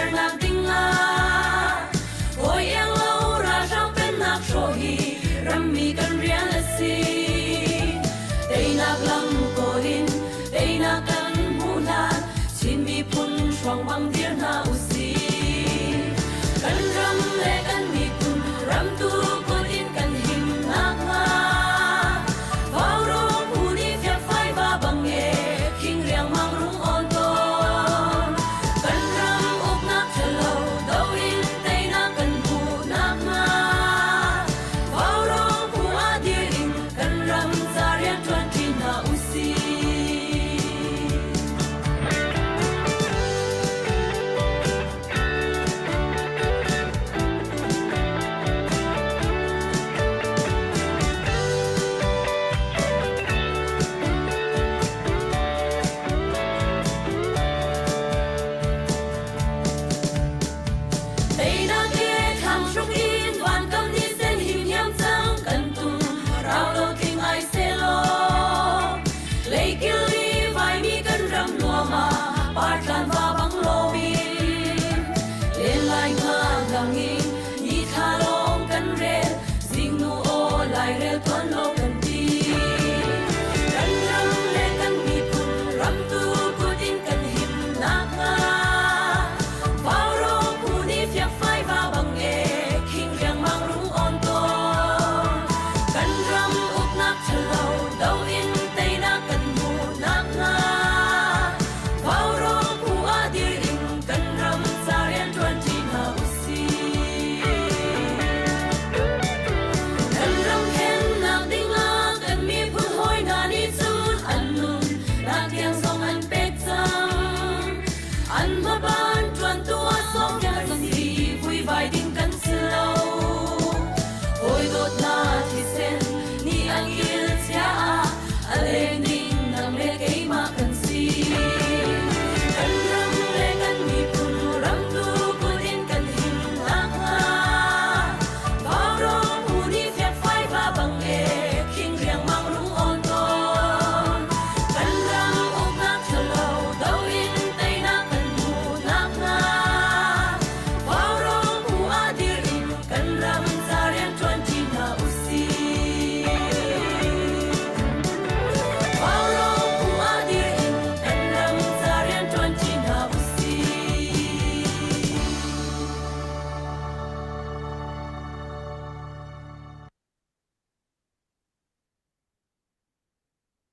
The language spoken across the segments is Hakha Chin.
Daihternak dingah hawi iang lo ralhrang pennak hrawh hi rammi kan rian a si. Teinak lam kawl in teinak kan hmuh hlan Chin miphun hruang bang dir hna usih. Kan ram le kan miphun ramtu kut in kan him nakhnga Vaurawng phu nih fiakfai va bang e khing riangmang rung awn tawn. Kan ram uknak ṭhalo do in teinak kan hmuh nakhnga Vaurawng phu ah dir in kan ram ca rian ṭuanṭi hna usih. Teinak he thlang hruk in vankam ni sen him hiam cang kan tum rau lo tling ai selaw leikil i vaimi kan ram nuam ah partlan va bang loin len lai nga dang in ni thla lawng kan rel zingnu aw lairel tuan lo kan ti kan ram le kan miphun ramtu kut in kan him nakhnga Vaurawng phu nih fiakfai va bang e khing riangmang rung awn tawn kan ram uknak ṭhalo do in teinak kan hmuh nakhnga Vaurawng phu ah dir in kan ram ca rian ṭuan ṭi hna usih. Kan ram khennak dingah kan miphun hawi hna nih cun an nun nak tiang zong an pek cang. An hmaban ṭuantu ah sawmpiak kan si, vuivai ding kan si lo. Hawi dawtnak thisen nih an kil chia ah a leng ding nang le keimah kan si. Kan ram le kan miphun ramtu kut in kan him nakhnga Vaurawng phu nih fiakfai va bang e khing riangmang rung awn tawn. Kan ram uknak ṭhalo do in teinak kan hmuh nakhnga Vaurawng phu ah dir in kan ram ca rian ṭuanṭi hna usih. Vaurawng phu ah dir in kan ram ca rian ṭuanṭi hna usih.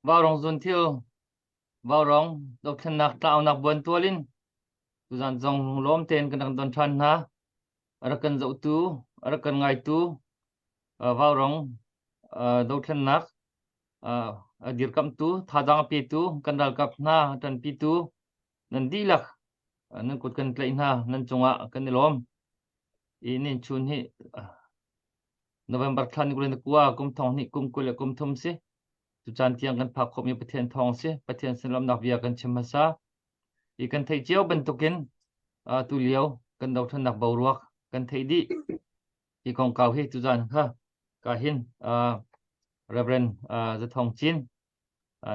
Vaurawng zunthil, vaurawng dothlennak tlaunak buantual in tuzan zong lunglawm tein kan rak don ṭhan hna. A rak kan zohtu, a rak kan ngaitu, vaurawng dothlennak a dirkamhtu, thazaang a petu, kan ralkap hna a ṭanpitu nan dihlak nan kut kan tlaih hna, nan cungah kan i lawm. I nin chun hi November thla ni 29 kum thong hnih kum 20 le kum thum si. Tucaan tiang kan phak khawhmi Pathian thawng si. Pathian sin lawmhnak bia kan chim hmasa. I kan theih cio bantukin tu lio kan dothlennak boruak kan theih dih. Hi kongkau hi tuzan kha ka hin Reverend Zathong Cin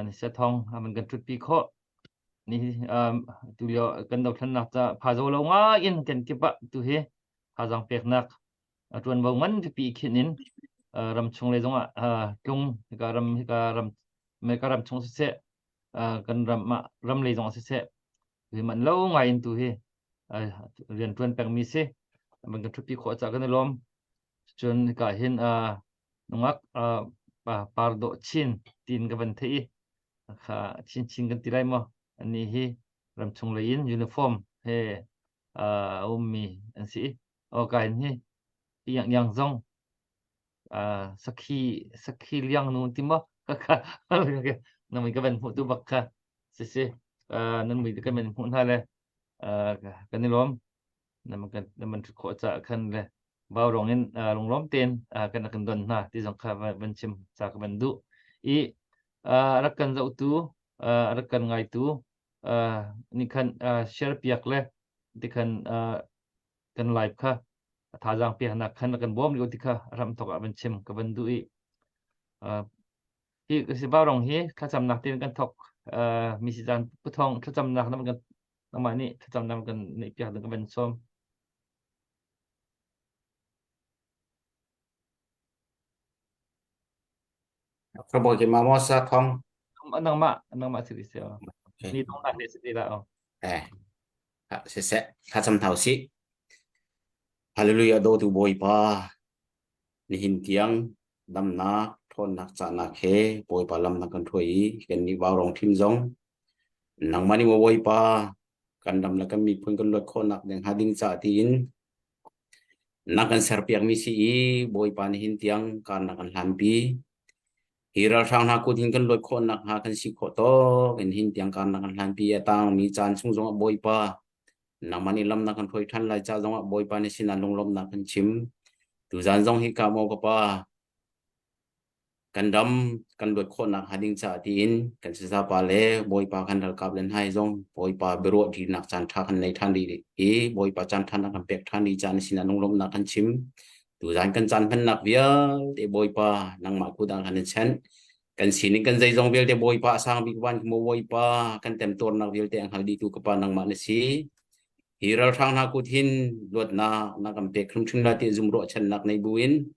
ni sia thong man kan ṭhutpi khawh. Ni tu lio kan dothlennak ca phazo lo ngai in kan kip ah tu hi thazaang peknak ṭuanvo ngan pipi khinh in ramchung lei zongah tlung hika ram hika ram America ram chung siseh kan ram ah ram lei zongah siseh hi man lo ngai in tu hi rian ṭuan pengmi si man kan ṭhutpi khawh caah kan i lawm cun hika hin nungak par dawh chin tiin ka van theih i kha chin chin kan ti lai maw ani hi ramchung lei in uniform he a ummi an si o ka hin hi yang yang zong sakhi sakhi liang nu ti maw ka na mui ka van hmuh tu bak kha si si nan mui ka van hmuh hna le kan i lawm na man khawh ca khan le bau rong in lunglawm tein kan kan don hna ti zong kha van chim ca ka van duh i rak kan zohtu rak kan ngaitu nih khan share piak le ti khan kan live kha thazaang peknak khan kan bawm lio ti kha ram thok ah van chim ka van duh i hi si rong hi thlacamnak tin kan thok mi si caan puthong thlacamnak na kan. Nangmah nih thlacamnak kan neih piak ding ka van sawm. Ka bawi ke ma sa thong. Nangmah nangmah si si. Ni dong na si ti la. Eh. Se se thlacam thau si. Hallelujah do tu Bawipa. Nihin tiang damnak ṭhawnnak cahnak he Bawipa lam na kan hruai i kan nih vaurong thim zong nangmah nih maw Bawipa kan ram le kan miphun kan luat khawhnak ding hnga ding ca tiin na kan serpiakmi si i Bawipa nihin tiang kar na kan hlanpi. Hi ralhrang hna kut hin kan luat khawhnak hnga kan si khawh tawk in hin tiang kar na kan hlanpi a tangmi caan chung zongah Bawipa nangmah nih lam na kan hruai ṭhan lai ca zongah Bawipa nih sinah lunglawmhnak kan chim. Tuzaan zong hi ka maw ka pa kan ram kan luat khawhnak hnga ding caah tiin kan sazapa le Bawipa kan ralkap le hna zong Bawipa biaruah ṭinak caan ṭha kan nei ṭhan rih i Bawipa caan ṭha na kan pek ṭhan rih caah na sinah lunglawmhnak kan chim. Tuzaan kan caan hmannak vialte Bawipa nangmah kut ah kan in chanh. Kan sining kan zeizong vialte Bawipa a sang bik van maw Bawipa kan temtuarnak vialte a hngal dihtu ka Pa nangmah na si. Hi ralhrang hna kut hin luatnak na kan pek hrimhrim lai ti zum ruahchannak nei buin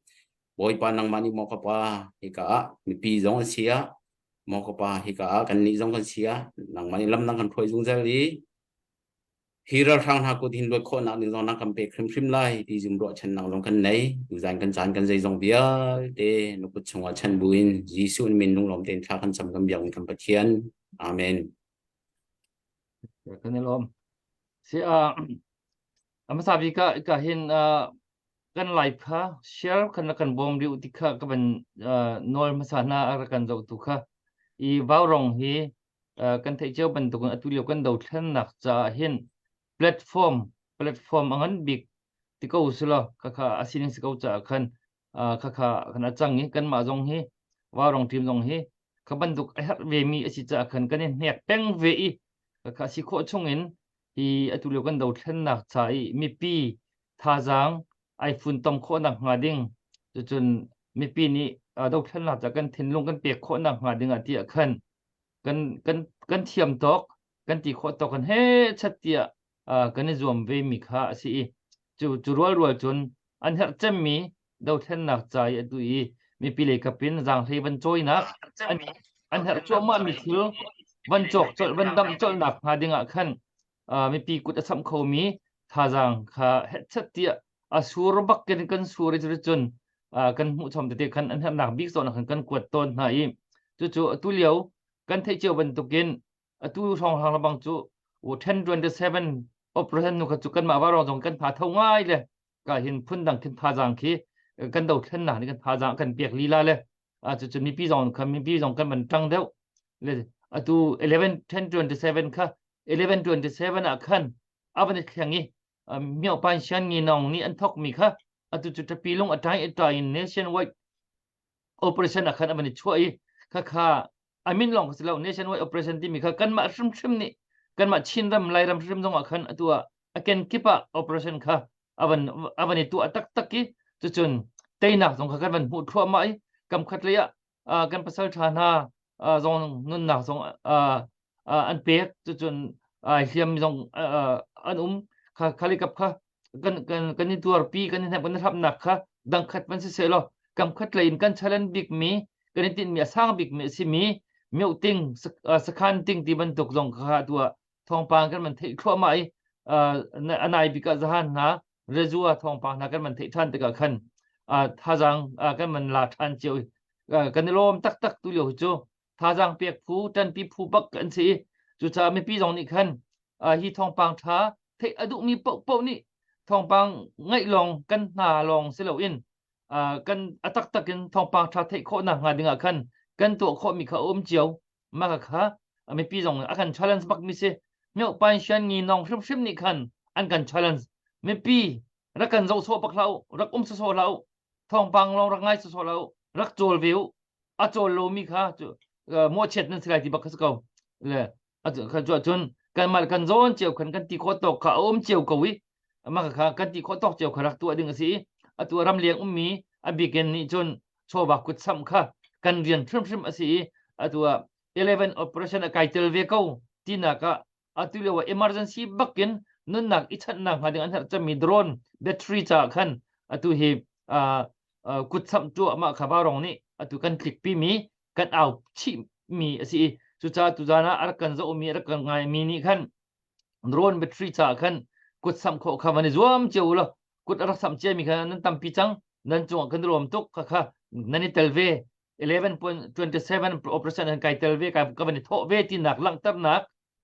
Bawipa nangmah nih maw ka Pa hika ah mipi zong an si ah maw ka Pa hika ah kannih zong kan si ah nangmah nih lam nang kan hruai zungzal i Hi ralhrang hna kut hin luat khawhnak ding zong na kan pek hrimhrim lai ti zum ruahchannak zong kan nei. Tuzan kan caan kan zeizong vialte na kut chungah chan buin Jesuh min lunglawm tein thla kan cam kan biak kan Pathian. Amen. Kan i lawm. Si a hmasa bik ah ka hin kan live kha share kan kan bawm riu ti kha ka van nawl hmasa hna a kan zoh tu kha i vaurong hi kan theih cio bantukin atu lio kan dothlennak caah hin platform platform a ngan bik ti ko silo khakha a sining si ko caah khan khakha kan a cang i kanmah zong hi vaurong team zong hi kha bantuk a herh ve mi a si caah khan kan i hnek peng ve i khakha si khawh chung in hi atu lio kan dothlennak ca i mipi thazaang ai funtom khawhnak hnga ding cucun mipi nih dothlennak ca kan thinlung kan pek khawhnak hnga ding ah tiah khan kan kan kan thiam tawk kan ti khawh tawk kan he chat tiah kan i zuam ve mi kha a si i cu cu rual rual cun an herh cemmi dothlennak ca i atu i mipi lei kap in zaanghlei van cawinak an an herh cuahmah mi thil van cawk colh van damh colhnak hnga ding ah khan mipi kut a samh khomi thazaang kha hetchat tiah a sur bak in kan sur i cun kan hmuh chom tete khan an herhnak bik zawn khan kan kuat tawn hna i cucu atu lio kan theih cio bantukin atu hrawnghrang labang cu 1027 operation nu kha cu kanmah varong zong kan pha tho ngai le ka hin phundang khin thazaang khi kan dothlennak nih kan thazaang kan pek lila le cucu mipi zong kha mipi zong kan van ṭang deuh le atu 11 10 27 kha 11 27 ah khan a van i thleng i miopan sian ngi nong nih an thok mi kha atu cu ṭapi lung a ṭai a ṭai in nationwide operation ah khan a van i chuah i kha kha a min lawng si lo nationwide operation timi kha kanmah hrimhrim nih kanmah Chinram Lairam hrim zong ah khan atu ah a kenkip ah operation kha avan avan i tuah taktak i cucun teinak zong kha kan van hmuh thluahmah i kam khat lei ah kan pasal ṭha hna zong nunnak zong an pek cucun hliam zong an um kha khalikap kha kan kan kan i tuarpi kan i hnemh kan i hramnak kha dangkhat van si seh law kam khat lei in kan challenge bik mi kan i tinhmi a sang bik mi a si mi mioting sakhan ting ti bantuk zong kha tu ah thawngpang kan man theih thluahmah i a nai bik ah zahan hna rezua thawngpang hna kan man theih ṭhan tikah khan thazaang kan man la ṭhan cio i kan i lawm taktak tu lio cu thazaang pek phu ṭanpi phu bak kan si i cucaah mipi zong nih khan hi thawngpang ṭha theih a duhmi paohpaoh nih thawngpang ngaih lawng kan hna lawng si loin kan a taktak in thawngpang ṭha theih khawhnak hnga dingah khan kan tuah khawhmi kha a um cio mah kha mipi zong a kan challenge bak mi si myo pan shan ngi nong hrimhrim nih khan an kan challenge mipi rak kan zoh sawh bak hlah u rak um sawsawh hlah u thawngpang lawng rak ngai sawsawh hlah u rak cawl ve u a cawl lomi kha cu mawhchiat nan si lai ti bak kha si ko le kha cu cun kanmah kan zawn cio khan kan ti khawh tawk kha a um cio ko i mah kha kan ti khawh tawk cio kha rak tuah ding a si i atu ramleng ummi a bikin nih cun chawva kutsamh kha kan rian hrimhrim a si i atu ah 11 operation a kai tel ve ko tinak ah. Atu lio ah emergency bakin nunnak i chanhnak hnga ding an herh cemmi drone battery caah khan atu hi kut samh cuahmah kha Vaurong nih atu kan tlikpi mi kan au chih mi a si i cucaah tuzan ah a rak kan zohmi a rak kan ngaimi nih khan drone battery caah khan kut samh khawh kha van i zuam cio u law kut a rak samh ciami kha nan tampi cang nan cungah kan i lawm tuk kha kha nan i tel ve 11.27 operation an kai tel ve ka van i thawh ve tinak langhternak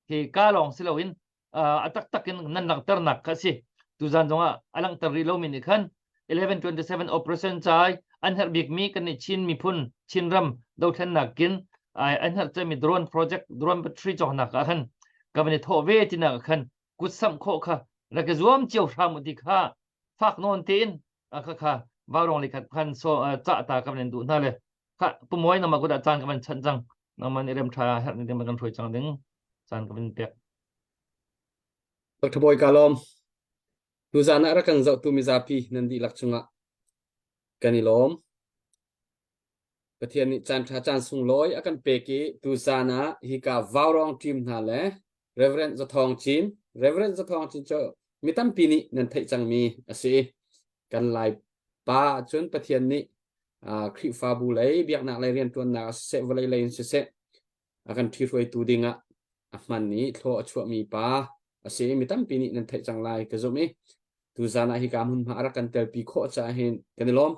hi ka lawng si loin a taktak in nan langhternak kha si tuzan zongah a langhter rih lomi nih khan 1127 operation cai an herh bikmi kan nih Chin miphun Chinram dothlennak kin an herh cemi drone project drone battery cawknak ah khan ka van i thawh ve tinak ah khan kut samh khawh kha rak i zuam cio hram u ti kha fak nawn tein kha kha vaurong li khat khan so cah ta ka van duh hna le kha pumawi nama kut ah caan ka van chanh cang nangman i rem tha herh ni ding kan hruai cang ding caan ka van pek. Dr. Bawi ka lawm. Tuzan ah rak kan zohtu mizapi nan dihlak cungah kan i lawm. Pathian nih caan ṭha caan sunglawi a kan pek i tuzan ah hika Vaurawng team hna le Reverend Zathawng Cin, Reverend Zathawng Cin cu mi tampi nih nan theih cangmi a si. Kan Lai pa cun Pathian nih Khrihfabu lei, biaknak lei rianṭuannak ah siseh, vawlei lei in siseh, a kan ṭhihruaitu dingah a hman i thlaw a chuahmi pa a si. Mi tampi nih nan theih cang lai ka zumh i tuzan ah hika hmunhma a rak kan telpi khawh caah hin kan i lawm.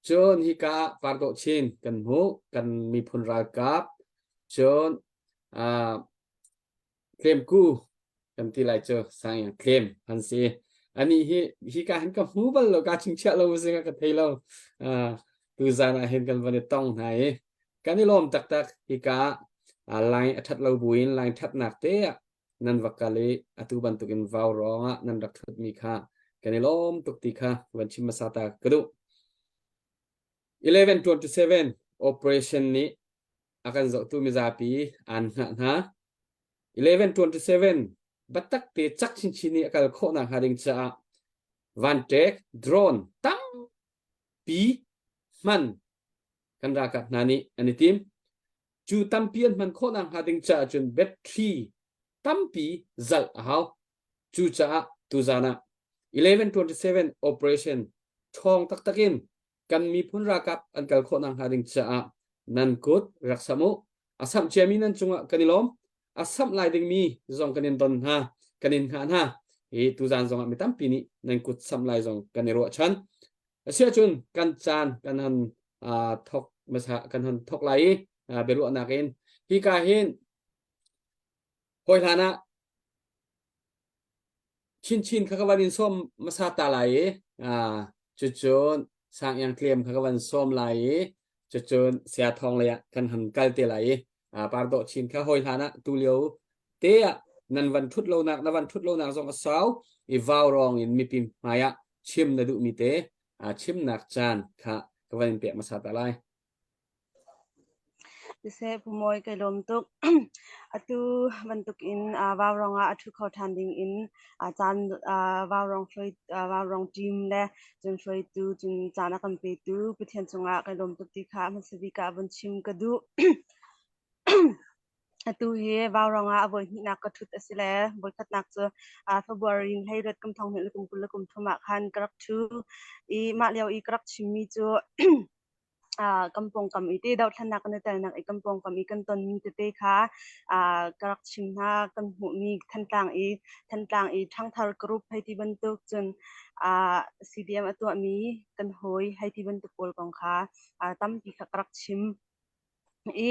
Cun hika ah Pardawh Chin kan hmuh, kan miphun ralkap, cun Tlemku kan ti lai cu sang tlem an si. Ani hi hika hin ka hmu bal lo ka chingchiah lo si ka thei lo. Tuzan ah hin kan van i tong hna i kan i lawm taktak hika line a that lo buin line thatnak te ah nan va kal i atu bantukin vau rong ah nan rak thut mi kha kan i lawm tuk ti kha van chim hmasa ta ka duh. 1127 operation nih a kan zohtu mizapi aan hngah hna. 1127 biatak te cak chinchin i a kal khawhnak hnga ding caah vanṭek drone tampi hman kan ralkap hna nih an i tim. Cu tampi an hman khawhnak hnga ding caah cun battery tampi zalh a hau. Cucaah tuzan ah 1127 operation ṭhawng taktak in kan miphun ralkap an kal khawh nakhnga ding caah nan kut rak sam u. A samh ciami nan cungah kan i lawm. A samh lai dingmi zong kan in don hna, kan in hngah hna. Hi tuzan zongah mi tampi nih nan kut samh lai zong kan i ruahchan. Asiahcun kan caan kan han thok hmasa kan han thok lai i biaruahnak in hika hin hawi hlan ah Chinchin kha ka van in sawm hmasa ta lai i cucun Sangiang Tlem kha ka van sawm lai i cucun Saya Thawng lei ah kan han kal te lai i Pardawh Chin kha hawi hlan ah tulio te ah nan van ṭhut lonak na van ṭhut lonak zong a sau i vaurawng in mipi hmai ah chim na duhmi te chimnak caan kha ka van in pek hmasa ta lai. Siseh Pu Mawi kai lawm tuk. Atu bantukin Vaurawng ah a ṭhu kho ṭhan dingin caan Vaurawng hruai Vaurawng team le cun hruaitu cun caan a kan petu Pathian cungah kai lawm tuk ti kha a hmasa bik ah vun chim ka duh. Atu hi Vaurawng ah a voi hnihnak ka ṭhut a si le voikhatnak cu February hleiriat kum thong hnih le kum 20 le kum thum ah khan ka rak ṭhu i mah lio i ka rak chimmi cu kan pawngkam i te dothlennak kan i telnak i kan pawngkam i kan tonmi tete kha ka rak chim hna. Kan hmuhmi Thantlang i Thantlang i ṭhangthar group hei ti bantuk cun CDM a tuahmi kan hawi hei ti bantuk pawl kong kha tampi kha ka rak chim. I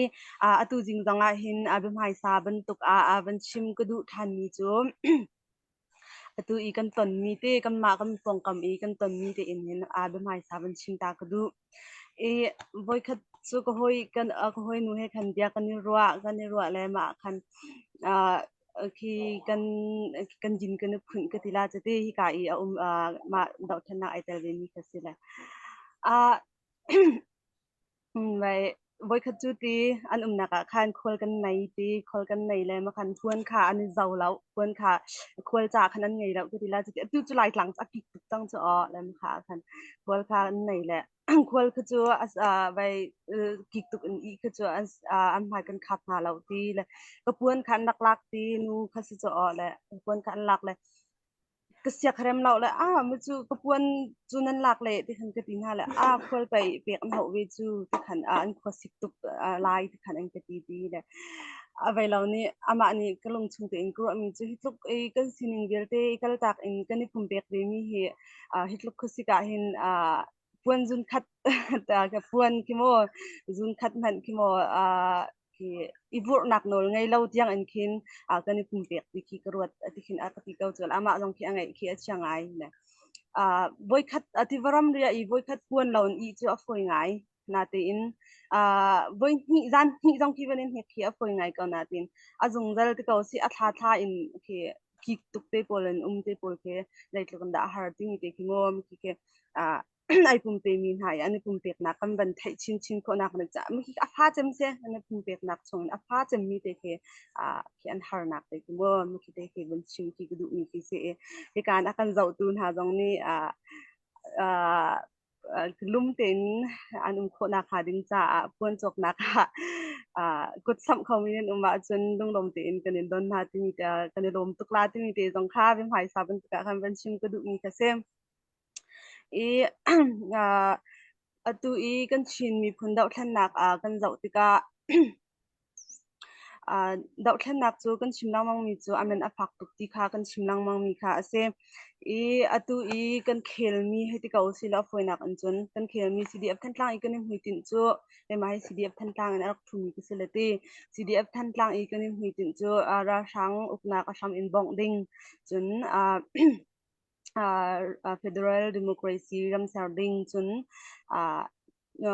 atu zing zong ah hin biahmaisa bantuk ah van chim ka duh ṭhanmi cu Atu i kan tonmi te kanmah kan pawngkam i kan tonmi tein hin aa biahmaisa van chim ta ka duh. I voikhat cu ka hawi kan ka hawinu he khan bia kan i ruah kan i ruah le mah khan khi kan kan din kan i phunh ka ti la cati hika i a um mah dohthlennak ai tel ve mi kha si le. Voikhat cu ti an umnak ah khan khual kan nei ti khual kan nei le makhan puan kha an i zo lo puan kha khual ca khan an ngei lo ka ti la cuti atu cu Laitlang cu a kik tuk cang cu aw le makha ah khan khual kha an nei le khual kha cu vai kik tuk in i kha cu an hmai kan khap hna lo ti le ka puan kha an rak lak ti nu kha si cu aw le puan kha an lak le Ka siakhrem lo le ah mi cu ka puan cu nan lak le ti khan ka ti hna le ah khual pei pek an hauh ve cu ti khan ah an khua sik tuk lai ti khan an ka ti ti le a vei lo nih amah nih ka lung chung tein ka ruahmi cu hi tluk i kan sining vialte i kaltak in kan i pumpek ve mi hi hi tluk khuasik ah hin puan zun khat ka puan khi maw zun khat hmanh khi maw khi i vurhnak nawl ngei lo tiang in khin kan i pumpek ti khi ka ruat ti khin a ka ti ko cu amah zong khi a ngeih khi a chia ngai ne voikhat tivaram ria i voikhat puan lo in i cu a fawi ngai natein voi hnih zan hnih zong khi van in hnek khi a fawi ngai ko natein a zungzal ti ko si a thla thla in khi kik tuk te pawl in um te pawl khi zeitluk in dah a har timi te khi maw khi khi ai pumpemi hna i an i pumpeknak kan van theih chinchin khawhnak na ca mi a fa cem se an i pumpeknak chung in a fa cemmi te khi khi an harnak te khi maw mi khi te khi vun chim khi ka duhmi khi si i hikan a kan zohtu hna zong nih lum tein an um khawhnak hnga ding caah puan cawknak ah kut samh khomi nan um ahcun lunglawm tein kan in don hna timi te kan i lawm tuk la timi te zong kha biahmaisa bantuk ah khan van chim ka duhmi kha si. I atu i kan Chin miphun dohthlennak ah kan zoh tikah dohthlennak cu kan chim lengmangmi cu a man a fak tuk ti kha kan chim lengmangmi kha a si. I atu i kan khelmi hei ti ko usih law a fawinak in cun kan khelmi CDF Thantlang i kan i hmuitinh cu keimah hi CDF Thantlang in a rak ṭhumi ka si le ti. CDF Thantlang i kan i hmuitinh cu ralhrang uknak a hram in bongh ding cun federal democracy ram ser ding cun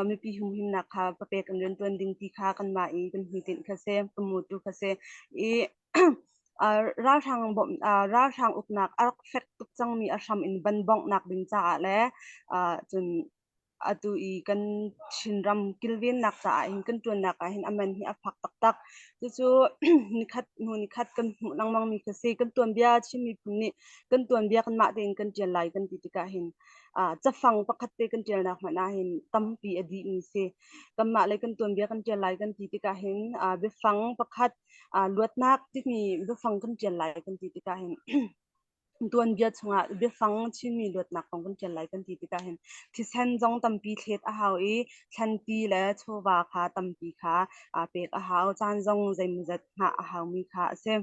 mipi humhimnak kha papek in riantuan ding ti kha kanmah i kan hmuitinh kha si kan motto kha si i ralhrang bawmh ralhrang uknak a rak fek tuk cangmi a hram in ban bonghnak ding caah le cun atu i kan Chinram kilvennak caah hin kan ṭuannak ah hin a man hi a fak taktak. Cucu nikhat hnu nikhat kan hmuh lengmangmi kha si. Kan tuanbia Chin miphun nih kan tuanbia kanmah tein kan ṭial lai kan ti tikah hin cafang pakhat te kan ṭialnak hmanh ah hin tampi a dihmi si. Kanmah le kan tuanbia kan ṭial lai kan ti tikah hin biafang pakhat luatnak timi biafang kan ṭial lai kan ti tikah hin Tuanbia chungah biafang Chinmi luatnak kong kan ṭial lai kan ti tikah hin thisen zong tampi thlet a hau i thlanti le chawva kha tampi kha aa pek a hau. Caan zong zeimawzat hngah a haumi kha a si.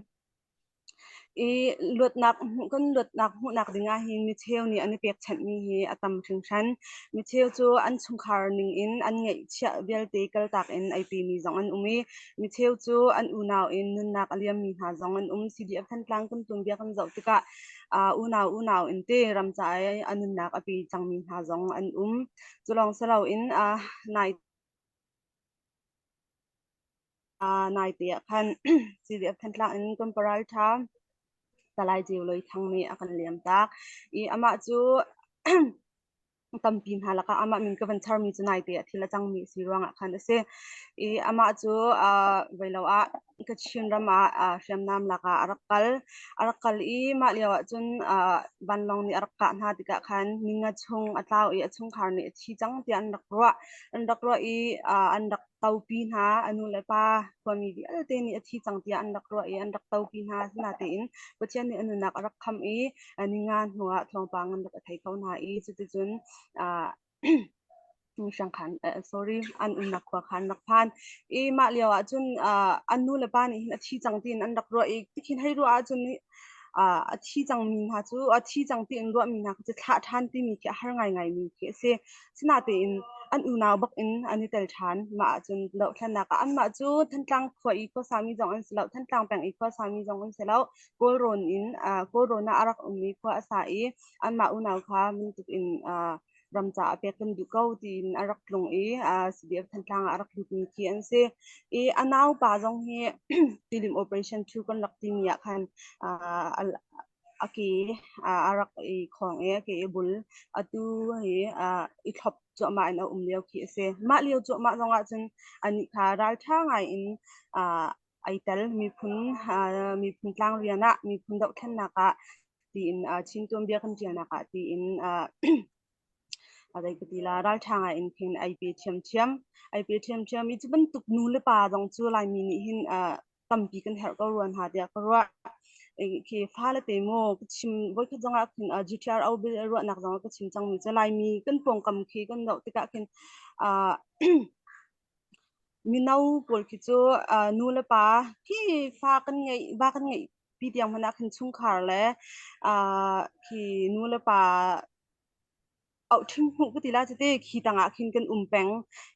I luatnak kan luatnak hmuhnak dingah hin micheu nih an i pekchanhmi hi a tam hringhran. Micheu cu an chungkhar ningin an ngeihchiah vialte kaltak in ei pemi zong an um i Micheu cu an unau in nunnak a liammi hna zong an um. CDF Thantlang kan tuanbia kan zoh tikah uh, unau unau in te ram ca i a nunnak a pe cangmi hna zong an um. Cu lawng si loin uh, nai uh, naite ah khan CDF Thantlang in kan paral ṭha Salai Ceu Loi Thang nih a kan liam tak. I amah cu tampi hna lakah amah min ka van charmi cu naite ah thil a cangmi a si ruangah khan a si. I amah cu uh, veilo ah Kachin ram ah uh, hriamnam lakah a rak kal. A rak kal i mah lio ah cun uh, vanlawng nih a rak kah hna tikah khan ninga chung a tlau i a chungkhar nih a thi cang tiah an rak ruah. An rak ruah i uh, an rak topi hna. A nu le pa khuami vialte nih a thi cang tiah an rak ruah i an rak topi hna. Asinain Pathian nih a nunnak a rak khamh i ninga hnuah thawngpang an rak i thei kho hna i cuticun uh, hrangkhan sorry an umnak khua kha an rak phan i mah lio ah cun uh, an nu le pa nih hin a thi cang tiin an rak ruah i tikhin hei ruah ahcun uh, a thi cangmi hna cu a thi cang tiin ruahmi hna cu thlah ṭhan timi khi a har ngaingaimi khi a si. Sinatein an unau bak in an i tel ṭhan. Mah ahcun dohthlennak ah anmah cu Thantlang khua i khuasami zong an si lo, Thantlang peng i khuasami zong an si lo. Kawlrawn in uh, Kawlrawn ah a rak ummi khua a sa i anmah unau kha bantuk in uh, ram caah pek kan duh ko tiin a rak tlung i uh, CDF Thantlang ah a rak lutmi khi an si. I a naupa zong hi Tilim Operation 2 kan rak timi ah khan uh, a ke a rak i khawng i a ke i bul. Atu hi i thlop cuahmah in a um lio khi a si. Mah lio cuahmah zong ah cun anih kha ralṭha ngai in ai tel. Miphun miphun tlangrian ah, miphun dohthlennak ah tiin Chin tuanbia kan ṭialnak ah tiin zei ka ti la ralṭha ngai in khin ai pe ṭhiamṭhiam. Ai pe ṭhiamṭhiam i cu bantuk nu le pa zong cu Laimi nih hin tampi kan herh ko rua hna tiah ka ruah. Khi fale te mu ka chim voikhat zong ah khin GTRO ruahnak zong ah ka chim cangmi cu Laimi kan pawngkam khi kan zoh tikah khin mino pawl khi cu nu le pa khi fa kan ngeih va kan ngeih pi tiang hmanh ah khin chungkhar le khi nu le pa auh ṭhing hmuh ka ti la cite khi tangah khin kan um peng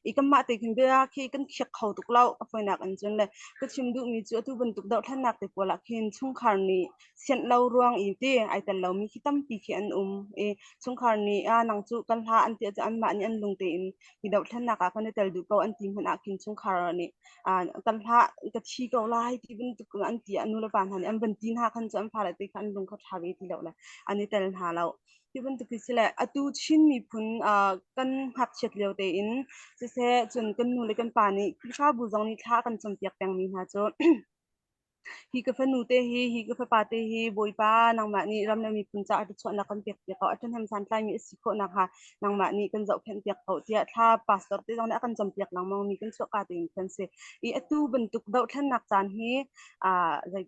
i kanmah te khin bia khi kan khiak kho tuk lo a fawinak in cun le ka chim duhmi cu atu bantuk dohthlennak te pawl ah khin chungkhar nih sianh lo ruang i ti ai tel lomi khi tampi khi an um i chungkhar nih a nang cu kan hla an ti ahcun anmah nih an lung tein hi dohthlennak ah kan i tel duh ko an ti hmanh ah khin chungkhar nih kan hlah ka thi ko lai ti bantuk an ti ah nu le pa hna nih an van ti hna khan cu an fale te kha an lung kha ṭha ve ti lo le an i tel hna lo. Hi bantuk hi si le atu Chin miphun kan ngakchiat lio tein siseh cun kan nu le kan pa nih Khrihfabu zong nih thla a kan campiak pengmi hna cu hi ka fanu te hi hi ka fapa te hi Bawipa nangmah nih ram le miphun caah ṭhachuahnak kan pek piak ko a ṭhahnem santlaimi a si khawh nakhnga nangmah nih kan zohkhenh piak ko tiah thla pastor te zong nih a kan campiak lengmang mi kan chuahka tein khan si. I atu bantuk dohthlennak caan hi zei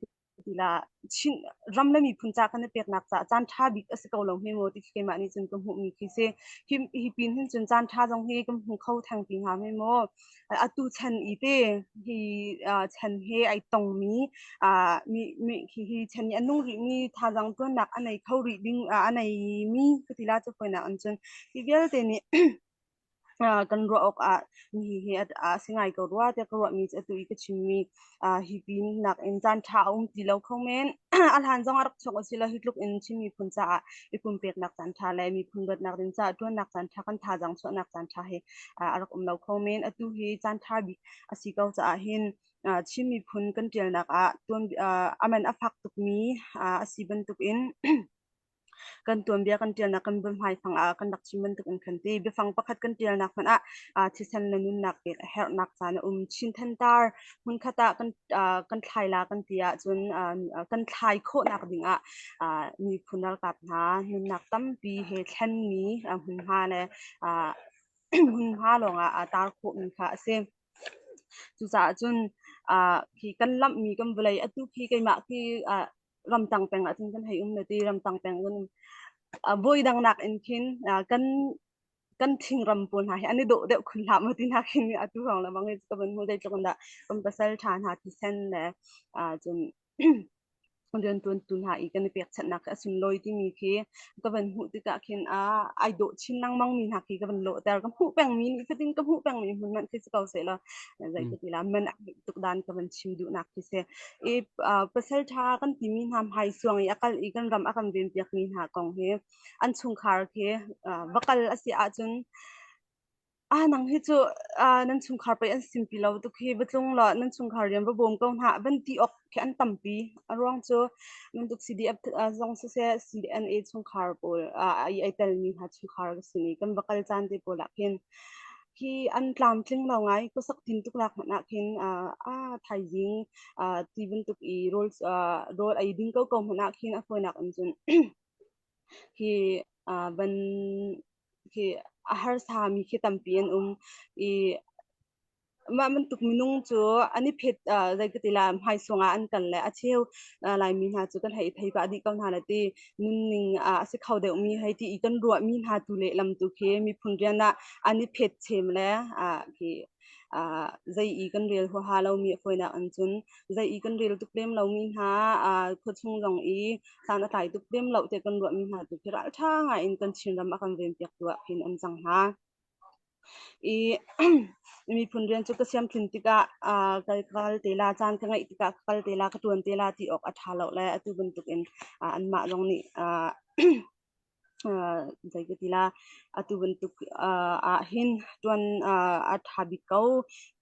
tila Chin ram le miphun ca kan i peknak caah caan ṭha bik a si ko lo hme maw ti khi keimah nih cun ka hmuhmi khi si. Hi, hi pin hin cun caan ṭha zong hi kan hmu kho theng ti hnga hme maw. Atu chan i te hi chan he ai tongmi mi, mi hi, hi chan i a nung rihmi thazaang ṭuannak a nei kho rih ding a neimi ka ti la cu fawinak in cun hi vialte nih kan ruah awk ah hi hi a si ngai ko rua tiah ka ruahmi cu atu i ka chimmi hi pin nak in caan ṭha a um ti lo kho men. A hlan zong a rak chuak a si lo hi tluk in Chin miphun caah i pumpeknak caan ṭha le miphun dawtnak ding caah ṭuannak caan ṭha kan thazaang chuahnak caan ṭha hi a rak um lo kho men. Atu hi caan ṭha bik a si ko caah hin Chin miphun kan ṭialnak ah tuan a man a fak tukmi a si bantukin Kan tuanbia kan ṭialnak kan biahmaifang ah kan rak chim bantukin khan ti biafang pakhat kan ṭialnak hmanh ah thisen le nunnak pek a herhnak caan a um. Chin thantar hmunkhat ah kan kan thlai la kan ti ahcun kan thlai khawhnak dingah miphun ralkap hna nunnak tampi he thlenmi hmunhma le hmunhma lawngah aa tar khawhmi kha a si. Cucaah cun khi kan lamhmi kan vawlei atu khi keimah khi ramtang peng ah cun kan hei um na ti ramtang peng kan um voi dang nak in khin kan kan thingram pawl hna hi an i dawh deuh khun hlah maw ti hna khin atu hrawng le bang ka van hmu zeitluk in dah kan pasal ṭha hna thisen le cun rianṭuantu hna i kan i pekchanhnak khi a sunlawi timi khi ka van hmuh tikah khin ai dawh chin lengmang mi hna khi ka van lawhter. Ka hmuh pengmi nih fatin ka hmuh pengmi hmun hmanh khi si ko seh law zei ka ti la man a ngeih tuk dan ka van chim duhnak khi si. I pasal ṭha kan timi hna hmaisuang i a kal i kan ram a kan venpiakmi hna kong hi an chungkhar khi va kal a si ahcun Ah nang hi cu nan chungkhar pei an simpi lo tuk hi va tlung law nan chungkhar rian va bawm ko hna van ti awk khi an tampi. A ruang cu bantuk CDF zong siseh CNA chungkhar pawl ai ai telmi hna chungkhar ka si ni kan va kal caan te pawl ah khin khi an tlamtling lo ngai khuasak tin tuk lak hmanh ah khin ah thaizing ti bantuk i rawl rawl ei ding ko ko hmanh ah khin a fawinak in cun Hi van khi a harsami khi tampi an um i mah bantuk minung cu an i phet zei ka ti la hmaisung ah an kal le a cheu Laimi hna cu kan hei thei pah dih ko hna le ti nunning a si kho deuhmi hei ti i kan ruahmi hna tu lehlam tu khi miphun rian ah an i phet chem le khi zei i kan rel huaha lomi a fawinak an cun zei i kan rel tuk lem lomi hna khuachung zong i san a tlai tuk lem lo te kan ruahmi hna tu khi ralṭha ngai in kan Chinram a kan venpiak tu ah khin an cang hna. I miphun rian cu ka siamtlin tikah ka kal te la caan ka ngeih tikah ka kal te la ka ṭuan te la ti awk a ṭha lo le atu bantukin anmah zong nih zei ka ti la atu bantuk ah hin ṭuan a ṭha bik ko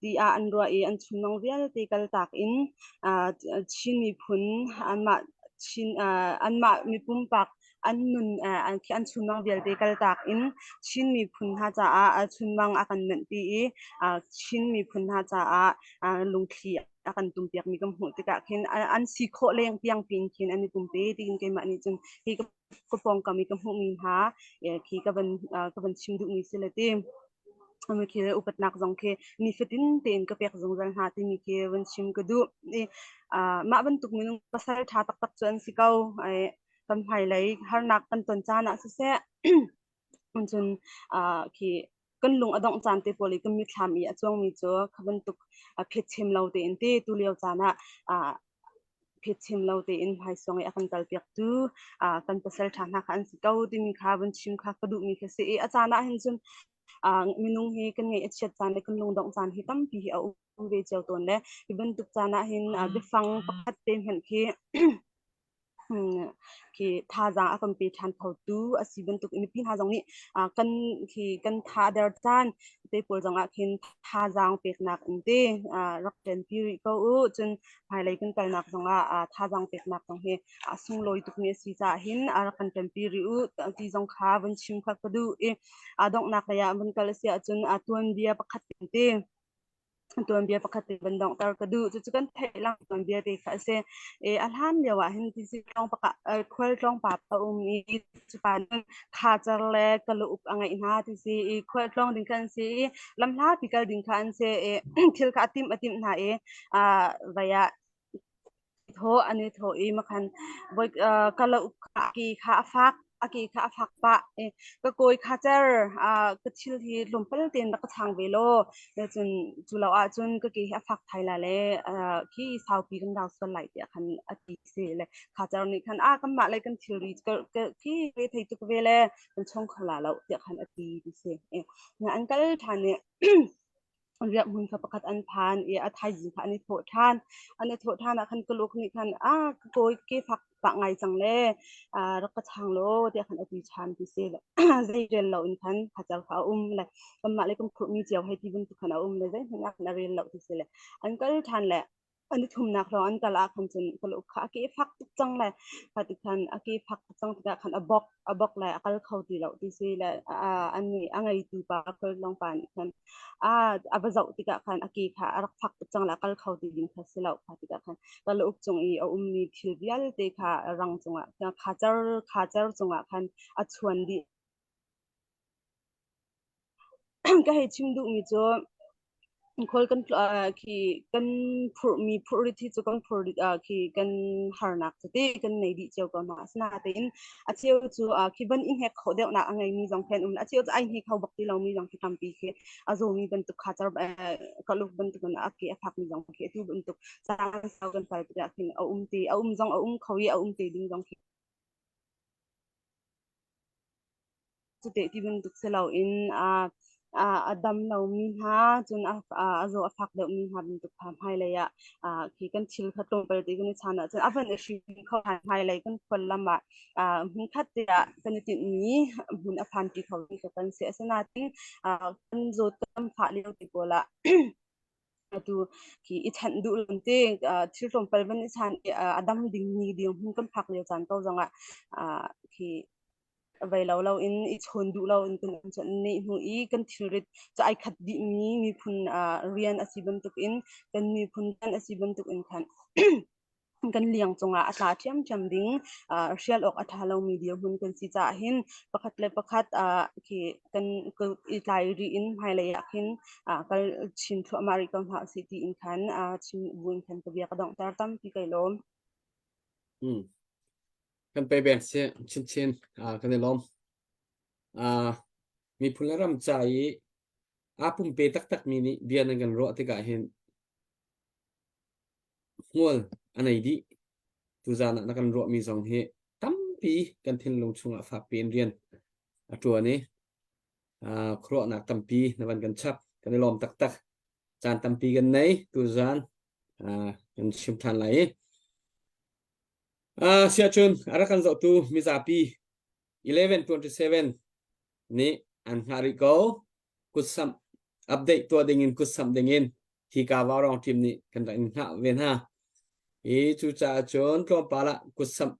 tiah an ruah i an chunmang vialte kaltak in Chin miphun anmah. Chin anmah mi pumpak an nun an chunmang vialte kaltak in Chin miphun hna caah chunmang a kan menhpi i Chin miphun hna caah lungthli a kan tumpiakmi kan hmuh tikah khin an si khawh leng tiang pin khin an i pumpe tiin keimah nih cun hi ka pawngkam i ka hmuhmi hna khi ka van ka van chim duhmi si le ti. Ami khi upatnak zong khi nifatin tein ka pek zungzal hna timi khi van chim ka duh. I mah bantuk minung pasal ṭha taktak cu an si ko. Kan hmailei harnak kan ton caan ah siseh cun khi kan lung a dongh caan te pawl i kan mitthlam i a cuangmi cu kha bantuk phetchem lo tein te tu lio caan ah phetchem lo tein hmaisuang i a kan kalpiaktu kan pasal ṭha hna kha an si ko timi kha van chim kha ka duhmi kha si i a caan ah hin cun minung hi kan ngaih a chiat caan le kan lungdongh caan hi tampi hi a um ve cio tawn le hi bantuk caan ah hin biafang pakhat te hmanh khi Khi thazaang a kan pe ṭhan khotu a si bantuk in mipi hna zong nih kan khi kan tha a der caan te pawl zong ah khin thazaang peknak in te rak ṭanpi rih ko u. Cun hmailei kan kalnak zong ah thazaang peknak zong hi a sunglawi tukmi a si caah hin a rak kan ṭanpi rih u ti zong kha vun chim kha ka duh i a donghnak lei ah vun kal a si ahcun tuanbia pakhat te tuanbia pakhat te van donghter ka duh. Cucu kan theih lang tuanbia te kha a si. E, a hlan lio ah hin tisi tlawng pakhat khual tlawng pa a um i cupa nih khacer le kalauk a ngeih hna ti si i khual tlawng ding kha an si i lamhla pi kal ding kha an si i thil kha a timh a timh hna i vai ah Thawh an i thawh i makhan voi kalauk kha a ke kha a fak a ke kha a fak pah i ka kawi kha cer ka thil hi tlawmpal tein rak ka chang ve law cun cu lo ahcun ka ke hi a fak thai la le khi saupi kan rau sual lai tiah khan a ti si le kha cer nih khan a kanmah le kan thilri khi ve thei tuk ve le kan chong kho la lo tiah khan a ti ti si an kal ṭhan i riahhmun kha pakhat an phan i a thaizing kha an i thawh ṭhan. An i thawh ṭhan ah khan Tuluk nih khan a ka kawi ke fak pah ngai cang le rak ka chang law tiah khan a ti ṭhan ti si. Zei rel lo in khan khacer kha a um le kanmah le kan phurhmi cio hei ti bantuk khan a um le zeihmanh ah khan a rel lo ti si le an kal ṭhan le an i thumnak lawng an kal ah khan cun Tuluk kha a ke fak tuk cang le kha ti khan a ke fak tuk cang tikah khan a bok a bok le a kal kho ti lo ti si le an nih a ngeitu pa khualtlawng pa nih khan a a va zoh tikah khan a ke kha a rak fak tuk cang le a kal kho ti ding kha si lo kha tikah khan kalauk cung i a ummi thil vialte kha rang cungah khacer khacer cungah khan a chuan dih Ka hei chim duhmi cu khual kan khi kan phurhmi phurrit hi cu kan phurrit khi kan harnak tete kan nei dih cio ko hna. Asinain a cheu cu khi van i hnek khawh deuhnak a ngeimi zong khi an um. A cheu cu ai hne kho bak ti lomi zong khi tampi khi a zawmi bantuk kha car kaluk bantuk in a ke a fakmi zong khi atu bantuk caan sau kan pal tikah khin a um te a um zong a um kho i a um te ding zong khi Cuteh ti bantuk si loin a dam lomi hna cun a zaw a fak deuhmi hna bantuk kha hmailei ah khi kan thil kha tlawmpal te kan i chan ahcun a van i hrim kho ṭhan. Hmailei kan khuallam ah hmunkhat te ah kan i tinhmi hmun a phanpi khomi kha kan si. Asinain kan zawt kan fah lio te pawl ah atu khi i chanh duh lo te thil tlawmpal van i chan i a dam dingmi dirhmun kan phak lio caan ko zongah khi vei lo lo in i chawn duh lo in kan um cun neh hnu i kan thilrit cu ai khat dihmi miphun rian a si bantuk in kan miphun rian a si bantuk in khan kan liang cungah a tla ṭhiamṭhiam ding hrial awk a ṭha lomi dirhmun kan si caah hin pakhat le pakhat khi kan i tlai rih in hmailei ah khin kal chin thluahmah rih ko hna usih tiin khan chim buin khan ka bia ka donghter tampi kai lawm. Hmm. Kan pe beng si chinchin kan i lawm. Miphun le ram ca i aa pumpe taktakmi nih bia nan kan ruah tikah hin hmual a nei dih. Tuzaan ah na kan ruahmi zong hi tampi kan thinlung chungah fakpi in rian a ṭuan i khuaruahnak tampi na van kan chap. Kan i lawm taktak. Caan tampi kan nei tuzaan kan chim ṭhan lai i. Siahcun a rak kan zohtu mizapi 1127 nih an hngah rih ko. Kutsamh update tuah dingin kutsamh dingin hi ka Vaurawng team nih kan rak in hngah ve hna. I cucaah cun tlawmpal ah kutsamh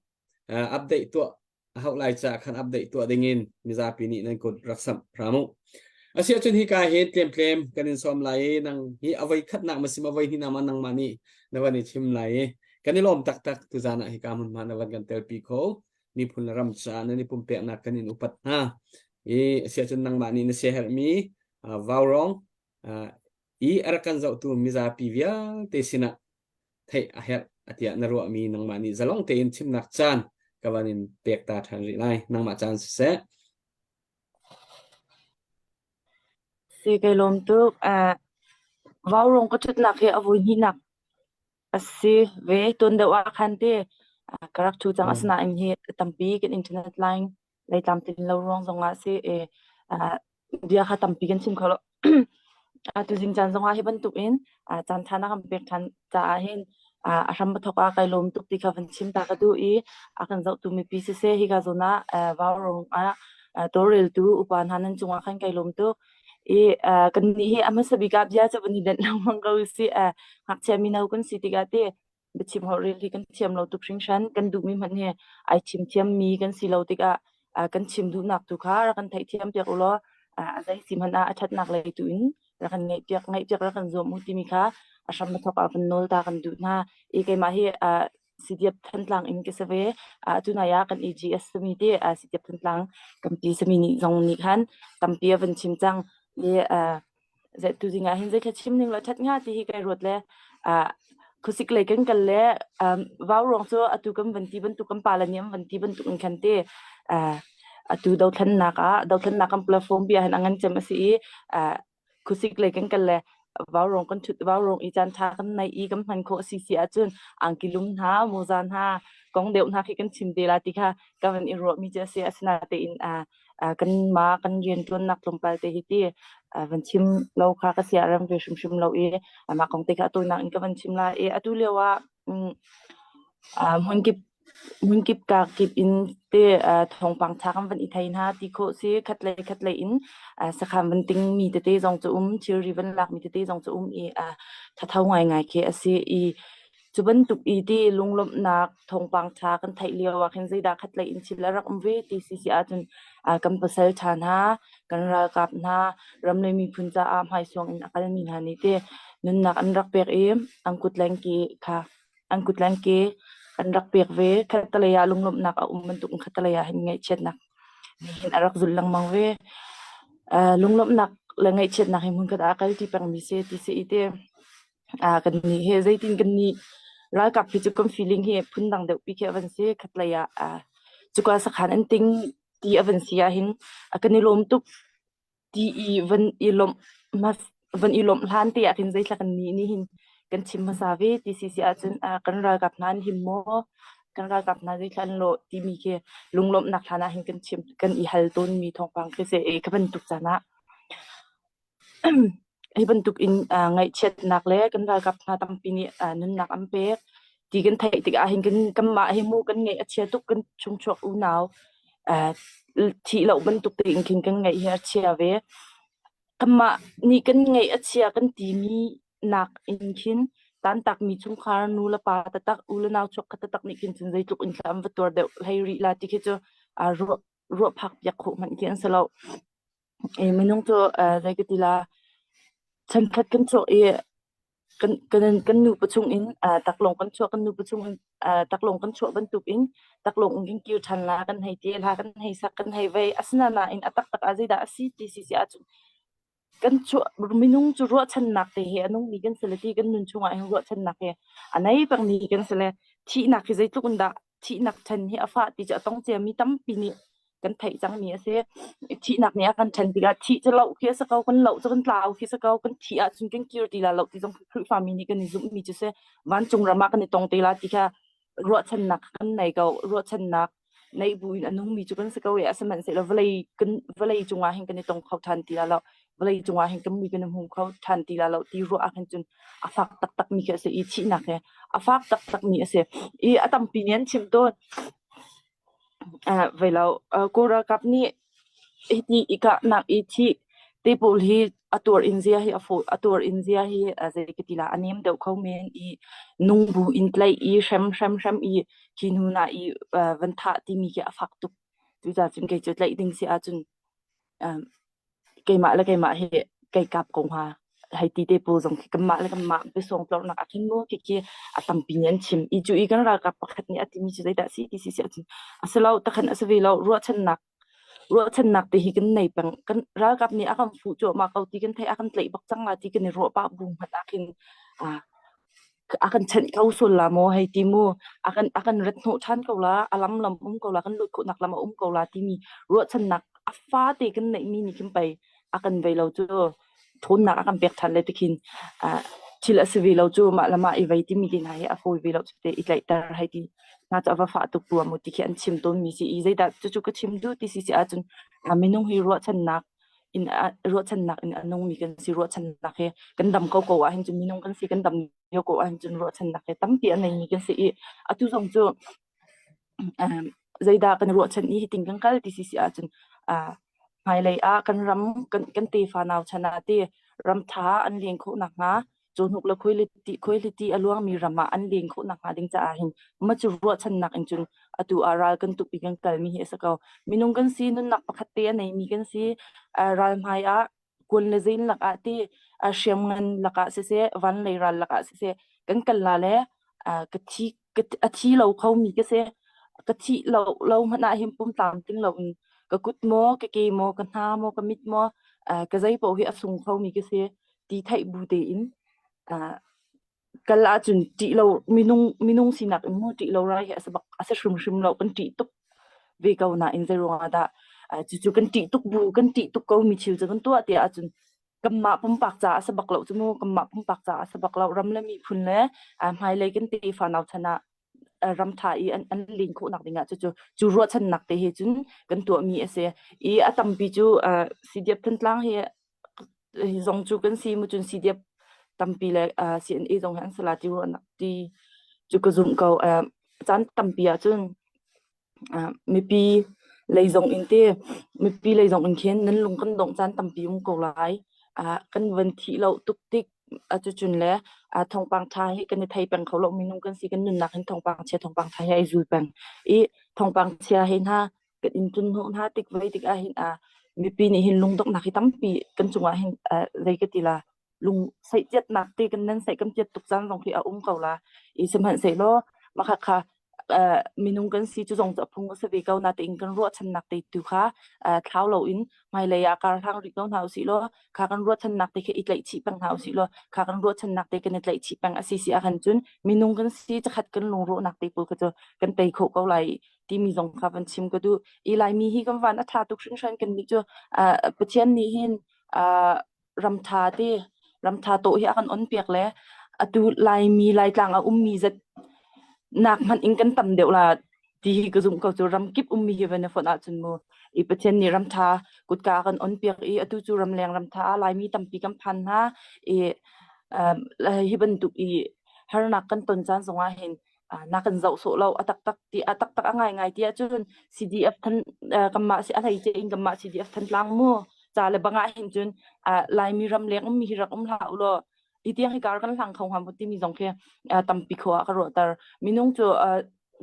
uh, update tuah a hauh lai caah khan update tuah dingin mizapi nih nan kut rak samh hram u. Asi ahcun hika hin tlemtlem kan in sawm lai i nang hi avoi khatnak masim avoi hnihnak ma nangmah nih na van i chim lai i kan i lawm taktak tuzan ah hika hmunhma na van kan telpi kho miphun le ram caah nan i pumpeknak kan in upat hna i asi ahcun nangmah nih na siaherhmi vaurong i a rak kan zohtu mizapi vialte sinah theih a herh atiah na ruahmi nangmah nih zalong tein chimnak caan ka van in pek ta ṭhan rih lai nangmah caan siseh Si kai lawm tuk. Uh, vaurong ka ṭhutnak hi a vui hnihnak a si ve. Tuan deuh ah khan te uh, ka rak ṭhu cang. Asinain hi tampi kan internet line lei tlamtlin lo ruang zongah si i uh, bia kha tampi kan chim kho lo. Tuzing caan zongah hi bantukin caan ṭha na kan pek ṭhan caah hin a hram a thawk ah kai lawm tuk ti kha van chim ta ka duh i a kan zohtu mipi siseh hika zawn ah vaurong ah tawlreltu upa hna nan cungah khan kai lawm tuk. I kannih hi a hmasa bik ah bia cu van i denh lengmang ko usih. Ngakchia mino kan si tikah ti biachim holhrel hi kan thiam lo tuk hringhran. Kan duhmi hmanh hi ai chim thiammi kan si lo tikah kan chim duhnak tu kha rak kan theihthiam piak u law a zei si hmanh ah a ṭhatnak lei tu in rak kan ngaihpiak ngaihpiak rak kan zuam u timi kha a hram a thawk ah van nawl ta kan duh hna. I keimah hi CDF Thantlang in ka si ve. Atu nai ah kan EGS sami te CDF Thantlang kampi sami nih zong nih khan tampi a van chim cang. I tuzing ah hin zeithla chim ning law ṭhat hnga ti hi kai ruat le khuasik lei kan kal le vauruang cu atu kan van ti bantuk kan pale nih an van ti bantuk in khan te atu dothlennak ah dothlennak kan platform bia hin a ngan cem a si i khuasik lei kan kal le vauruang kan ṭhut vauruang i caan ṭha kan nei i kan hman khawh si si ahcun angki lum hna mawza hna kong deuh hna khi kan chim te la ti kha ka van i ruahmi cu a si asinatein kanmah kan rianṭuannak tlawmpal te hi ti van chim lo kha ka sia rem ve hrimhrim lo i mah kong te kha a tawinak in ka van chim lai i atu lio ah hmunkip hmunkip ka kip in te thawngpang ṭha kan van i thei hna ti khawh si khatlei khatlei in sakhan van ting mi tete zong cu um thilri van lak mi tete zong cu um i thatho ngaingai khi a si i Cu bantuk i ti lunglawmhnak thawngpang ṭha kan theih lio ah khin zeidah khatlei in thil a rak um ve ti si si ahcun kan pasal ṭha hna, kan ralkap hna, ram le miphun caah hmaisuang in a kalmi hna nih ti nunnak an rak pek i an kut le an ke kha an kut le an ke an rak pek ve. Khattelei ah lunglawmhnak a um bantuk in khattelei ah hin ngaihchiatnak nih hin a rak zulh lengmang ve. Lunglawmhnak le ngaihchiatnak hi hmunkhat ah a kalṭi pengmi si ti si i ti Kan nih hi zeitin kan nih ralkap hi cu kan feeling hi phundang deuh pi khi a van si. Khatlei ah cuka sakhan an ting ti a van si ahhin kan i lawm tuk ti i van i lawmh van i lawmh hlan te ah khin zeithla kan nih nih hin kan chim hmasa ve ti si si ahcun kan ralkap hna an him maw kan ralkap hna zeithla an lawh timi khi lunglawmhnak hlan ah hin kan chim kan i hal tawnmi thawngpang khi si i ka bantuk caan ah Hi bantuk in ngaihchiatnak le kan ralkap hna tampi nih nunnak an pek ti kan theih tikah hin kan kanmah hi mu kan ngaih a chia tuk kan chungchuak unau thih lo bantuk tein khin kan ngaih hi a chia ve. Kanmah nih kan ngaih a chia kan timi nak in khin tantakmi chungkhar nu le pa taktak u le nau chuak kha taktak nih khin cun zeitluk in thla an va tuar deuh hlei rih la ti khi cu ruah ruah phak piak khawh hmanh khi an si lo. Minung cu zei ka ti la chankhat kan chuak i kan kan kan nupa chungin taklawng kan chuah kan nupa chungin taklawng kan chuah bantukin taklawng in kan kir ṭhan la kan hei ti hla kan hei sak kan hei vei asinain a taktak ah zeidah a si ti si si ahcun kan chuah minung cu ruahchannak te he a nungmi kan si le ti kan nun chungah hin ruahchannak he a nei pengmi kan si le thihnak hi zeitluk in dah thihnak ṭhen hi a fah ti cu a tong ciami tampi nih kan theih cangmi a si. Thihnak nih a kan ṭhen tikah thih cu loh khi a si ko, kan loh cu kan tlau khi a si ko, kan thih ahcun kan kir ti la lo ti zong Khrihfami nih kan i zumhmi cu si. Vancung ram ah kan i tong te la ti kha ruahchannak kan nei ko. Ruahchannak neih buin a nungmi cu kan si ko i sihmanhsehlaw vawlei kan vawlei cungah hin kan i tong kho ṭhan ti la lo. Vawlei cungah hin kan mui kan i hmu kho ṭhan ti la lo ti ruah ah khin cun a fak taktakmi khi a si i thihnak hi a fak taktakmi a si. I a tampi nih an chim tawn. Vei lo, Kawl ralkap nih hiti i kahnak i thih. Te pawl hi a tuar in zia hi a fawi a tuar in zia hi zei ka ti la a nem deuh kho men i nung bu in tlaih i hrem hrem hrem i khi hnu na i van thah timi khi a fak tuk. Cucaah cun kei cu tlaih ding si ahcun keimah le keimah hi kei kap ko hnga hei ti te pawl zong khi kanmah le kanmah biasawng tlornak ah khin mu khi khi a tampi nih an chim i cu i kan ralkap pakhat nih a timi cu zeidah si ti si si ahcun a si lo takhan a si ve lo ruahchannak ruahchannak te hi kan nei peng kan ralkap nih a kan fuh cuahmah ko ti kan theih a kan tlaih bak cang la ti kan i ruah pah bu hmanh ah khin a kan chanh ko sual la maw hei ti mu a kan a kan rat hnawh ṭhan ko la a lam lam um ko la kan lut khawhnak lam a um ko la timi ruahchannak a fate kan neihmi nih khin pei a kan vei lo cu ṭhawnnak a kan pek ṭhan le tikhin thil a si ve lo cu mah le mah i vei timi te hna hi a fawi ve lo cu te i tlaihter hei ti hna cu a va fah tuk rua mu ti khi an chim tawnmi si i zeidah cucu ka chim duh ti si si ahcun minung hi ruahchannak in ruahchannak in a nungmi kan si ruahchannak he kan dam ko ko ahhin cun minung kan si kan dam lio ko ahhin cun ruahchannak he tampi a neimi kan si i atu zong cu um, zeidah kan ruahchan i hitin kan kal ti si si ahcun uh, hmailei ah kan ram kan kan tefa nau chan ah te ram tha an leng khawh nakhnga cawhnuk le khuailiti khuailiti a luangmi ram ah an len khawh nakhnga ding caah hin ma cu ruahchannak in cun atu ah ral kan tuk i kan kalmi hi a si ko. Minung kan si nunnak pakhat te a neimi kan si ral hmai ah kun le zin lakah ti hriamngan lakah siseh van lei ral lakah siseh kan kal la le ka thi a thi lo kho mi ka si ka thih lo lo hmanh ah hin pum tlamtling lo in ka kut maw ka ke maw ka hna maw ka mit maw ka zei paoh hi a sung kho mi ka si ti theih bu tein kal ahcun ṭih lo minung minung sinak in mu ṭih lo rai hi a si bak a si hrimhrim lo kan ṭih tuk ve ko nain zei ruangah dah cucu kan ṭih tuk bu kan ṭih tuk ko mi thil cu kan tuah tiah ahcun kanmah pumpak caah a si bak lo cu mu kanmah pumpak caah a si bak lo ram le miphun le hmailei kan tefa nau chan ah ram ṭha i an an len khawhnak dingah cucu cu ruahchannak te he cun kan tuahmi a si i a tampi cu CDF Thantlang hi hi zong cu kan si mu cun CDF tampi le CNA zong hi an sala ti ruahnak ti cu ka zumh ko caan tampi ahcun mipi lei zong in te mipi lei zong in khin nan lung kan dongh caan tampi um ko lai kan van thih lo tuk tik cucun le thawngpang ṭha hi kan i thei peng kho lo minung kan si kan nunnak hin thawngpang chia thawngpang ṭha hi ai zul peng i thawngpang chia he hna kan in tlun hnawh hna tik vei tik ah hin mipi nih hin lungdonghnak hi tampi kan cungah hin zei ka ti la lung saihciatnak te kan nan saih kan tiat tuk caan zong khi a um ko la i sihmanhsehlaw mah kha minung kan si cu zong cu a phung a si ve ko natein kan ruahchannak te tu kha thlau loin hmailei ah kar hlang rih ko hna usih law kha kan ruahchannak te kha i tlaih chih peng hna usih law kha kan ruahchannak te kan i tlaih chih peng a si si ahkhan cun minung kan si cakhat kan lungrawhnak te pawl kha cu kan tei khawh ko lai timi zong kha van chim ka duh i Laimi hi kan van a ṭha tuk hringhran kan nih cu Pathian nih hin ramṭha te ramṭha tawh hi a kan on piak le atu Laimi Laitlang a ummi zat nak hmanh in kan tam deuh la ti hi ka zumh ko cu ramkip ummi hi van i fonh ahcun mu i Pathian nih ramṭha kutka a kan on piak i atu cu ramleng ramṭha ah Laimi tampi kan phan hna i hi bantuk i harnak kan ton caan zongah hin na kan zoh sawh lo a taktak ti a taktak a ngaingai ti ahcun CDF than kanmah si a hleice in kanmah CDF Thantlang mu ca le bang ah hin cun Laimi ram leng ummi hi rak um hlah u law hi tiang hi kar kan hlang kho hnga maw timi zong khi tampi kho ah ka ruahter minung cu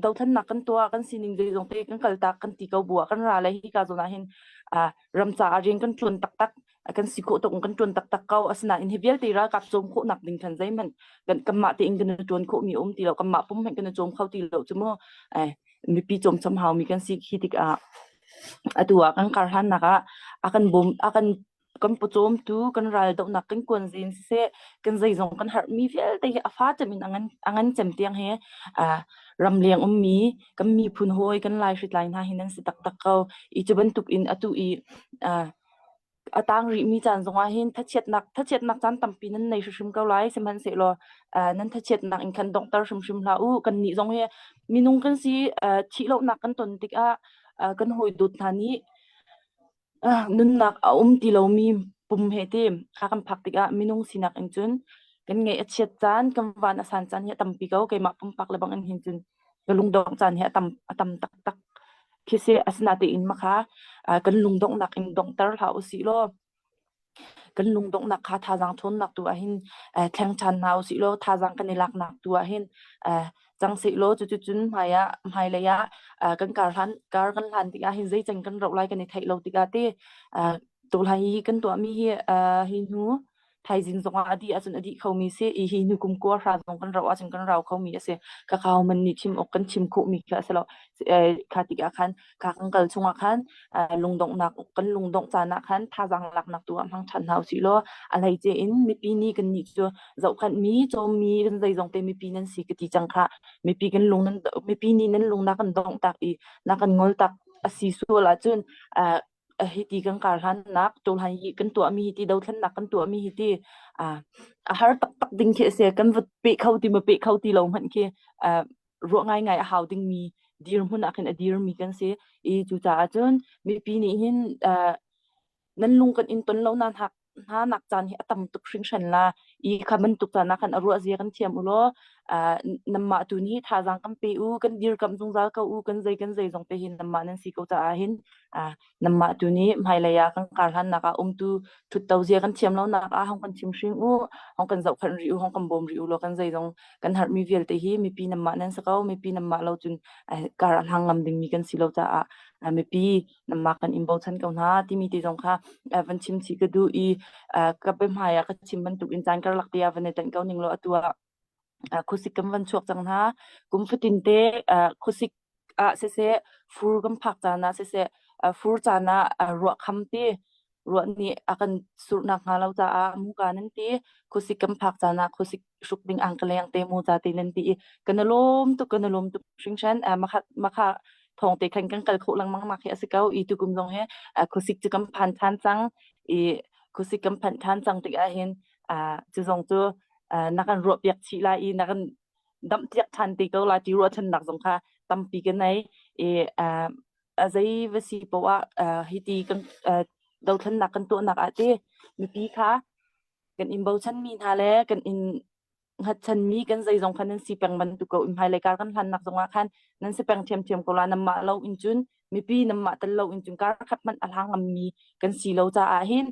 dothlennak kan tuah kan sining zeizong te kan kaltak kan ti ko bu ah kan ra le hi ka zawn ah hin ram caah rian kan ṭuan taktak kan si khawh tuk kan ṭuan taktak ko asinain hi vialte ralkap cawm khawhnak ding khan zeihmanh kan kanmah tein kan i ṭuan khawhmi um ti lo kanmah pum hmanh kan i cawm kho ti lo cu mu eh mipi cawm chom haumi kan si khi tikah atu ah kan kar hlannak ah a kan bawm a kan kan pawcawmtu kan ral dohnak kan kuanzin siseh kan zeizong kan harhmi vialte hi a fa cem in a ngan a ngan cem tiang hi ramleng ummi kan miphun hawi kan lai hritlai hna hi nan si taktak ko i cu bantuk in atu i a tang rihmi caan zongah hin thachiatnak thachiatnak caan tampi nan nei hrimhrim ko lai sihmanhsehlaw nan thachiatnak in khan donghter hrimhrim hlah u kannih zong hi minung kan si thih lohnak kan ton tikah kan hawi dawt hna nih nunnak a um ti lomi pum he ti kha kan phak tikah minung sinak in cun kan ngaih a chiat caan kan van a san caan hi a tampi ko keimah pumpak le bang in hin cun ka lungdongh caan hi a tam a tam taktak khi si asinatein makha kan lungdonghnak in donghter hlah usih law. kan lungdonghnak kha thazaang ṭhawnnak tu ah hin thleng ṭhan hna usih law thazaang kan i laknak tu ah hin cang seh law cuticun hmai ah hmailei ah kan kar hlan kar kan hlan tikah hin zei can kan roh lai kan i theih lo tikah te tuhlai hi kan tuahmi hi hi hnu thaizing zongah a dih ahcun a dih khomi si i hi hnu kum kua hra zong kan rauh ahcun kan rau khomi a si. Kakao man nih chim awk kan chim khawhmi kha a si lo. Kha tikah khan kha kan kal chungah khan lungdonghnak kan lungdongh caan ah khan thazaang laknak tu ah hmang ṭhan hna usih law a hleice in mipi nih kan nih cu zohkhanhmi cawmmi kan zeizong te mipi nan si ka ti cang kha mipi kan lung nan mipi nih nan lung na kan dongh tak i na kan ngol tak a si sual ahcun hiti kan kar hlannak ṭawlhan hi kan tuahmi hi ti dothlennak kan tuahmi hi ti a har taktak ding khi a si kan va pe kho ti ma pe kho ti lo hmanh khi ruah ngaingai a hau dingmi dirhmun ah khin a dirmi kan si i cucaah cun mipi nih hin nan lung kan in ton lo na hnak hna nak caan hi a tam tuk hringhran la i kha bantuk caan ah khan a ruah zia kan thiam u law namah tu nih thazaang kan pe u kan dirkamh zungzal ko u kan zei kan zei zong te hin namah nan si ko caah hin namah tu nih hmailei ah kan kar hlannak ah umtu thutto zia kan thiam lo nak ah hong kan chim hring u hong kan zohkhenh rih u hong kan bawm rih u law kan zei zong kan harmi vialte hi mipi namah nan si ko mipi namah lo cun kar a hlang ngam dingmi kan si lo caah mipi namah kan in bochan ko hna timi te zong kha van chim chih ka duh i ka biahmai ah ka chim bantuk in caan karlak te ah van i tanh ko ning law atu ah khuasik kan van chuak cang hna kum fatin te khuasik ah siseh fur kan phak caan ah siseh fur caan ah ruah kham ti ruah nih a kan surhnak hnga lo caah muka nan ti khuasik kan phak caan ah khuasik hruk ding ang ka leng te mu ca te nan ti i kan i lawm tuk kan i lawm tuk hringhran makha makha thawng te khan kan kal khawh lengmang nak hi a si ko i tukum zong hi khuasik cu kan phan than cang i khuasik kan phanh than cang tikah hin cu zong cu na kan ruah piak chih lai i na kan damh piak than te ko lai ti ruahchannak zong kha tampi ka nei i a zei va si poah ah hiti kan dothlennak kan tuahnak ah ti mipi kha kan in bochanmi hna le kan in hngatchanmi kan zeizong kha nan si peng bantuk ko in hmailei kar kan hlannak zongah khan nan si peng ṭhiamṭhiam ko la nanmah lo in cun mipi nanmah tel lo in cun kar khat hmanh a hlang ngammi kan si lo caah hin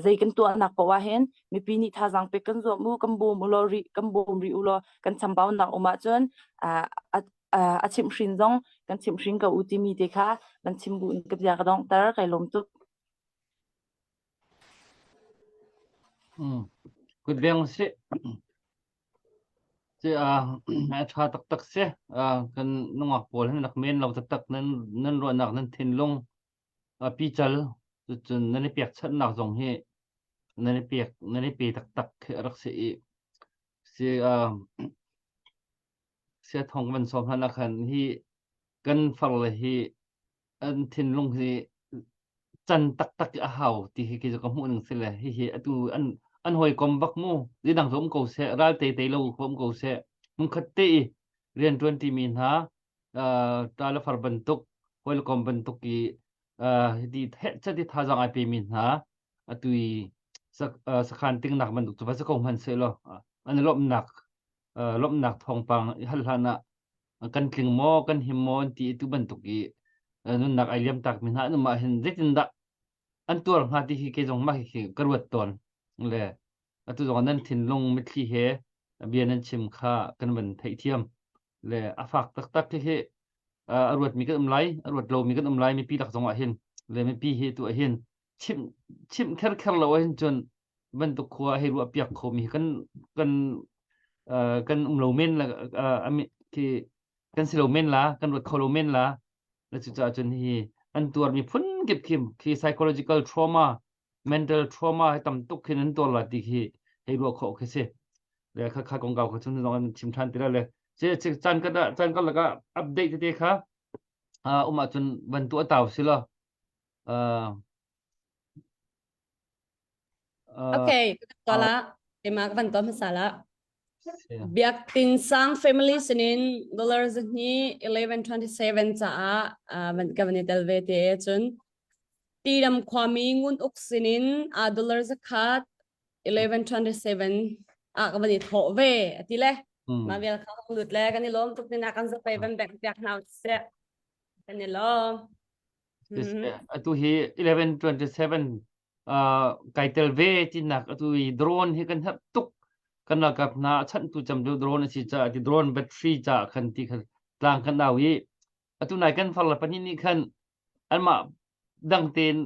zei kan tuahnak paoh ah hin mipi nih thazaang pek kan zuam u kan bawm u law rih kan bawm rih u law kan chambaunak um ahcun a chimhhrin zong kan chimhhrin ko u timi te kha kan chim bu in ka bia ka donghter kai lawm tuk. Kut veng sih. Ci a ṭha taktak si. Kan nungak pawl hin rak men lo taktak nan nan ruahnak nan thinlung pical cucun nan i pekchanhnak zong hi nan i pek nan i pe taktak khi a rak si i si sia thong van sawm hlan ah khan hi kan farle hi an thinlung hi can taktak a hau ti hi khi cu ka hmuh ning si le hihi atu an an hawikom bak mu dang cu um ko seh ral te te lo ko um ko seh hmunkhat te i rian ṭuan ṭimi hna ṭa le far bantuk hawikom bantuk i hiti heh ti thazaang ai pemi hna atu i sakhan tingnak bantuk cu va si ko hmanh seh law an lawmhnak lawmhnak thawngpang i hal hlan ah kan tling maw kan him maw an ti i tu bantuk i nunnak ai liam tak mi hna an um ah hin zeitindah an tuar hnga ti hi kei zong mah hi ka ruat tawn le atu zong nan thinlung mitthli he bia nan chim kha kan van theihthiam le a fak taktak hi hi a ruat mi kan um lai a ruat lo mi kan um lai mipi lak zong ah hin le mipi hi tu ah hin chim chim kher kher lo ah hin cun bantuk khua hei ruah piak kho mi kan kan kan um lo men la khi kan si lo men la kan ruat kho lo men la na cu caah cun hi an tuar mi phun kip khim khi psychological trauma mental trauma hi tam tuk khin an tuar la ti khi hei ruah khawh khi si le kha kha kong kau kha chun zong an chim than ti la le che che chan ka da chan ka laka update te kha um ah cun van tu atau si lo Okay, tola. Keimah ka van tuah hmasa la. Biak Tin Sang family sinin dollar zahnih 1127 caah van ka van i tel ve te cun Tidam khuami Ngun Uk sinin a dollar zakhat 1127 ah ka van i thawh ve ati le mah vial kha hong lut le kan i lawm tuk tina kan zapei van bek piak hna seh kan i lawm Atu hi 1127. Kai tel ve tinak atu i drone hi kan herh tuk. Kan ralkap hna a chanhtu cem cu drone a si caah ti drone battery caah khan ti khan tlang kan au i atu nai kan far le pahnih nih khan anmah dang tein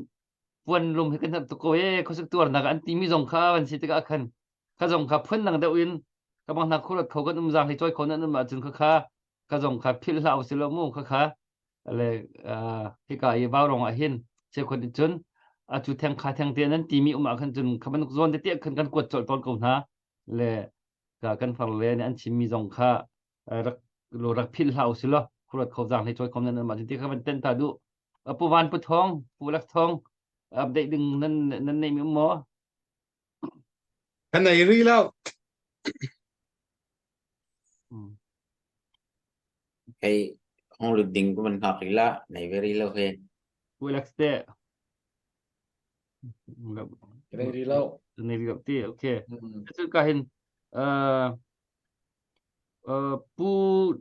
puan lum hi kan herh tuk ko ee khuasik tuarnak an timi zong kha van si tikah khan kha zong kha phun dang deuh in ka bang hna khurat kho kan um zang hi cawi kho nan um ahcun kha kha ka zong kha philh hlah usih law mu kha kha le hika i vaurong ah hin cheukhat nih cun atu theng kha theng te nan timi um ah khan cun kha bantuk zawn te khan kan kuat colh tawn ko hna le ka kan far le nih an chimmi zong kha rak lo rak philh hlah usih law khurat kho zang hlei cawi khom nan um ah ti kha van ten ta duh pu van pu thong pu lak thong update ding nan nan nei mi um maw Kan nei rih lo. Hei, hong lut ding ku man hngak rih la, nei ve rih lo he. Pu Alex te. Nei rih lo. Nei rih lo ti, okay. Cu ka hin uh, uh, Pu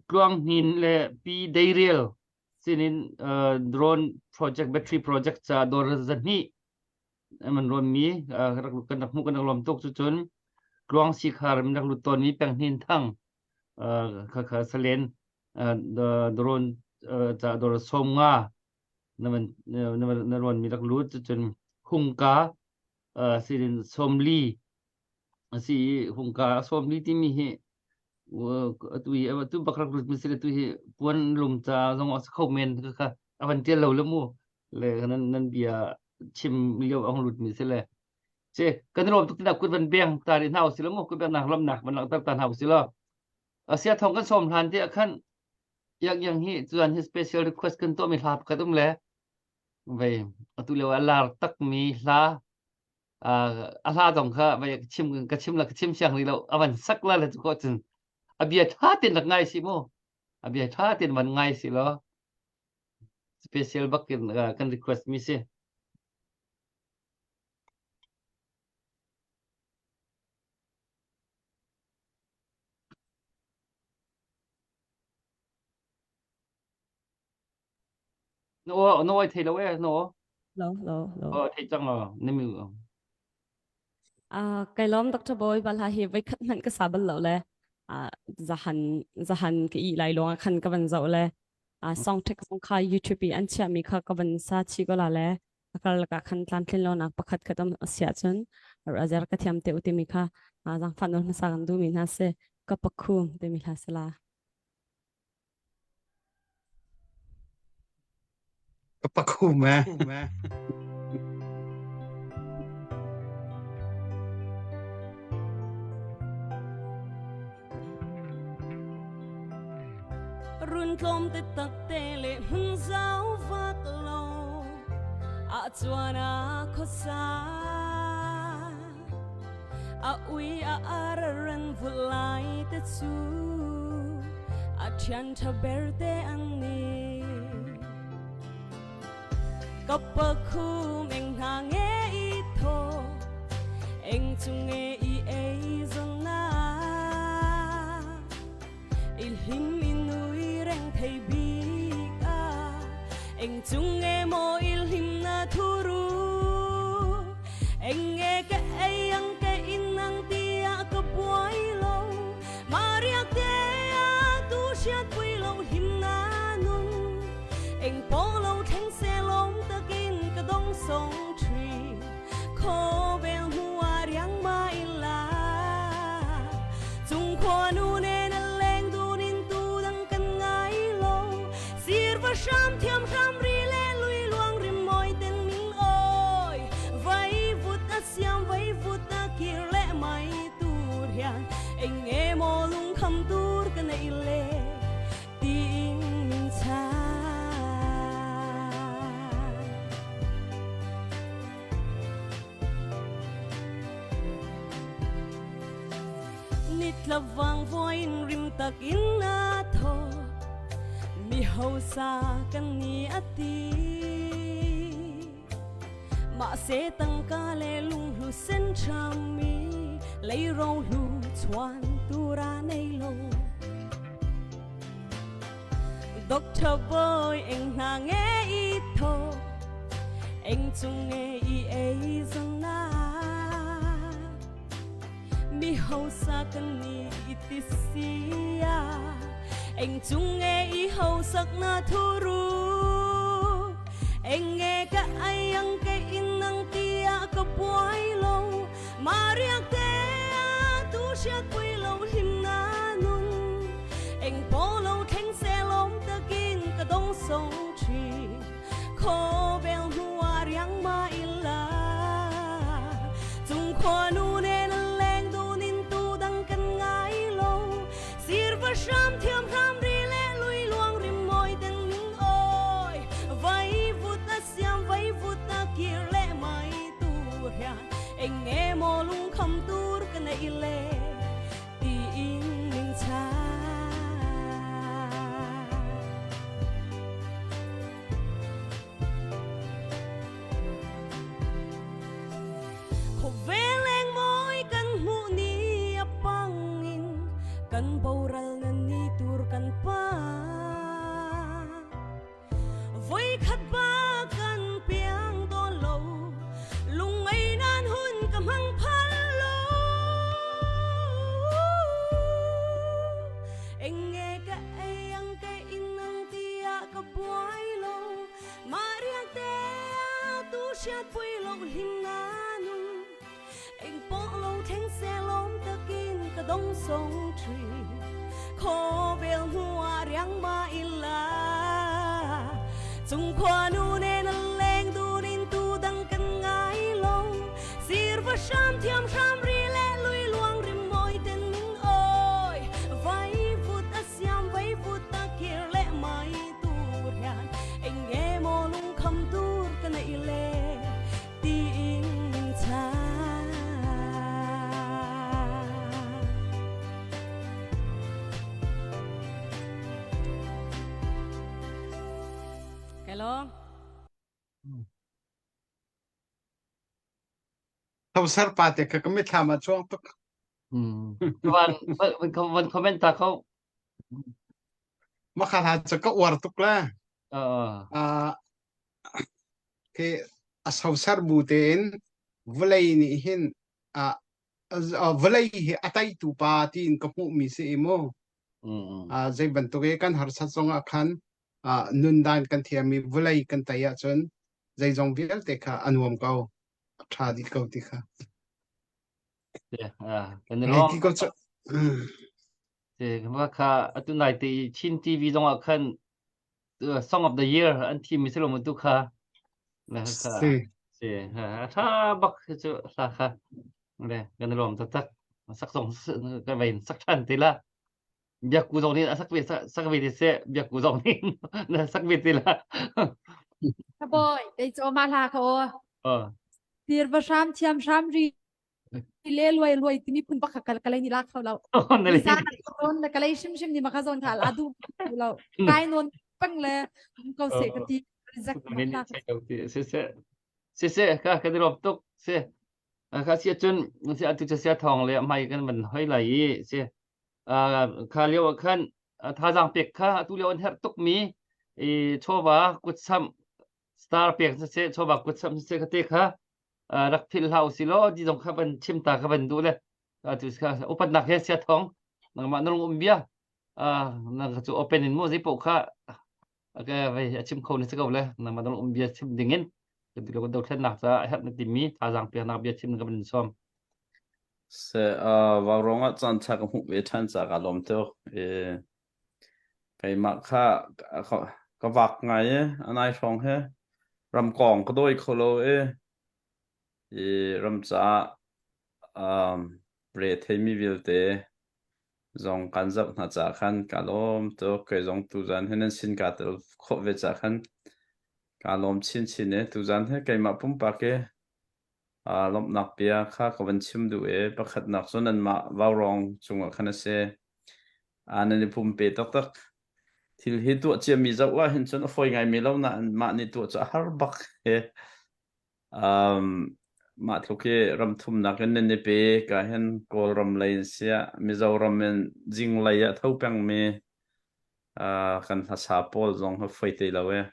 Tluang Hnin le Pi Deiriel sinin uh, drone project battery project ca dor zahnih man rawnmi rak kan rak hmuh kan rak lawm tuk cucun tluang sikhar min rak lut tawnmi peng hnin thang kha kha salen drone ca dor som nga na man na rawnmi rak lut cucun hungka sirin somli asi hungka somli timi hi atu hi atu bak rak lut mi si tu hi puan lum ca zong a kho men kha kha avan tial lo le mu le nan nan bia chim lio ang lut mi si le che kan rom tuk tina kut van beng ta ri hna usila mu kut beng nak lam nak van lang tak ta hna usila asia thong kan som hlan te akhan yang yang hi chuan hi special request kan to mi hla pakhat um le ve atu leo a lar tak mi hla a hla dong kha vai chim ka chim la ka chim siang ri lo avan sak la le chu ko cun a bia tha tin rak ngai si mu a bia tha tin van ngai si lo Special bak in kan request mi si. No, no ai thei lo e, no. Lo, lo, lo. Oh, thei cang lo, na mi. Ah, kai lom Dr. Boy bal ha hi voi khat hmanh ka sa bal lo le. Ah, zahan zahan ka i lai long khan ka van zo le. A song ṭhek zong kha YouTube i an chiahmi kha ka van sa chih ko la le a karlak ah khan tlamtlin lonak pakhat khat um a si ahcun azer ka thiam te u timi kha zaangfah nawl hmasa kan duhmi hna si ka pakhum timi hla si la. Ka pakhum eh. Run tlawm te tak te le hmun zau vak lo a chuan a khosa a ui a ar ran vulai te chu a thian tha ber te an ni Ka pakhum eng hna nge i tho eng chung nge i ei zong na i hlim i nui reng thei bik a eng chung nge mo i hlim na thuru eng nge ka ei ang ka in ang tia ka buai lo Maria te a tu siat pui lo hlim na nun eng pawng lo thleng se lawm takin ka dong song ṭhi khawvel hmu ah riang ma ila chung khua nu nen a leng dun in tu dang kan ngai lo sir va hram thiam hram ri le lui luang rim mawi ten min oi vai vut a siam vai vut a kir le mai tur hian eng nge maw lungkham tur ka nei le tiin min chang. Nitla vang voin rim takin a tho mi hausa kan ni ati Mahse tangka le lunghlu sen ṭhami lei rohlu chuan tura nei lo. Doctor boy eng hna nge i tho eng chung nge i ei zong. hausa kan ni ti sia eng chung nge i hausak na thuru eng nge ka ai ang ke in nang tia ka buai lo Maria te tu hriat pui lo hlim na nun eng po lo thleng se lom takin ka dong song thin khawvel hnuah riang ma ila chung khua nu nen an leng dunin tu dang kan ngai lo sir va hram thiam hram ri le lui luang rim mawi ten min oi vai vut a siam vai vut a kir le mai tur hian eng nge maw lungkham tur ka nei le tiin min chhan. Khawvel eng mawi kan hmuh ni a pangin kan boral na ni tur kan pa. Voikhat ba kan piang dawn lo lungngei nan hun ka hmang phal lo. Eng nge ka ei ang ke in ang tia ka buai lo mah riang te tu hriat pui lo hlim na nun eng pawh lo thleng se lawm takin ka dong song thin khawvel hnuah riang ma ila chung khua nu nen an leng dunin tu dang kan ngai lo sir va hram thiam hram ri le lui luang rim mawi ten min oi vai vut a siam vai vut a kir le mai tur hian eng nge maw lungkham tur ka nei le tiin min chhan. Hello. Thosar pa te kha ka mitthlam ah chuang tuk. Van van comment ta kho. Ma kha hla cu ka uar tuk le. Uh, Khi a sosar bu tein vawlei nih hin uh, vawlei hi a teitu pa tiin ka hmuhmi si i mu. Uh, zei bantuk i kan harsat zong ah khan uh, nundan kan thiam i vawlei kan tei ahcun zeizong vialte kha a nuam ko. A ṭha dih ko ti kha. Yeah, uh, kan i lawm. Ti ko cu. Kha atu nai te Chin TV zong ah khan Song of the Year an thim mi si lo mu tu kha. Na kha. Si. Si. Tha bak cu hla kha. Le kan i lawm taktak. Sak zong ka vein sak than te la. Biakku zong nih a sak ve sak ve te se biakku zong nih na sak ve te la. Ka boy, kei cu ma hla kha o. Oh. Tir va hram thiam hram ri le luai luai timi phun bak kal kalei ni lak kho lo. Na Sa non le kalei shim shim ni maka zon kha la du lo. Kai non pang le ko se ka ti zak ma hla. Se se se se ka ka di rom tuk se kha sia cun se atu cha sia thong le mai kan van hoi lai i se kha lio ah khan thazaang pek kha atu lio an herh tuk mi i chawva kutsam star pek siseh chawva kutsam siseh kha te kha rak philh hlah usih law ti zong kha van chim ta kha van duh le atu kha upatnak he sia thong nangmah na lung um bia nang cu open in mu zei paoh kha a chim kho na si ko le nangmah na lung um bia chim ding in kan ti lo dothlennak caah a herh na timi thazaang peknak bia chim ka van sawm Se uh, vaurawng ah caan ṭha ka hmuh ve ṭhan ca ka lawm tuk. E, keimah kha ka, ka vak ngai e, anai hrawng he ramkong ka dawi kho lo e. I ram caah um, re theimi vialte zong kan zoh hna caah khan ka lawm tuk. Kei zong tuzan he nan sin kaa tel khawh ve caah khan ka lawm chinchin e. Tuzan he keimah pumpak e Aa lawmhnak bia kha ka van chim duh i pakhatnak cu nanmah vaurawng cungah khan a si. Aa nan i pumpe taktak. Thil hi tuah ciami zoh ah hin cun a fawi ngaimi lo nain mah nih tuah cu a har bak he. Um, mah tluk hi ram thumnak in nan i pe ka hin Kawlram lei in siah Mizoram in zinglei ah tho pengmi uh, kan hlasa pawl zong hi foi te lo e.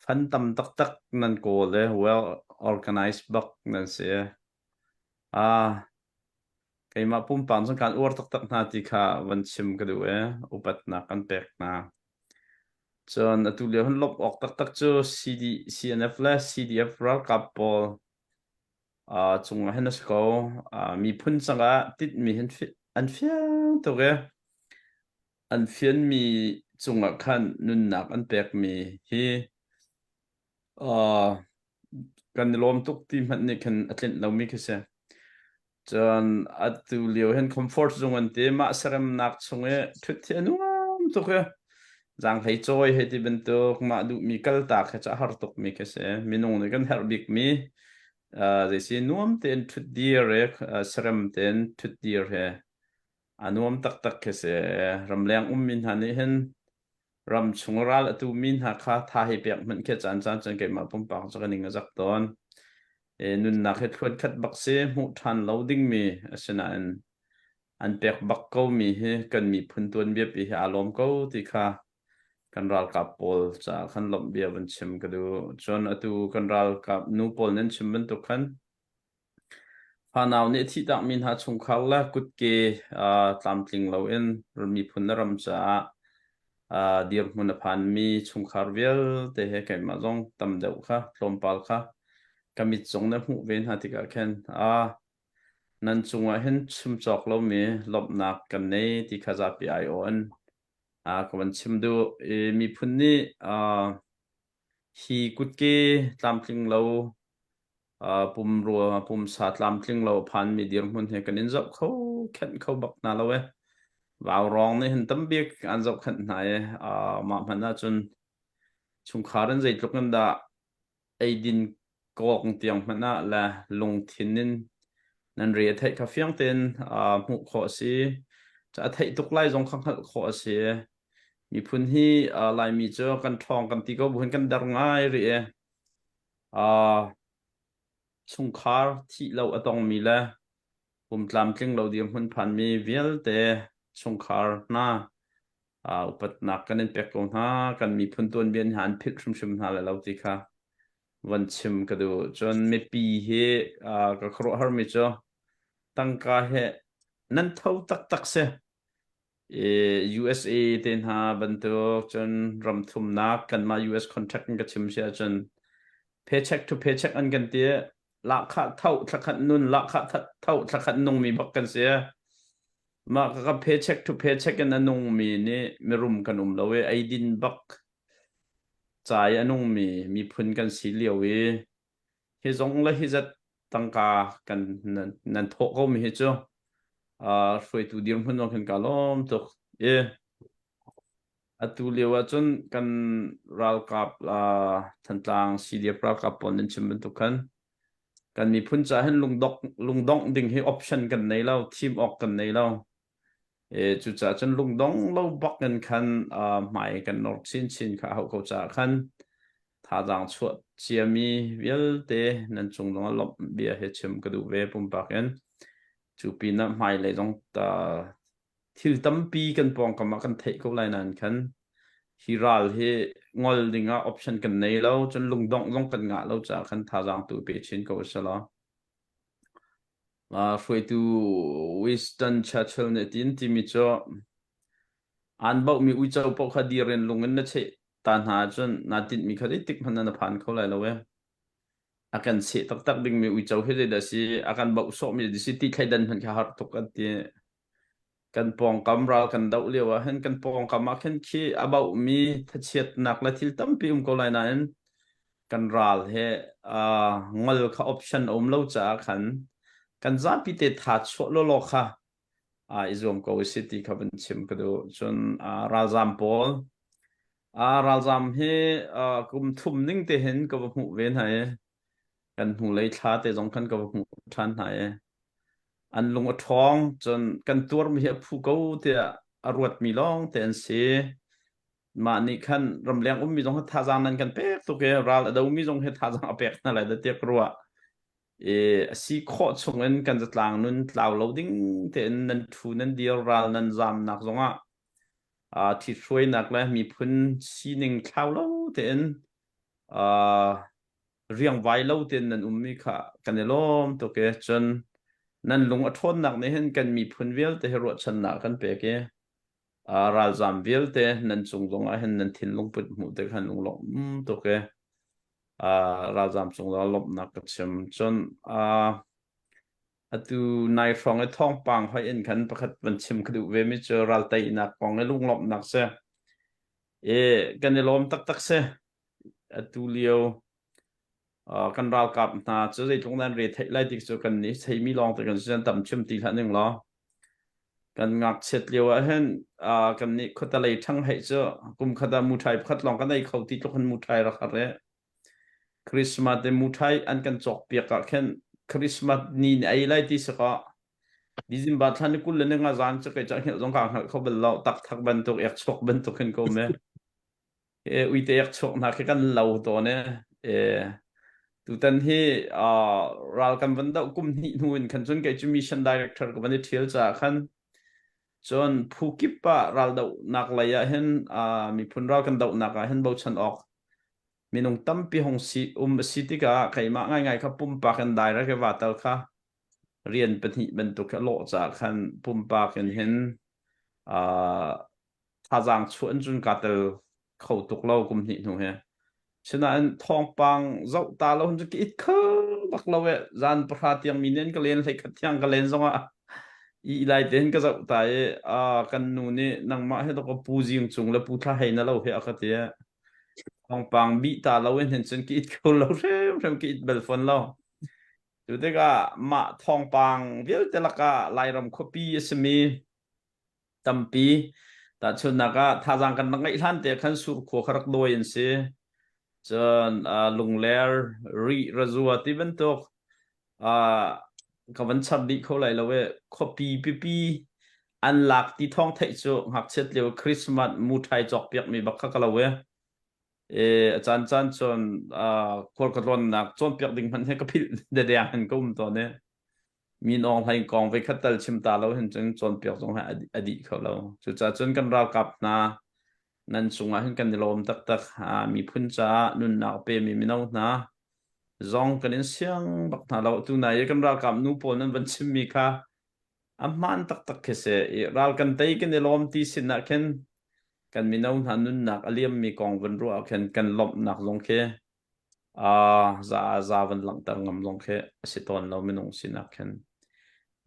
Fan tam taktak nan kawl i well organized bak nan si. Ah. Keimah pumpak cun kaan uar taktak hna ti kha van chim ka duh i upatnak kan pek hna. Cun atu lio hin lawmh awk taktak cu CD, CNF le CDF ralkap pawl uh, cungah hin a si ko. Uh, miphun cangah tinhmi hin an fiang tuk i an fianmi cungah khan nunnak an pekmi hi Uh, kan i lawm tuk ti hmanh nih khan a tlinh lomi khi si. Cun atu lio hin comfort zung an ti mah seremnak chung i ṭhut hi a nuam tuk i zaanghlei cawi hei ti bantuk mah duhmi kaltak hi cu a har tukmi khi si. Minung nih kan herh bikmi uh, zeisi nuam tein ṭhut dir i uh, serem tein ṭhut dir hi a nuam taktak khi si. Ramleng ummi hna nih hin ramchung ral a tumi hna kha tha hei pek hmanh khi caan caan cun keimah pumpak cu ka ning a zak tawn. E, nunnak hi thluan khat bak si hmuh ṭhan lo dingmi asinain an pek bak ko mi hi kan miphun tuanbia pi hi aa lawm ko ti kha kan ralkap pawl caah khan lawmh bia van chim ka duh. Cun atu kan ralkap nu pawl nan chim bantuk khan Fanau nih a thihtakmi hna chungkhar le kutke tlamtling loin miphun le ram caah dirhmun a phanmi chungkhar vialte he keimah zong tam deuh kha tlawmpal kha ka mit zong na hmuh ve hna tikah khin nan cungah hin chim cawk lomi lawmhnak kan nei ti kha zapi aiawh in ka van chim duh. I miphun nih hi kutke tlamtling lo pumrua pumsa tlamtling lo phanmi dirhmun he kan in zoh kho khenh kho bak hna lo e vaurawng nih hin tambik an zohkhenh hna i mah hmanh ahcun chungkhar in zeitluk in dah eidin kawk tiang hmanh ah le lungthin in nan re a theih kha fiang tein hmuh khawh a si a theih tuk lai zong kha hngalh khawh a si miphun hi Laimi cu kan ṭhawng kan ti ko bu hin kan der ngai rih i Chungkhar thih lo a tongmi le pum tlamtling lo dirhmun phanmi vialte chungkhar hna upatnak kan in pek ko hna. Kan miphun tuanbia nih an philh hrimhrim hna lai lo ti kha van chim ka duh. Cun mipi hi ka khuaruahharmi cu tangka he nan tho taktak si. USA te hna bantuk cun ram thumnak kanmah US contract in ka chim si ahcun paycheck to paycheck an kan ti lahkhah tho thlakhat nun lahkhah tho thlakhat nungmi bak kan si mah ka paycheck to paycheck in a nungmi nih mirum kan um lo i eidin bak cai a nungmi miphun kan si lio i hi zong le hi zat tangka kan nan, nan thawh ko mi hi cu uh, hruaitu dirhmun zong khin ka lawm tuk i atu lio ah cun kan ralkap uh, Thantlang CDF ralkap pawl nan chim bantuk khan kan miphun ca hin lungdok lungdongh ding hi option kan nei lo thim awk kan nei lo E cucaah cun lungdong lo bak in khan uh, hmai kan nor chinchin kha hau ko caah khan thazaang chuah ciami vialte nan cung zong ah lawmh bia he chim ka duh ve pumpak in. Cu pinah hmailei zong ta thil tampi kan pawngkam ah kan theih ko lai nain khan hi ral hi ngol ding ah option kan nei lo cun lungdongh zong kan ngah lo caah khan thazaang tu pe chin ko usalaw. Uh, hruaitu Winston Churchill nih tin timi cu an bauhmi uico paoh kha dir in lung in na cheh ta hna ahcun naa tinhmi kha zeitik hmanh na phan kho lai lo e. A kan seh taktak dingmi uico hi zeidah si, a kan bauh sawhmi si ti thleidan hmanh kha har tuk an ti. Kan pawngkam ral kan doh lio ah hin kan pawngkam ah khin khi a bauhmi thachiatnak le thil tampi um ko lai nain kan ral he uh, ngol kha option a um lo caah khan kan zapi te tha chuah lawlaw kha uh, i zuam ko si ti kha van chim ka duh. Cun uh, ralzam pawl uh, ralzam hi uh, kum thum ning te hin ka va hmuh ve hna i kan hnulei thla te zong khan ka va hmuh ṭhan hna i an lung a ṭhawng cun kan tuarmi hi a phu ko tiah a ruatmi lawng te an si. Mah nih khan ramleng ummi zong hi thazaang nan kan pek tuk i ral a domi zong hi thazaang a pek hna lai dah tiah ka ruah. I a si khawh chungin kan zatlang nun tlau lo ding tein nan ṭhu nan dir ral nan zamnak zongah uh, ṭhithruainak le miphun sining thlau lo tein uh, riangvai lo tein nan ummi kha kan i lawm tuk i cun. Nan lung a ṭhawnnak nih hin kan miphun vialte hi ruahchannak kan pek i ralzaam vialte nan cung zongah hin nan thinlung put hmuh tik han lunglawm tuk i ralzaam cung zongah lawmhnak ka chim. Cun atu nai hrawng i thawngpang hoi in khan pakhat van chim ka duh ve mi cu ralteinak kong i lunglawmhnak si. I kan i lawm taktak si. Atu lio kan ralkap hna cu zeitluk nan re theih lai ti cu kan nih theimi lawng te kan si tam chim ti hlah ning law kan ngakchiat lio ah hin kan nih khuatalei ṭhang heih cu kum khat ah muṭhai pakhat lawng kan ei kho ti tluk hin muṭhai rak har e Christmas te muṭhai an kan cawk piak ah khin Christmas ni ni ei lai ti sakaw December thla ni 20 le ni nga zan cu kei cu hngelh zong ka hngalh kho bal lo tak thak bantuk ek chuak bantuk hin ko me E, uite ek chuak hna khi kan lo tawn e. E, tutan hi uh, ral kan van doh kum hnih hnu in khan cun kei cu mission director ka van i ṭhial caah khan cun phu kip ah ral dohnak lei ah hin uh, miphun ral kan dohnak ah hin bochan awk minung tampi hong si um a si tikah keimah ngaingai kha pumpak in direct va tal kha rian pahnih bantuk a lawh caah khan pumpak in hin uh, thazaang chuah in cun kaa tel kho tuk lo kum hnih hnu hi. Sinain thawngpang zoh ta lo hun cu ka it kho bak lo e zan pahra tiang mi nen ka len hlei khat thiang ka len zongah i lai tein ka zoh ta i kan nu nih nangmah he dok pu zing cung le pu thla hei na lo he a ka ti thawngpang bih ta lo in hin cun ka it kho lo hrim hrim ka it bel fawn lo cu tikah mah thawngpang vialte lakah Lairam khuapi a simi tampi tahchunhnak ah thazaang kan rak ngeih hlan te khan surkhua kha rak dawi an si cun lungler ri razua ti bantuk ka van char dih kho lai lo e khuapi pipi an lak ti thawng theih cu ngakchiat lio Christmas muthai cawk piak mi bak kha ka lo e e a caan caan cun khual ka tlawnnak cawnpiak ding hmanh he ka philh dedeng in ka um tawn e Min Aung Hlaing kong voikhat tal chim ta lo hin cun cawnpiak zong hi a dih kho lo. Cucaah cun kan ralkap hna nan cungah hin kan i lawm taktak. Miphun caah nunnak pemi mino hna zong kan in siang bak hna lo. Tunai i kan ralkap nu pawl nan van chimmi kha a hmaan taktak khi si. I ral kan tei kan i lawm ti sin ah khin kan mino hna nunnak a liammi kong van ruah ah khin kan lawmhnak zong khi za za van langhter ngam zong khi a si tawn lo minung sinak khin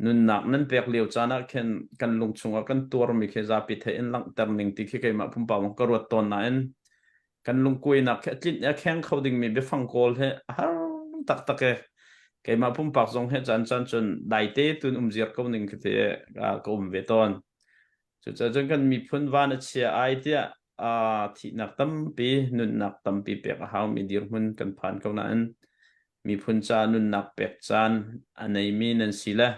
nunnak nan pek lio caan ah khin kan lung chungah kan tuarmi khi zapi theih in langhter ning ti khi keimah pumpak lawng ka ruat tawn nain kan lungkuainak khi a tlinh a kheng kho dingmi biafang kawl he a har taktak e keimah pumpak zong he caan caan cun daite tun um ziar ko ning khi te ka um ve tawn Cucaah cun kan miphun van a chia ai tiah thihnak tampi, nunnak tampi pek a haumi dirhmun kan phan ko nain miphun ca nunnak pek caan a neimi nan si le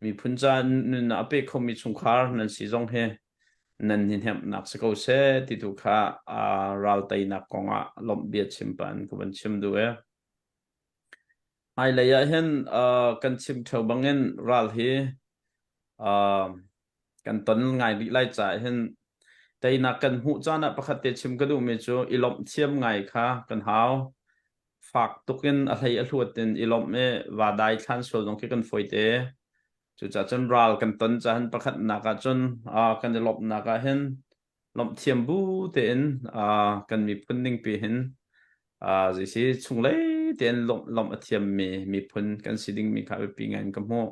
miphun ca nunnak a pe khomi chungkhar nan si zong hi nan hnemhnak si ko seh ti tu kha ral teinak kongah lawmh bia chim pah in ka van chim duh e. Hmailei ah hin kan chim ṭheo bangin ral hi kan ton ngai rih lai caah hin teinak kan hmuh caan ah pakhat te chim ka duhmi cu i lawmh thiam ngai kha kan hau. Fak tuk in a hlei a hluat in i lawmh i va dai thlan sual zong khi kan fawi te. Cucaah cun ral kan ton caah pakhatnak ah cun kan i lawmhnak ah hin lawmh thiam bu tein kan miphun ningpi hin zeisi chunglei tein lawmh lawmh a thiammi miphun kan si dingmi kha biapi ngai in ka hmuh.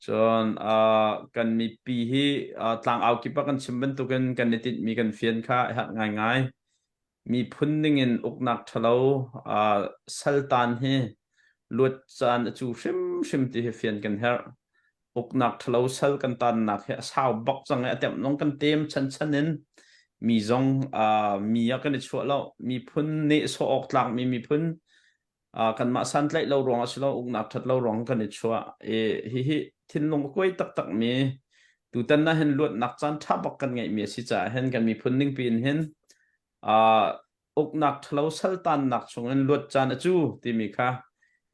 Cun kan mipi hi tlangau kip ah kan chim bantukin kan i tinhmi kan fian kha a herh ngaingai. Miphun ningin uknak ṭhalo saltan hi luat caan a cu hrimhrim ti hi fian kan herh. Uknak ṭhalo sal kan tannak hi a sau bak cang i a temh zong kan tem chanchan in mi zong mi ah kan i chuah lo. Miphun nehsawh awk tlakmi miphun kanmah santlaih lo ruang a si lo uknak ṭhat lo ruang kan i chuah i hihi thinlung a kuai taktak mi tutan ah hin luatnak caan ṭha bak kan ngeihmi a si caah hin kan miphun ningpi in hin uknak ṭhalo saltannak chungin luat caan a cu timi kha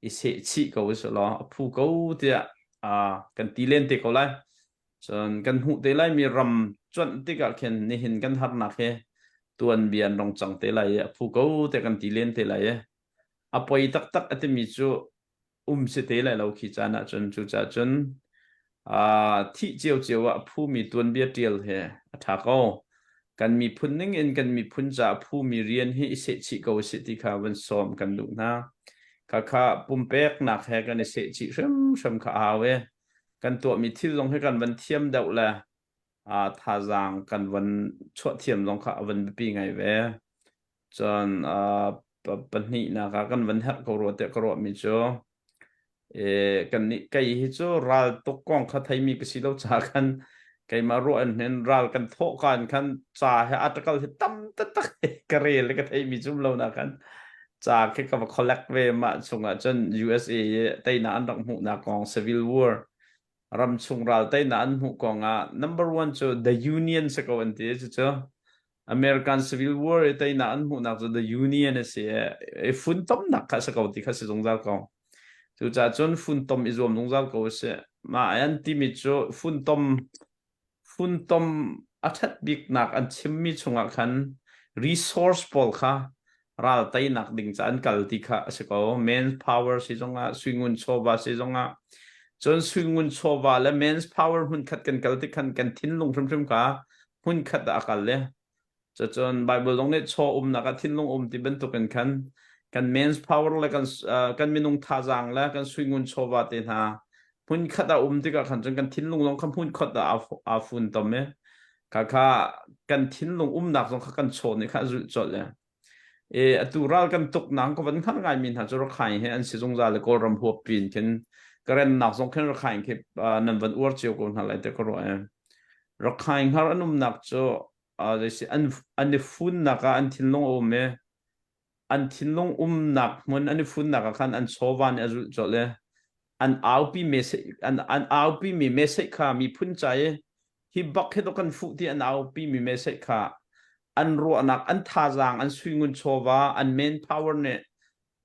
i sehchih ko usih law a phu ko tiah kan ti len te ko lai. Cun kan hmuh te laimi ram cuanh tikah khin nihin kan harnak hi tuanbia an rong cang te lai i a phu ko tiah kan ti len te lai i a poi taktak a timi cu um si te lai lo khi caan ah cun cucaah cun uh, thih ciocio ah phumi tuanbia ṭial he a ṭha ko. Kan miphun ning in kan miphun ca phumi rian hi i sehchih ko usih ti kha van sawm kan duh hna. Khakha pumpeknak he kan i sehchih hrimhrim kha a hau i kan tuahmi thil zong hi kan van thiam deuh le uh, thazaang kan van chuah thiam zong kha a van biapi ngai ve. Cun uh, pahnihnak ah kan van herh ko rua tiah ka ruahmi cu e, kan nih kei hi cu ral tuk kong kha theimi ka si lo ca khan keimah ruah in hin ral kan thawh kan khan ca he article hi tam taktak ka rel ka theimi cum lo na khan ca khi ka va collect ve mah chungah cun USA teinak an rak hmuhnak kong civil war ramchung ral teinak an hmuh kong ah number one cu the union si ko an ti cucu American Civil War i teinak an hmuhnak cu the Union a si i funtomnak kha a si ko ti kha si zungzal ko. Cucaah cun funtom i zuam zungzal ko a si. Mah an timi cu funtom funtom a ṭhat biknak an chimmi chungah khan resource pawl kha ral teinak ding ca an kal ti kha a si ko. Man power si zongah suingun chawva si zongah cun suingun chawva le man's power hmunkhat kan kal tik khan kan thinlung hrimhrim kha hmunkhat ah a kal le cucun Bible zong nih chaw umnak ah thinlung um ti bantukin khan kan men's power le kan uh, kan minung thazaang le kan suingun chawva te hna hmunkhat ah um tikah khan cun kan thinlung zong kha hmunkhat ah aa fun tom i kha kha kan thinlung umnak zong kha kan chaw nih kha a zulh colh le E atu ral kan tuk nang ka van hngal ngai mi hna cu Rakhine he an si zungzal le Kawlram huap pin khin Karennak zong khin Rakhine khi nan van uar cio ko hna lai te ka ruah e. Rakhine hngar an umnak cu zeisi an an i funnak ah an thinlung a um i an thinlung umnak hmun an i funnak ah khan an chawva nih a zulh colh i an aupi message an an aupi mi message kha miphun ca i hi bak hi to kan fuh ti an aupi mi message kha an ruahnak an thazaang an suingun chawva an main power nih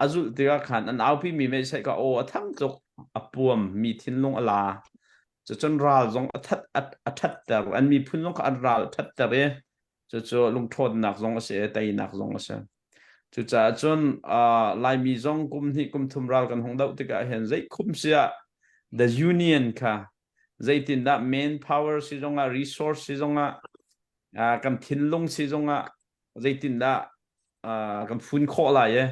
a zulh tikah khan an aupi mi message kha aw a thang tuk a puam mi thinlung a la cucun ral zong a that a thatter an miphun zong kha an ral a thatter i cucu lungṭhawnnak zong a si i teinak zong a si cucaah cun uh, Laimi zong kum hnih kum thum ral kan hung doh tikah hin zei khum siah the union kha zeitindah main power si zongah resource si zongah uh, kan thinlung si zongah zeitindah uh, kan fun khawh lai e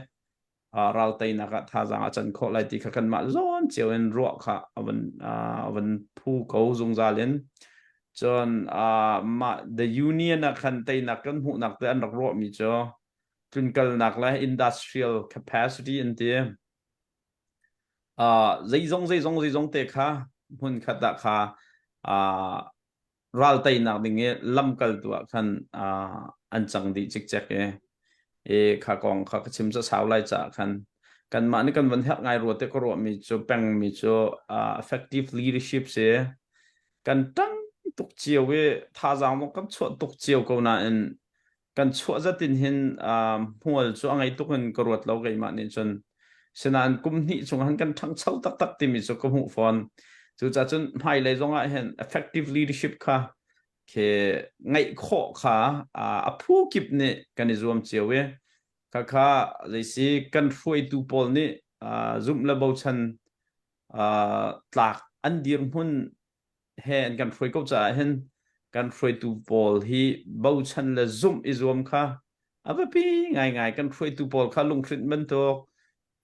uh, ral teinak ah thazaang a can khawh lai ti kha kanmah zawn cio in ruah kha a van uh, van phu ko zungzal in cun uh, mah the union ah khan teinak kan hmuhnak te an rak ruahmi cu tlunkalnak le industrial capacity an ti uh, zeizong zeizong zeizong te kha hmun khat ah kha uh, ral teinak ding i lamkaltu ah khan uh, an cang dih cikcek i i kha kong kha ka chim ca sau lai caah khan kanmah nih kan van herh ngai rua te ka ruahmi cu pengmi cu uh, effective leadership si kan ṭang tuk cio i thazaang zong kan chuah tuk cio ko nain kan chuah zat in hin uh, hmual cu a ngei tuk in ka ruat lo keimah nih cun sinain kum hnih chung han kan ṭhangcho taktak timi cu ka hmuh fawn cucaah cun hmailei zong ah hin effective leadership kha khi ngeih khawh kha a phu kip nih kan i zuam cio i khakha zeisi kan hruaitu pawl nih zumh le bochan tlak an dirhmun he an kan hruai ko caah hin kan hruaitu pawl hi bochan le zumh i zuam kha a biapi ngaingai kan hruaitu pawl kha lunghrinh bantuk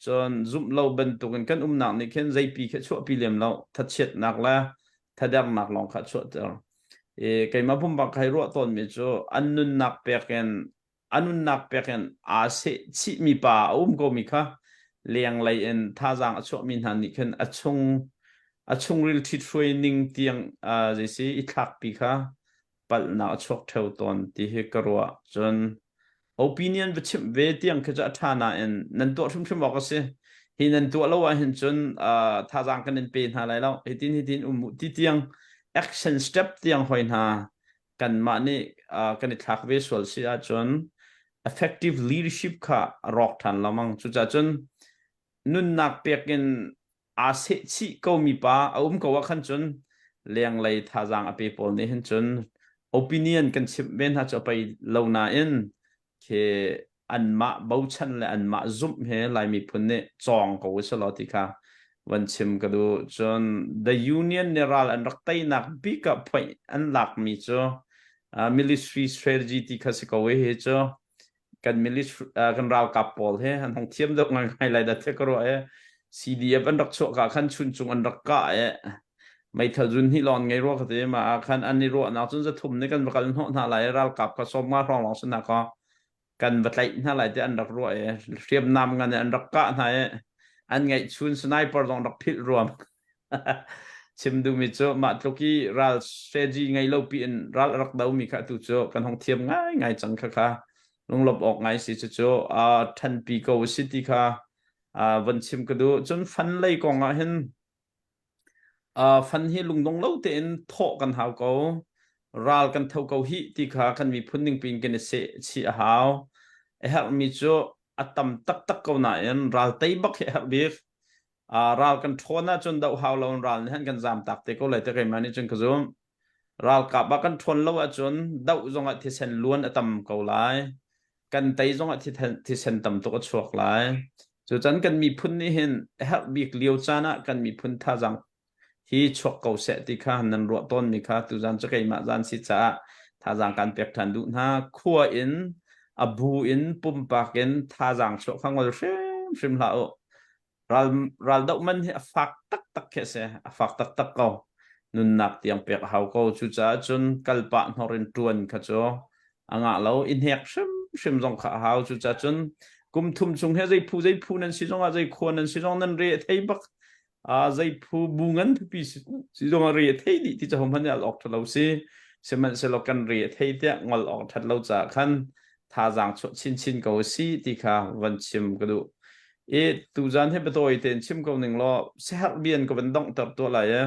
cun zumh lo bantuk in kan umnak nih khin zeipi khi chuahpi lem lo thachiatnak le thadernak lawng kha chuahter e keimah pumpak kai ruah tawnmi cu an nunnak pek in a nunnak pek in aa seh chihmi pa a um komi kha lenglei in thazaang a chuahmi hna nih khin a chung a chungril ṭhithruai ning tiang uh, zeisi i thlakpi kha palhnak a chuak ṭheo tawn ti hi ka ruah cun opinion va chimh ve tiang khi cu a ṭha nain nan tuah hrimhrim awk a si hi nan tuah lo ah hin cun uh, thazaang kan in pe hna lai lo hitin hitin um ti tiang action step tiang hoi hna kanmah nih uh, kan i thlak ve sual si ahcun effective leadership kha a rawk ṭhan lengmang cucaah cun nunnak pek in aa seh chih komi pa a um ko ah khan cun lenglei thazaang a pe pawl nih hin cun opinion kan chimh ve hna cu a pei lo nain khi anmah bochan le anmah zumh he Lai miphun nih cawng ko usih law ti kha. van chim ka duh. Cun The Union nih ral an rak teinak bik ah point an lakmi cu uh, military strategy ti kha si ko i hi cu kan military uh, kan ralkap pawl he an hong thiam deuh ngai lai dah tiah ka ruah i CDF an rak chuah ka khan chuncung an rak kah i meithal zun hi lon ngei rua ka ti ma ah khan an i ruahnak cun zathum nih kan va kal hnawh hna lai ralkap kha 50 hrawng lawng si hna kaw kan va tlaih hna lai ti an rak ruah i hriamnam ngan in an rak kah hna i an ngeihchun sniper zong rak philh ruam chim duhmi cu mah tluk i ral strategy ngei lo pi in ral rak do mi kha tu cu kan hong thiam ngai ngai cang kha kha lunglop awk ngai si cu cu thanpi ko si ti kha von chim ka duh cun fan lei kong ah hin Fan hi lungdong lo tein thawh kan hau ko. Ral kan tho ko hih ti kha kan miphun ningpi in kan i seh chih a hau. A herhmi cu a tam taktak ko nain ral tei bak hi a herh bik. Ral kan ṭhawn ahcun doh hau lo in ral nih han kan zamtak te ko lai ti keimah nih cun ka zumh. Ralkap ah kan ṭhawn lo ahcun doh zongah thisen luan a tam ko lai. Kan tei zongah thisen tam tuk a chuak lai. Cucan kan miphun nih hin a herh bik lio caan ah kan miphun thazaang hi chuak ko seh ti kha nan ruah tawnmi kha tuzan cu keimah zan si caah thazaang kan pek ṭhan duh hna. Khua in a bu in pumpak in thazaang chuah kha ngol hrimhrim hlah u. Ral raldoh man hi a fak taktak khi a si. A fak taktak ko. Nunnak tiang pek a hau ko. Cucaah cun kalpah hnor in ṭuan kha cu a ngah lo. I hnek hrimhrim zong kha a hau. Cucaah cun kum thum chung hi zei phu zei phu nan si zongah zei khua nan si zong nan re a thei bak. Uh, zei phu bu ngan pipi si, si zongah re a thei dih ti cu hohmanh nih al awk ṭha lo si. Sihmanhsehlaw kan re a thei tiah ngol awk ṭhat lo caah khan thazaang chuah chinchin ko si ti kha van chim ka duh. I tuzan hi biatawi tein chim ko ning law siaherh bian ka van donghter tuah lai i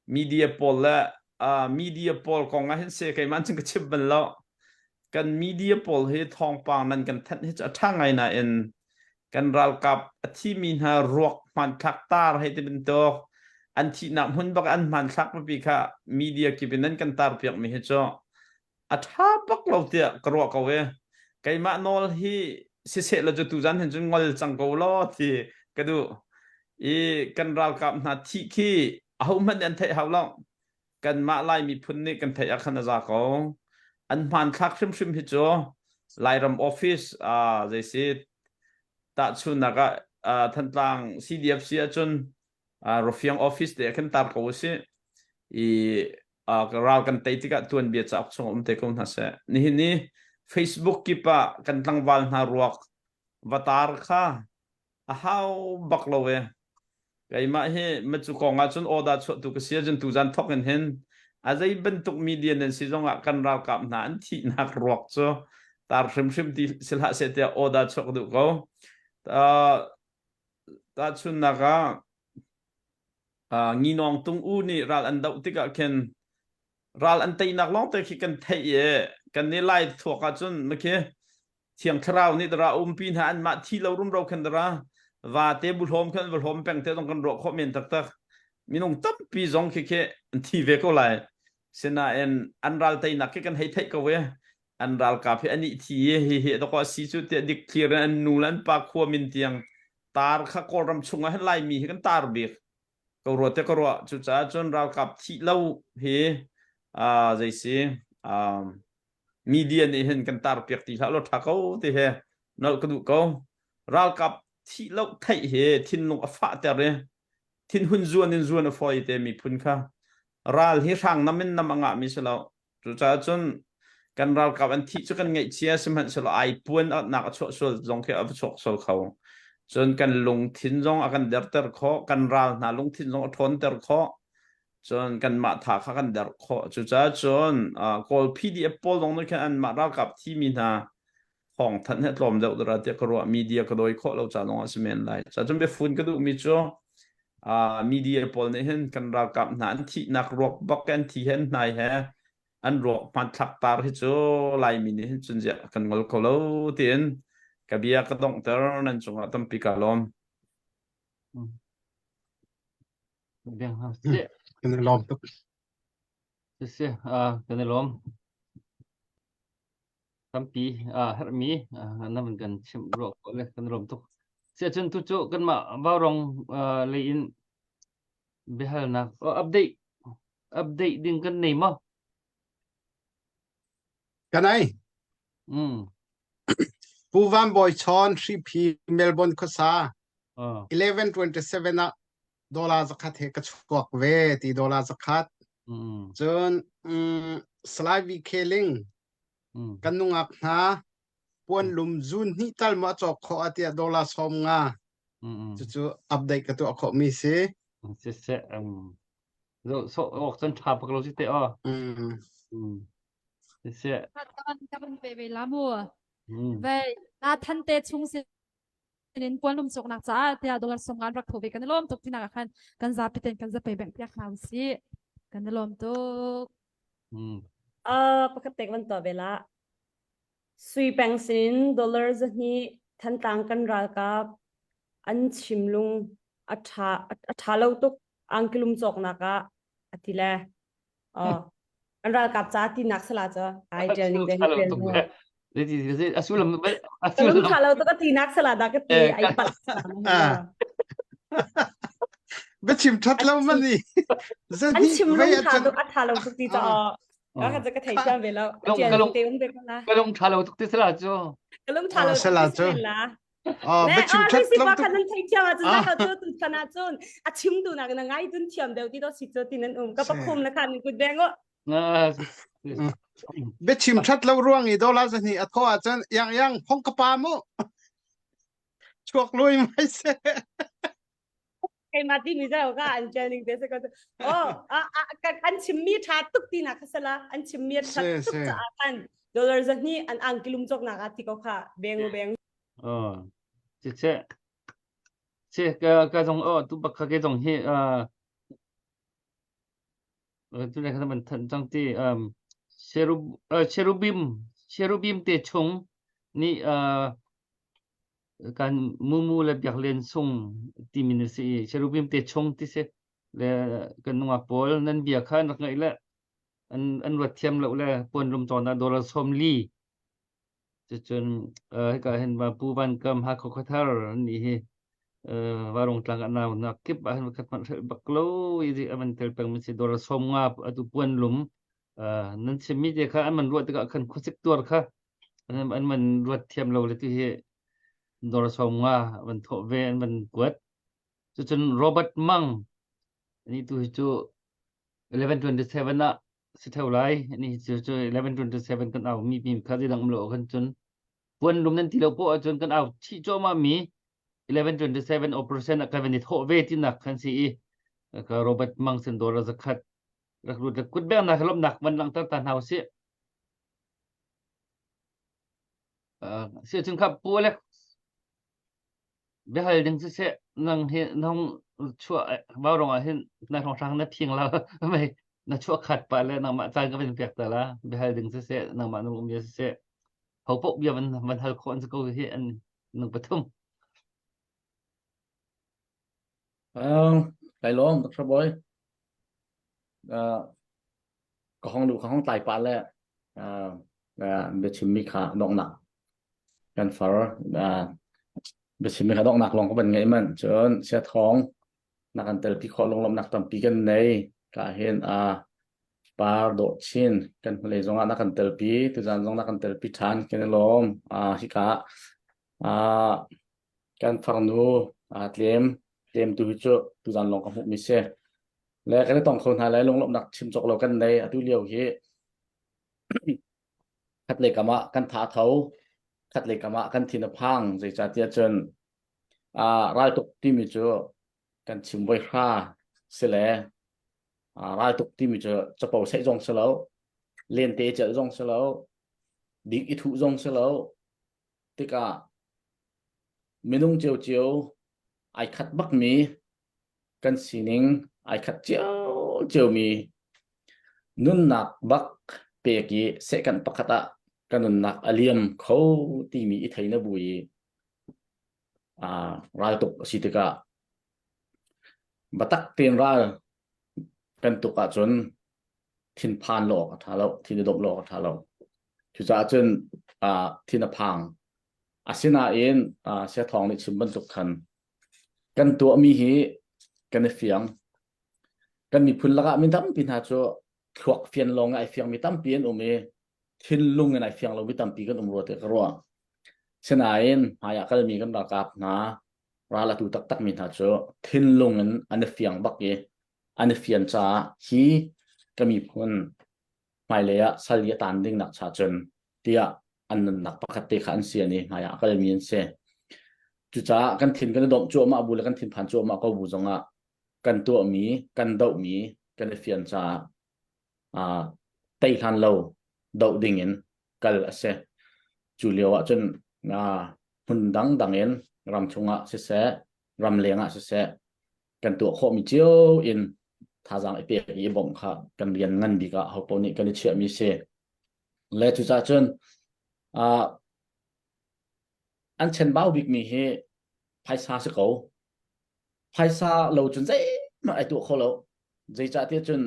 media pawl le uh, media pawl kong ah hin se keimah cun ka chim bal lo. Kan media pawl hi thawngpang nan kan thanh hi cu a ṭha ngai nain kan ralkap a thimi hna ruak hmanthlak tar hei ti bantuk an thihnak hmun bak an hmanthlak pipi kha media kip in nan kan tar piak mi hi cu a ṭha bak lo tiah ka ruah ko e. Keimah nawl hi siseh law cu tuzan hin cun ngol cang ko law ti ka duh. I kan ralkap hna thih khi ahohmanh nih an theih hau lo. Kanmah Lai miphun nih kan theih ah khan a za ko. An hmanthlak hrimhrim hi cu Lairam office uh, zei si tahchunnak ah uh, Thantlang CDFC ahcun uh, Rafiang office te ah khan tar ko usih. I uh, ral kan tei tikah tuanbia cauk chung um te ko hna seh. Nihin ni Facebook kip ah kan tlangval hna ruak vatar kha a hau bak lo e. Keimah hi macu kong ah cun order chuah tu ka si ahcun tuzan thok in hin a zei bantuk media nan si zong ah kan ralkap hna an thihnak ruak cu tar hrimhrim ti si hlah seh tiah order chuak duh ko. Uh, tahchunnak ah Uh, Nginawng Tung U nih ral an doh tikah khin ral an teinak lawng te khi kan theih i kan nih lai thuak ahcun makhi thiang thlarau nih dara umpi hna an mah thi lo rumro khan dara va te bu hlawm khan va hlawm peng te zong kan ruah khawh men taktak minung tampi zong khi khi an thi ve ko lai sinain an ral teinak khi kan hei theih ko e an ralkap hi ani thi hi hi doko si cu tiah dik clear an nu le an pa khua min tiang tar kha Kawlram chungah hin Laimi hi kan tar bik ko rua te ka ruah cucaah cun ralkap thih lo hi uh, zei si um, media nih hin kan tar piak ti hlah lo tha ko ti he nolh ka duh ko ralkap thih lo theih hi thinlung a fah ter i thinhun zuan in zuan a fawi te miphun kha ral hi hrang nam in nam a ngah mi si lo Cucaah cun kan ralkap an thih cu kan ngaihchia sihmanhsehlaw ai puan nak a chuah sual zong khi a va chuak sual kho. Cun kan lungthin zong a kan derter khawh, kan ral hna lungthin zong a ṭhawnter khawh. Cun kanmah tha kha kan der khawh. Cucaah cun Kawl PDF pawl zong nih khin anmah ralkap thimi hna thawngthanh hi a tlawm deuh dara tiah ka ruah media ka dawi khawh lo ca zong ah si men lai cun biafun ka duhmi cu uh, media pawl nih hin kan ralkap hna an thihnak ruak bak an thi he an hnai he an ruak hmanthlak tar hi cu laimi nih hin cun ziah kan ngol kho lo tiin ka bia ka donghter nan cungah tampi ka lawm Kan i lawm tuk. Si, kan i lawm. Tampi herhmi na van kan chimh ruah khawh le kan lawm tuk. Siahcun tu cu kanmah Vaurong lei in. Biahalnak oh, update update ding kan nei maw? Kan ei. Mm. Pu Van Bawi Chawn Hriphi Melbourne khuasa Oh. 1127 ah dollar zakhat he ka chuak ve ti dollar zakhat. Mm. Cun mm, Salai VK Ling Mm. kan nungak hna puan lum zun hnih tal maw a cawk khawh ah tiah dollar 50 Mm. cucu update ka tuah khawh mi si. Si se um zo so ok cun tha pak lo si te o. Mm. Mm. Si se. Ka van ka van pe ve la mu. Mm. Ve na than te chung sin in puan lum cawknak caah tiah dollar som ngan rak tho ve kan i lawm tuk tinak ah khan kan zapi ten kan zapei beng piak hna usih kan i lawm tuk. Mm. Uh, pakhat tek van tuah ve la. Sui peng sin dollar zahnih Thantlang kan ralkap an chimlung a ṭha a ṭha lo tuk angkilum cawknak ah a ti le. Oh, an ralkap ca tinak sala ca ai ṭial ning te hi ṭial mu. A sullam a sullam ṭha lo tuk a tinak sala da ka ti ai palh. Biachim ṭhat lo man i an chimlung ṭha tuk a ṭha lo tuk ti ca Ka ka ka thei thiam ve lo. Ka lung te um ve ko la. Ka lung tha lo tuk ti sala cu. Ka lung tha lo tuk ti sala. Oh, biachim that lo tuk. Kan thei thiam ah cun ka cu tu chan ah cun a chim tu nak na ngai tun thiam deuh ti to si cu ti nan um ka pakhum na khan kut beng o. Biachim that lo ruang i dollar zahnih a tho ah cun yang yang phong ka pa mu. Chuak lui mai se. Keimah timi zau ka an ṭial ning te se ko oh an chimmi ṭha tuk ti nak kha sala an chimmi ṭha tuk caah khan dollar zahnih an angkilum cawknak ah ti ko kha beng beng oh che che che ka ka zong oh tu bak kha ke zong hi tu le kha man than chang ti um cherub cherubim cherubim te chung ni kan mumu le biak len sung timi na si i cherubim te chung ti si le kan nungak pawl nan bia kha an rak ngaih le an an ruat thiam lo le puan lum cawn ah dollar 40 cucun hika hin Pu Van Kam Hakha Khuathar an nih hi Varung tlang ah nau nak kip ah hin khat hmanh hrelh bak lo i a van tel peng mi si dollar 50 atu puan lum nan chimmi te kha an man ruah tikah khan khuasik tuar kha an man ruat thiam lo le tu hi dor som nga van thawh ve an van kuat cucun Robert Mang ani tu hi cu 1127 ah si theo lai ani cu cu 1127 kan au mi mi kha dang lo kan cun puan lum nan ti lo po ahcun kan au chi choma mi 1127 operation a kan van i thawh ve tinak khan si i ka Robert Mang sin dollar zakhat rak lut le kut beng nak lomnak van langhter ta hna usih Si cun kha Pu Alec biahal ding siseh nang hi nong chuah vaurawng ah hin na hrawnghrang na phing la mei na chuah khat pa le nangmah caan ka van pek ta la biahal ding siseh nangmah nung um bia siseh ho paoh bia van van hal khawh an si ko hi an nung pathum Kai lawm Dr. Boy. Uh, ka hong lu ka hong tlai pah le biachimmi kha donghnak kan far biachimmi kha donghnak lawng ka van ngeih manh cun sia thawng na kan telpi khawh lunglawmhnak tampi kan nei ka hin a par dawh chin kan hnulei zongah na kan telpi tuzan zong na kan telpi ṭhan kan i lawm hika kan farnu tlem tlem tu hi cu tuzan lawng ka hmuh mi si Le kan i tong kho hna lai lunglawmhnak chim cawk lo kan nei atu lio hi khat lei kam ah kan tha a tho khat lei kam ah kan thin a phang zeicahtiah cun uh, raltuk timi cu kan chim voi hra si le uh, raltuk timi cu capo saih zong si lo lente celh zong si lo dik i thuh zong si lo tikah minung ciocio ai khat bakmi kan sining ai khat ciocio-mi nunnak bak pek i second pakhat ah ka nunnak a liam kho timi i thei na bu i raltuk a si tikah biatak tein ral kan tuk ahcun thinphan lo awk a ṭha lo, thin i domh lo awk a ṭha lo. Cucaah cun thin a phang. Asinain Sia Thawng nih chim bantuk khan kan tuahmi hi kan i fiang. Kan miphun lakah mi tampi hna cu thluak fian lawng ai fiangmi tampi an um i thinlung in ai fiang lomi tampi kan um rua tiah ka ruah. Sinain hmai ah kalmi kan ralkap hna ral atu taktakmi hna cu thinlung in an i fiang bak i an i fian caah hi ka miphun hmailei ah sal i a taan ding nak cha cun tiah an nunnak pakhat te kha an sian i hmai ah a kalmi an si. Cucaah kan thin kan i domh cuahmah bu le kan thinphan cuahmah ko bu zongah kan tuahmi, kan dohmi kan i fian caah uh, tei hlan lo doh ding in kal a si. Cu lio ah cun uh, hmun dangdang in ram chungah siseh, ram leng ah siseh, kan tuah khawhmi cio in thazaang i pek i bawmh kha kan rian ngan bik ah hopo nih kan i chiahmi si. Le cucaah cun uh, an chenbau bikmi hi phaisa si ko. Phaisa lo cun zeihmanh ai tuah kho lo. Zeicahtiah cun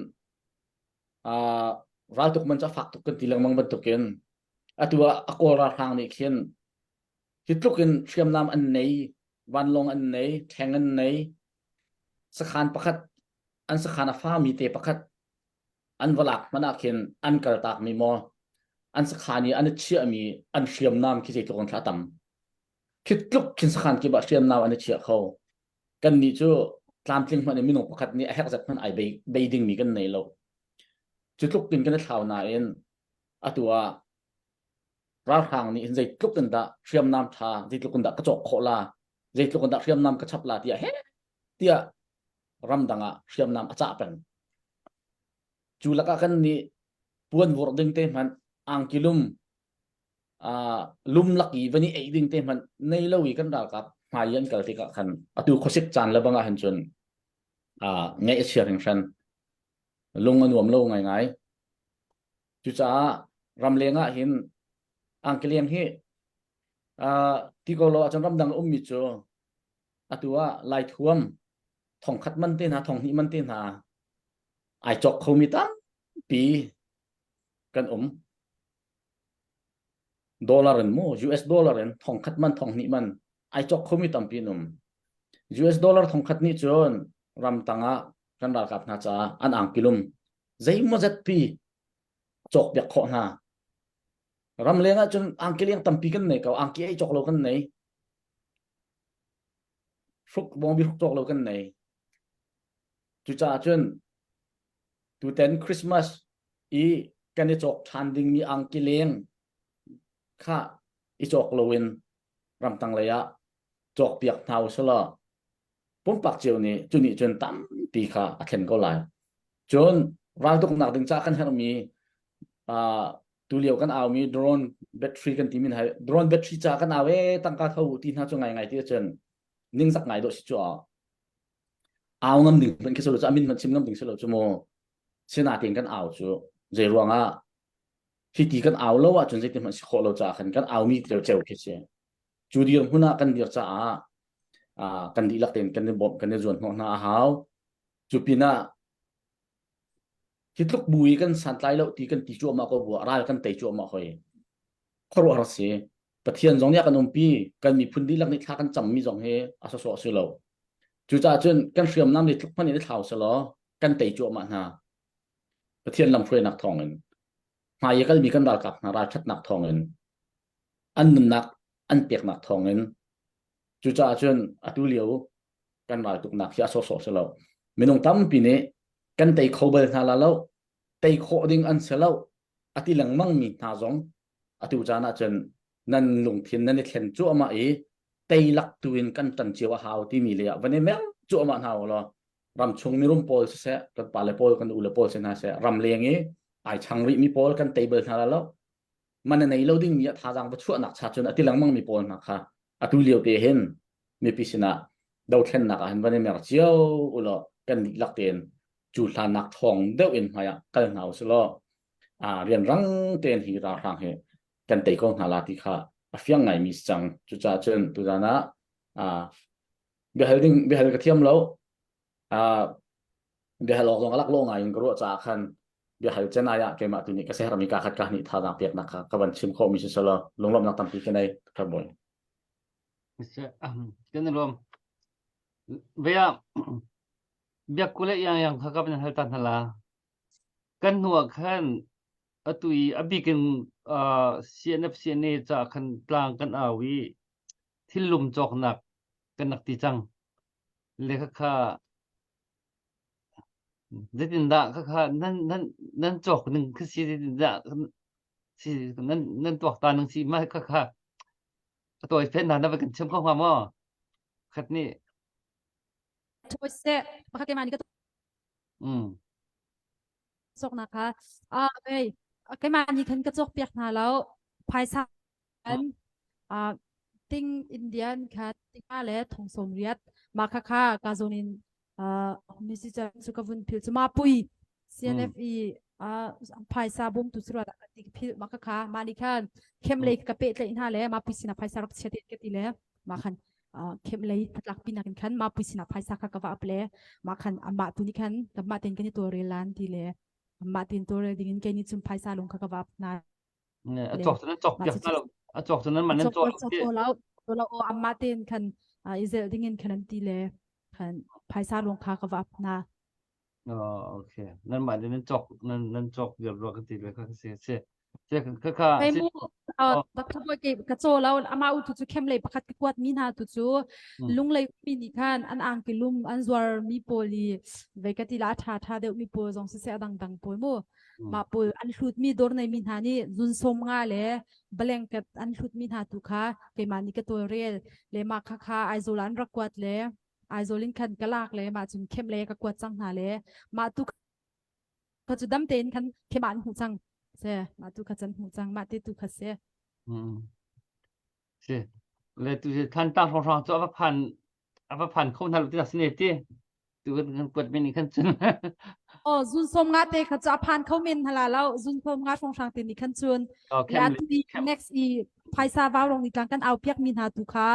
uh, raltuk man cu a fak tuk kan ti lengmang bantukin atu ah a kawl ralhrang nih khin hi tluk in hriamnam an nei vanlawng an nei ṭheng an nei sakhan pakhat an sakhan a fami te pakhat an va lak hmanh ah khin an kaltakmi maw an sakhan i an i chiahmi an hriamnam khi zeitluk an thla tam khi tluk khin sakhan kip ah hriamnam an i chiah kho kan nih cu tlamtling hmanh in minung pakhat nih a herh zat hmanh ai bei, bei dingmi kan nei lo cu tluk in kan i thlau nain atu ah ralhrang nih hin zeitluk in dah hriamnam tha zeitluk in dah ka cawk khawh la zeitluk in dah hriamnam ka chap la tiah he tiah ramdang ah hriamnam a cah peng cu lakah kan nih puan vurh ding te hmanh angkilum lum lak i van i ei ding te hmanh nei lo i kan ralkap hmai an kal tikah khan atu khuasik caan le bangah hin cun ngaih a chia hringhran lung a nuam lo ngaingai cucaah ramleng ah hin angkileng hi ti ko lo ahcun ramdang ummi cu atu ah laithuam thongkhat man te hna thonghnih man te hna ai cawk khomi tampi kan um Dollar in mu US dollar in thongkhat man thonghnih man ai cawk khomi tampi an um. US dollar thongkhat nih cun ramtang ah kan ralkap hna caah an angkilum zeimawzat pi cawk piak khawh hna. Ramleng ah cun angkileng tampi kan nei ko angki ei cawk lo kan nei. Hruk bawngbi hruk cawk lo kan nei. Cucaah cun Tutan Christmas i kan i cawk ṭhan dingmi angkileng kha i cawk loin ramtang lei ah cawkpiak hna usih law pumpak cio nih cu nih cun tampi kha a thlen ko lai. Cun raltuknak ding caah kan herhmi uh, tulio kan aumi drone battery kan timi hna drone battery ca kan au e tangka tho ti hna cu ngai ngai ti cun ningzak ngai dawh si cu au ngam ding hmanh khi si lo cu a min hmanh chim ngam ding si lo cu mu sinain kan au cu zei ruangah hi ti kan au lo ahcun zeitin hmanh si khawh lo caah khan kan aumi tel ceu khi si cu dir hmun ah kan dir caah kan dihlak tein kan i bawmh kan i zuan hnawh hna a hau cu pinah hi tluk bu i kan santlai lo ti kan ti cuahmah ko bu ral kan tei cuahmah hoi khuaruahhar si Pathian zong nih a kan umpi kan miphun dihlak nih thla kan cammi zong hi a sawsawh si lo cucaah cun kan hriamnam nih tluk hmanh in i thlau selaw kan tei cuahmah hna Pathian lamhruainak thawngin hmai i kalmi kan ralkap hna ralṭhatnak thawngin an nunnak an peknak thawngin cucaah cun atu lio kan raltuknak hi a sawsawh si lo minung tampi nih kan tei kho bal hna la lo tei khawh ding an si lo a ti lengmang mi hna zong atu caan ah cun nan lungthin nan i thlen cuahmah i teilak tu in kan ṭan cio a hau timi le ah van i mer cuahmah hna u law ramchung mirum pawl siseh kan pale pawl kan ule pawl si hna seh ram leng i ai chang rih mi pawl kan tei bal hna la lo man a nei lo ding mi a thazaang va chuahnak cha cun a ti lengmang mi pawl hna kha atu lio te hin mipi sinah dothlennak ah hin van i mer cio u law kan dihlak tein cu hlannak thawng deuh in hmai ah kal hna u sih law rianrang tein hi ralhrang hi kan tei ko hna la ti kha a fiang ngaimi si cang cucaah cun tuzan ah biahal ding biahal ka thiam lo biahal awk zong a laklawh ngai in ka ruah caah khan biahal cen ai ah keimah tu nih ka sehermi ka khat ka hnih thazaang peknak kha ka van chim khawhmi si selaw lunglawmhnak tampi ka nei Thar Bawi. Kan i lawm. Vea. Biakku le Iang Iang kha ka van hal ta hna la. Kan hnu ah khan atu i a bik in uh, CNF CNA ca khan tlang kan au i thillum cawknak kan rak ti cang. Le kha zeitindah khakha nan nan nan cawk ning khi si zeitindah si nan nan tuaktan ning si mah khakha a tawi fen hna na va kan chim kho hnga maw? Khat nih Tawi seh pakhat keimah nih ka mm. cawknak kha ah ei keimah nih khan ka cawk piak hna lo phaisa an ah ting Indian kha tinga le thong som riat ma kha kha ka zon in ah misi chan chu ka vun phil chu ma pui CNFE ah phaisa bum tu sura ka ti phil ma kha kha ma ni khan khem lei ka pe tlai hna le ma pui sina phaisa rak chia te ka ti le ma khan khem lei tlak pi nakin khan ma pui sina phaisa kha ka va ap le ma khan amah tu ni khan kamah ten kan i tawlrel lan ti le amah tin tawlrel ding in kei ni chum phaisa lung kha ka va ap hna a cawk cu nan cawk piak hna lo a cawk cu nan man nan caw lo lo lo amah ten khan i zel ding in khan an ti le khan phaisa lung kha ka va ap hna Oh, okay. Nan mah nan cawk nan nan cawk viar rua ka ti le kha si si. Si kha kha Kei mu Dr. Boy ke ka caw lo ama u tu cu khem lei pakhat ka kuat mi hna tu cu lunglei mi nih khan an angki lum an zuar mi pawl i vei ka ti la tha tha deuh mi pawl zong siseh adang dang pawl mu mah pawl an hlut mi dawr nei mi hna nih zun som nga le blanket an hlut mi hna tu kha keimah nih ka tawlrel le mah kha kha Aizawl an rak kuat le Aizawl in khan ka lak le mah cun khem le ka kuat cang hna le mah tu kha cu dam tein khan khem ah an hmuh cang se mah tu kha can hmuh cang mah te tu kha se si le tu than tang hrawng hrawng cu a va phan a va phan kho hna lo ti si ne ti tu kan kan kuat men khan cun oh zun som nga te kha chu a phan kho men hala lo zun som nga hrawng hrang te ni khan cun le atu next i phaisa vau rong ni tlang kan au piak mi hna tu kha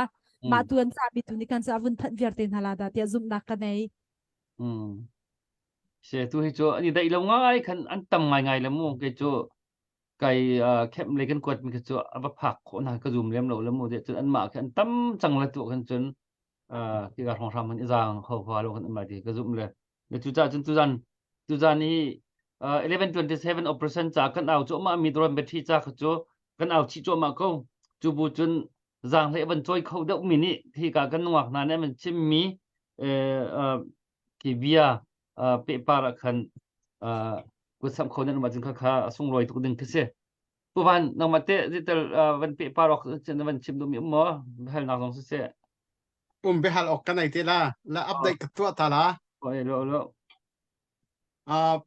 mah tu an cahmi tu nih khan cu a vun thanh viar te hna la dah tiah zumhnak ka nei. Mm. Se tu hi cu an i daih lo ngai khan an tam ngai ngai le mu kei cu kai khem le kan kuat mi kha cu a va phak khawh na ka zum lem lo le mu de cun an mah khi an tam cang le tu khan cun ti ka hrawng hram han i zaang kho hwa lo khan an mai ti ka zum le le cu ca cun tuzan tuzan hi 1127 operation ca kan au cuahmah mi drone battery ca kha cu kan au chih cuahmah ko cu bu cun zaanghlei van cawi kho deuh mi nih hika kan nungak hna nih an chimmi khi bia pehpar ah khan kutsamh kho nan um ahcun kha kha a sunglawi tuk ding khi si. Pu Van, nangmah teh zeital van pehpar awk na van chim duhmi um maw? Biahalnak zong siseh. Um biahal awk ka nei te la. La update ka tuah ta la. Oi lo lo. Uh,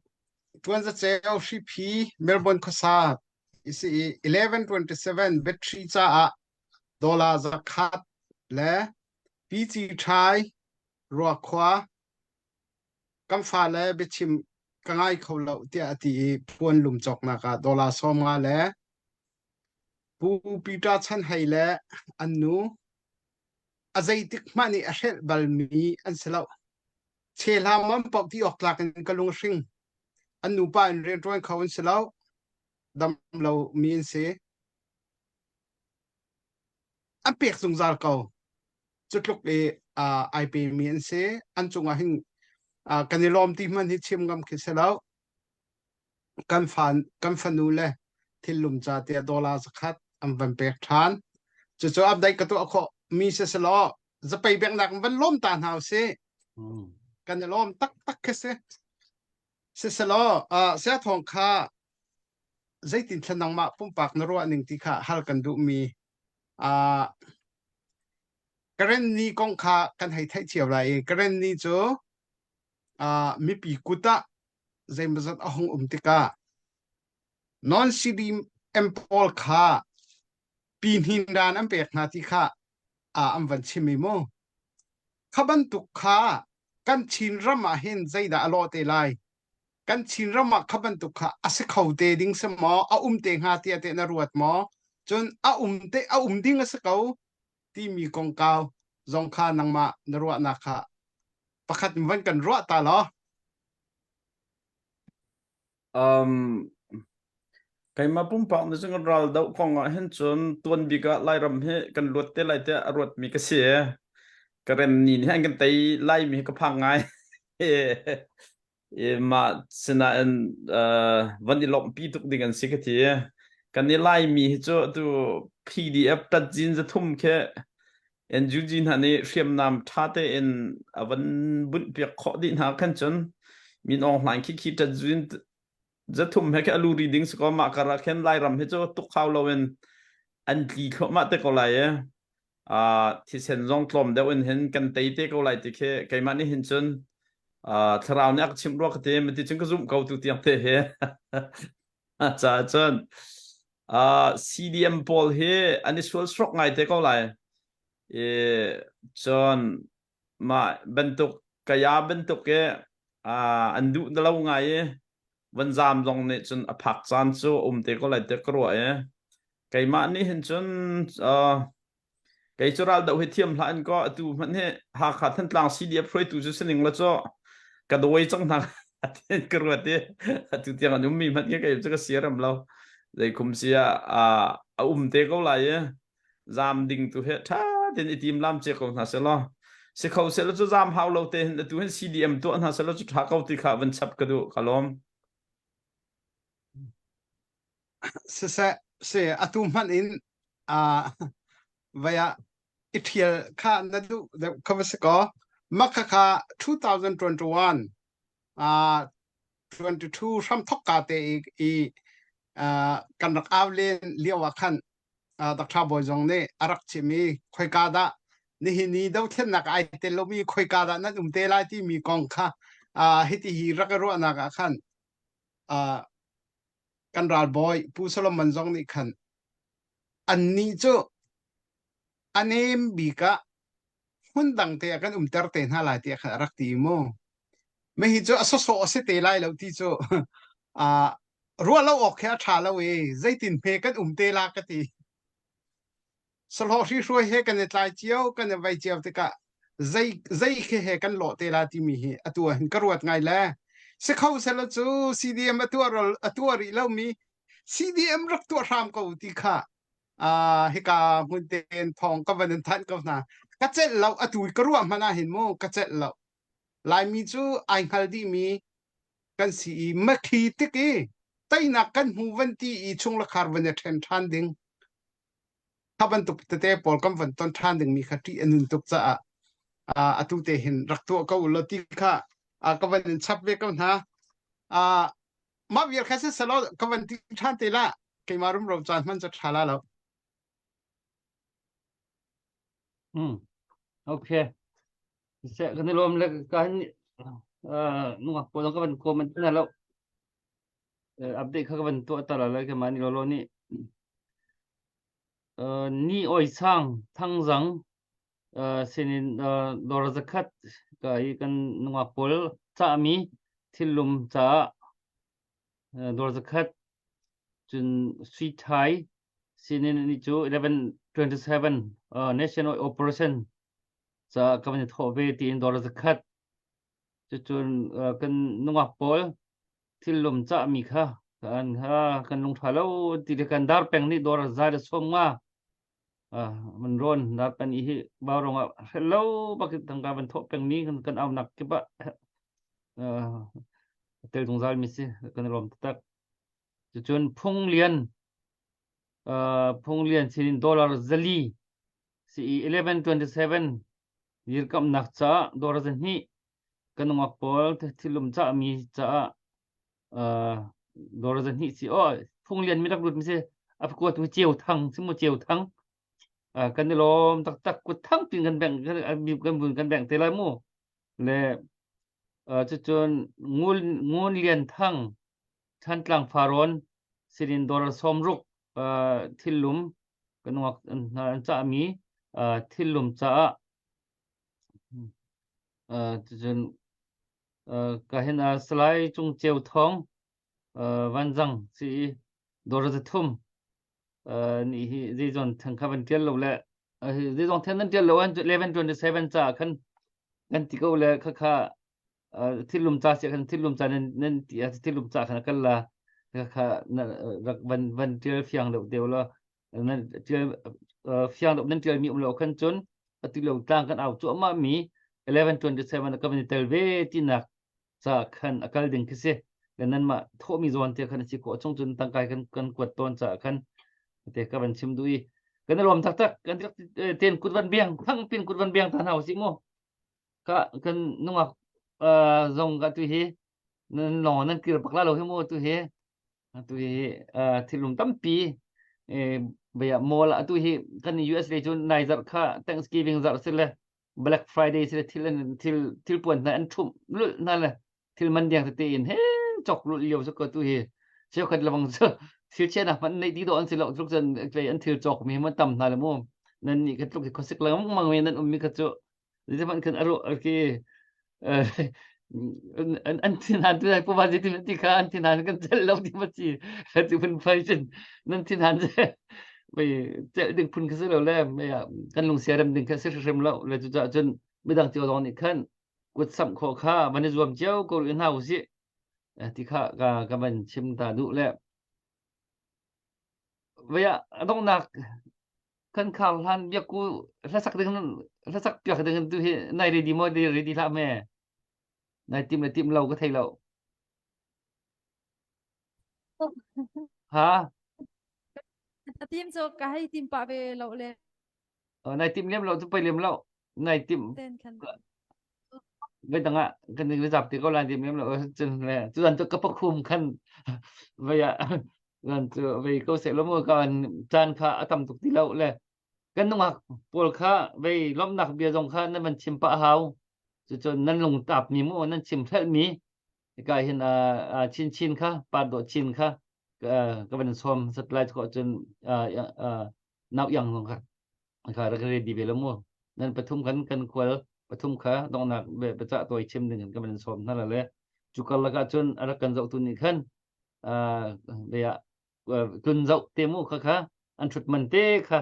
tuan za ceu hripi Melbourne khuasa isi 1127 battery caah dollar zakhat le PC Thai ruakhua kan fale biachim ka ngai kho lo tiah a ti i puan lum cawknak ah dollar 50 le Pu Peter Chan Hei le an nu a zeitik hmanh nih a hrelh balmi an si lo. Chehla mam paoh ti awk tlak in ka lung a hring. An nupa in rianṭuan kho an si lo. Dam lo mi an si. An pek zungzal ko. Cu tluk i uh, ai pemi an si. An cungah hin uh, kan i lawm ti hmanh hi chim ngam khi si lo. Kan fan kan fanu le thillum ca tiah dollar zakhat an van pek ṭhan. Cucu update ka tuah khawh mi si selaw zapei biaknak van lawm ta hna usih. Kan i lawm taktak khi si. Siselaw uh, sia thawng kha zeitin thla nangmah pumpak na ruah ning ti kha hal kan duhmi uh, Karen ni kong kha kan hei theih cio lai i Karen ni cu uh, mipi kut ah zeimawzat a hung um tikah non CDM pawl kha pi hnin dan an pek hna ti kha ah an van chim i mu kha bantuk kha kan Chin ram ah hin zeidah a lawh te lai kan Chin ram ah kha bantuk kha a si kho te ding si maw a um te hnga tiah teh na ruat maw cun a um te a um ding a si ko timi kongkau zong kha nangmah na ruahnak kha pakhat van kan ruah ta law Um, keimah pumpak nih cun ral doh kong ah hin cun tuan bik ah Lairam hi kan luat te lai tiah a ruatmi ka si. Ka rem ni nih an kan tei laimi hi ka phang ngai. I mah sinain van i lawmhpi tuk ding an si ka ti. Kan i Laimi hi cu atu PDF tatzin zathum khi NUG hna nih hriamnam ṭha tein a van bunhpiak khawh dih hna khan cun Min Aung Hlaing khi khi tatzin zathum he khi a luri ding si ko mah kar ah khin Lairam hi cu tuk hau loin an tli thluahmah te ko lai i thisen zong tlawm deuh in hin kan tei te ko lai ti khi keimah nih hin cun thlarau nih a ka chimh rua ka ti ti cun ka zumh ko tu tiang te hi caah cun CDM pawl hi an i sual srok ngai te ko lai i cun mah bantuk kaya bantuk i an duh lo ngai i van zam zong nih cun a phak caan cu um te ko lai te ka ruah i keimah nih hin cun kei cu ral doh hi thiam hlah in ko atu hmanh hi Hakha Thantlang CDF hruaitu cu sining la cu ka dawi cang hna tin ka ruat i atu tiang an ummi hmanh khi kei cu ka siaram lo zei kum sia a um te ko lai i zam ding tu he tha tin i tim lam che ko hna se law si kho se lo cu zam hau lo te hin atu hin CDM tuah hna se lo cu tha ko ti kha van chap ka duh ka lawm Siseh si atu hmanh in uh, vaya i ṭhial kha na duh deuh kha va si kaw mah khakha 2021 uh, 22 hramthok ka te i, i uh, kan rak au len lio ah khan uh, Dr. Bawi zong nih a rak chim i khoika dah nihin ni dothlennak ai tel lomi khoika dah nan um te lai timi kong kha uh, hiti hi rak i ruahnak ah khan uh, kan ralbawi Pu Solomon zong nih khan annih cu a nem bik ah hmun dang te ah kan umter te hna lai tiah khan a rak ti mu. Mah hi cu a sawsawh a si te lai lo ti cu uh, ruah lo awk khi a ṭha lo i zeitin hme kan um te la ka ti. Sahlawh hrihruai he kan i tlai cio, kan i vei cio tikah zei zei khi he kan lawh te la timi hi atu ah hin ka ruat ngai le si kho selaw cu CDM a tuah rol a tuah rih lomi CDM rak tuah hram ko ti kha uh, hika hmun tein thawng ka van in thanh ko hna ka celh lo atu ka ruah hmanh ah hin mu ka celh lo Laimi cu ai hngal dihmi kan si i makhi tik i teinak kan hmu van ti i chung le khar van i ṭhen ṭhan ding kha bantuk tete pawl kan van ton ṭhan dingmi kha ṭih a nun tuk caah atu te hin rak tuah ko u law ti kha ka van in chap ve ko hna. Mah vial kha siselaw ka van ti ṭhan te la keimah rumro caan hman cu ṭha la lo. Hmm. Okay. Seh kan i lawm le ka hin nungak pawl ka van comment na lo. Update kha ka van tuah ta la lai ke mani lolo nih Ni Oi Sang Thangzang sinin dawr zakhat ka i kan nungak pawl cahmi thillum caah dawr zakhat cun Sui Thai sinin ni cu 1127 National Operation caah ka van i thawh ve tiin dawr zakhat cucun kan nungak pawl thillum cahmi kha kan kan lungṭha lo ti le kan dar peng nih dawr zai le som nga man rawn dar pen i hi vaurawng ah hrel lo bak tangka van thawh peng mi kan kan aunak kip ah tel zungzal mi si kan lawm taktak cucun phung lian phung lian sinin dollar zali si 1127 dirkamnak caah dollar zahnih kan nungak pawl thilum cahmi caah dawr zahnih si oh phung lian mi rak lut mi si a kuat tu ceu thang si mu ceu thang kan i lawm taktak kut thang pin kan beng kan bun kan beng te lai mu le cucun ngun ngun lian thang Thantlang Farrawn sinin dawr sawmruk thillum kan nungak an cahmi thillum caah Cucun ka hin Salai Cung Ceu Thawng Vanzang si i dawr zathum nih hi zeizon theng kha van ṭial lo le zeizong theng nan ṭial lo an 1127 caah khan kan ti ko le khakha thilum ca si khan thilum ca nan nan ti ah thilum ca khan a kal la khakha rak van van ṭial fiang deuh deuh la nan ṭial fiang deuh nan ṭialmi um lo khan cun atu lo tlang kan au cuahmah mi 1127 ka van i tel ve tinak. Ca khan a kal ding khi si. Le nanmah thawhmi zawn te khan a si khawh chung cun tangkai kan kan kuat tawn caah khan te ka van chim duh i kan i lawm taktak kan ten kut van biang thang pin kut van biang ta hna usih mu. Ka kan nungak zong ka tu hi nan long nan kir bak la lo hi mu tu hi tu hi thilum tampi baya mall atu hi kan US le cun nai zarh kha Thanksgiving zarh si le Black Friday si le thil thil thil puan hna an ṭhumh lulh hna le thil man deng tete in he chok lulh lio su ko tu hi cheukhat lawng cu thil chiahnak hmanh neih ti dawh an si lo tluk cun an thil cawk mi man tam hna le mu nan nih kha tluk hi khuasik lengmang mi nan um mi kha cu Zeihmanh khan a ruah khi an an thinhan tu pu van ti ti kha an thinhan kan celh lo ti ma ci ti phun phai cun nan thinhan mei celh ding phun kha si lo le mei ah kan lung sia rem ding kha si hrim lo le cu cah cun midang cio zong nih khan kut samh khawh kha van i zuam cio ko rih hna usih ti kha ka ka van chim ta duh le Vei ah a donghnak kan khar hlan biakku hlasak ding hlasak piak ding tu hi nai ready maw ready hlah me nai tim le tim lo ka thei lo ha A tim cu ka hei tim pah ve lo le. Nai tim lem lo cu pei lem lo nai tim Ten khan. Voi dang ah kan i zap ti ko lai tim lem lo cun le cu zan cu ka pakhum khan voi ah zan cu vei ko seh lo mu ka caan kha a tam tuk ti lo le kan nungak pawl kha vei lawmhnak bia zong kha nan van chim pah hau cucun nan lungtap mi mu nan chim hrelh mi hika hin chin chin kha pa dawh chin kha ka van sawm satellite ko cun nau iang zong kha kha rak ready ve lo mu nan pathum kan kan khual pathum kha donghnak be biacah tawi chim ding kan van sawm hna le cu karlak ah cun a rak kan zohtu nih khan ve ah tlun zoh te mu kha kha an thut man te kha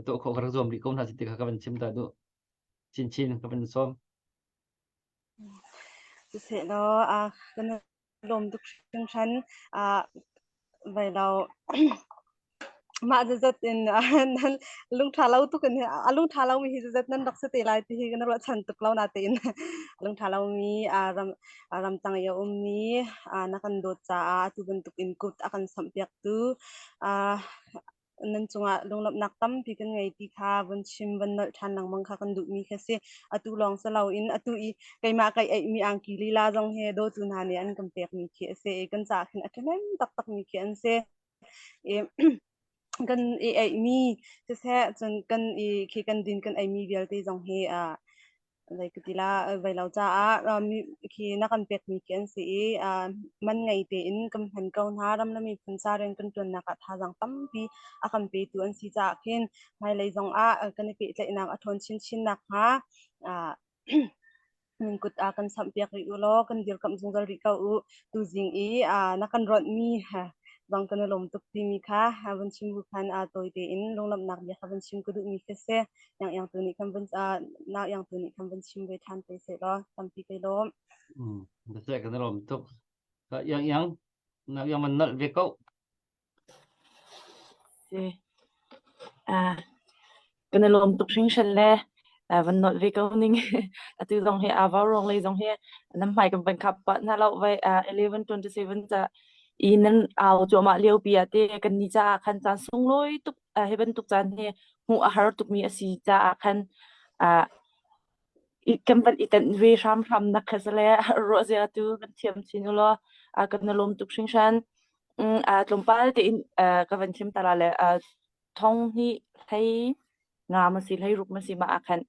to kho ka rak zuam rih ko hna ti kha ka van chim ta du chin chin ka van sawm Siseh law a kan lawm tuk hringhran. Ah vai lo mah zazat in nan lungṭha lo tuk in a lungṭha lomi hi zazat nan rak si te lai ti hi kan ruahchan tuk lo natein lungṭha lomi ram ramtang i a ummi na kan dawt caah atu bantuk in kut a kan samhpiaktu nan cungah lunglawmhnak tampi kan ngei ti kha vun chim vun nolh ṭhan lengmang kha kan duhmi kha si. Atu lawng si loin atu i keimah kai eihmi angki lila zong hi dawtu hna nih an kan pekmi khi a si i kan caah khin a ṭhahnem taktakmi khi an si. I kan i eihmi siseh cun kan i khi kan din kan eimi vialte zong hi uh, zei ka ti la vai lo caah mi khi na kan pekmi khi an si i man ngei tein kan hman ko hna ram le miphun ca rian kan ṭuannak ah thazaang tampi a kan petu an si caah khin hmailei zong ah kan i pehtlaihnak a ṭhawn chinchin nakhnga nan kut ah kan samhpiak rih u law kan dirkamh zungzal rih ko u tuzing i na kan ronhmi zong kan i lawm tuk timi kha vun chim bu khan tawi tein lunglawmhnak bia kha vun chim ka duhmi khi si. Yang yang tu nih khan vun nau yang tu nih khan vun chim ve ṭhan te seh law tampi kai lawm. Mm, da kan lawm tuk. Yang yang nau yang man nalh ve ko. Si. Ah, kan i lawm tuk hringhran le van nolh ve ko ning. Atu zong hi aa vau rong lei zong hi nan hmai kan van khap pah hna lo vai 11:27 ca i nan au cuahmah lio pi ah te kan ni caah khan caan sunglawi tuk hi bantuk caan hi hmuh a har tukmi a si caah khan kan van i tenh ve hramhram nak kha si le ruahzia tu kan thiam chin u law kan i lawm tuk hringhran. Tlawmpal tein ka van chim ta la le thong hnih hlei nga ma si hlei ruk ma si ma ah khan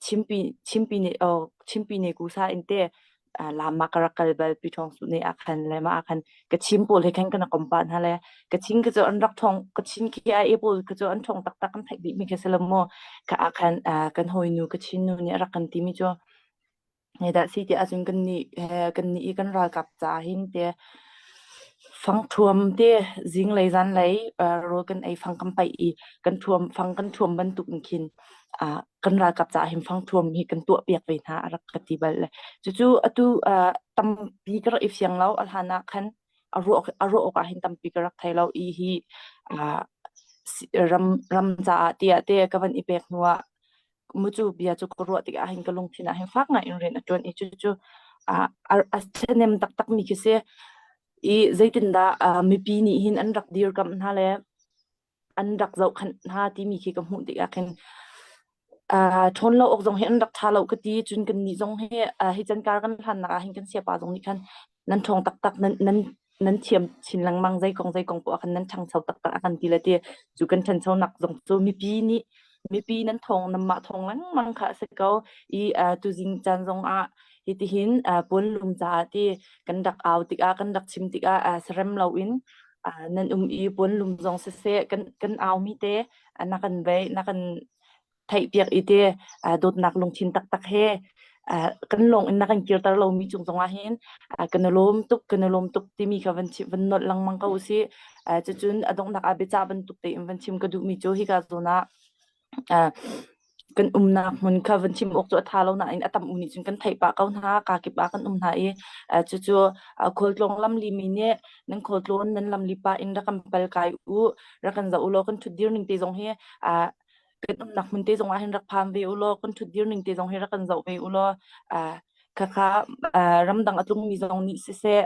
chimpi chimpi ne chimpi ne ku sa in te lam ma ka rak kal bal pi thong su ne ah khan le ma ah khan ka chim pawl he khan kana kom pa hna le ka chin ka chu an rak thong ka chin khi ai pawl ka chu an thong tak tak kan theih bik mi kha se lo mo ka ah khan kan hoi nu ka chin nu nih rak kan ti mi chu Hei dah si tiah ahcun kannih he kannih i kan ralkap ca hin te fangṭhuam te zinglei zanlei rawl kan ei fang kan paih i kan ṭhuam fang kan ṭhuam bantuk in khin uh, kan ralkap ca hin fangṭhuam hi kan tuah piak ve hna a rak ka ti bal le cucu atu uh, tampi ka rak i fiang lo a hlan ah khan a ruah a ruah awk ah hin tampi ka rak thei lo i hi uh, ram ram caah tiah te ka van i pek hnu ah mucu bia cu ka ruah tikah hin ka lungthin ah hin fak ngai in rian a ṭuan i cucu. A ṭhahnem taktakmi khi si. I zeitindah mipi nih hin an rak dirkamh hna le an rak zohkhanh hna timi khi ka hmuh tikah khin ṭhawn lo awk zong hi an rak ṭha lo ka ti. Cun kannih zong hi hi cankar kan hlannak ah hin kan siapa zong nih khan nan ṭhawng taktak nan nan nan thiam chin lengmang zei kong zei kong poah khan nan ṭhangcho taktak a kan ti le ti cu kan ṭhanchonak zong cu mipi nih mipi nan thawng nanmah thawng lengmang kha a si ko i tuzing caan zong ah hitihin puanlum caah ti kan rak au tikah kan rak chim tikah sarem loin nan um i puanlum zong siseh kan kan aumi te na kan vei na kan theihpiak i te dawtnak lungthin taktak he kan lawng in na kan kirter lomi cung zongah hin kan i lawm tuk kan i lawm tuk timi kha van chim van nolh lengmang ko usih. Cucun a donghnak ah biacah bantuk tein van chim ka duhmi cu hika zawn ah kan umnak hmun kha van chim awk cu a ṭha lo nain a tam u nih cun kan theih pah ko hna kakip ah kan um hna i cucu khualtlawng lamli mi nih nan khualtlawn nan lamli pah in rak kan pal kai u rak kan zoh u law kan ṭhutdir ning te zong hi kan umnak hmun te zong ah hin rak phan ve u law kan ṭhutdir ning te zong hi rak kan zoh ve u law khakha ramdang a tlungmi zong nih siseh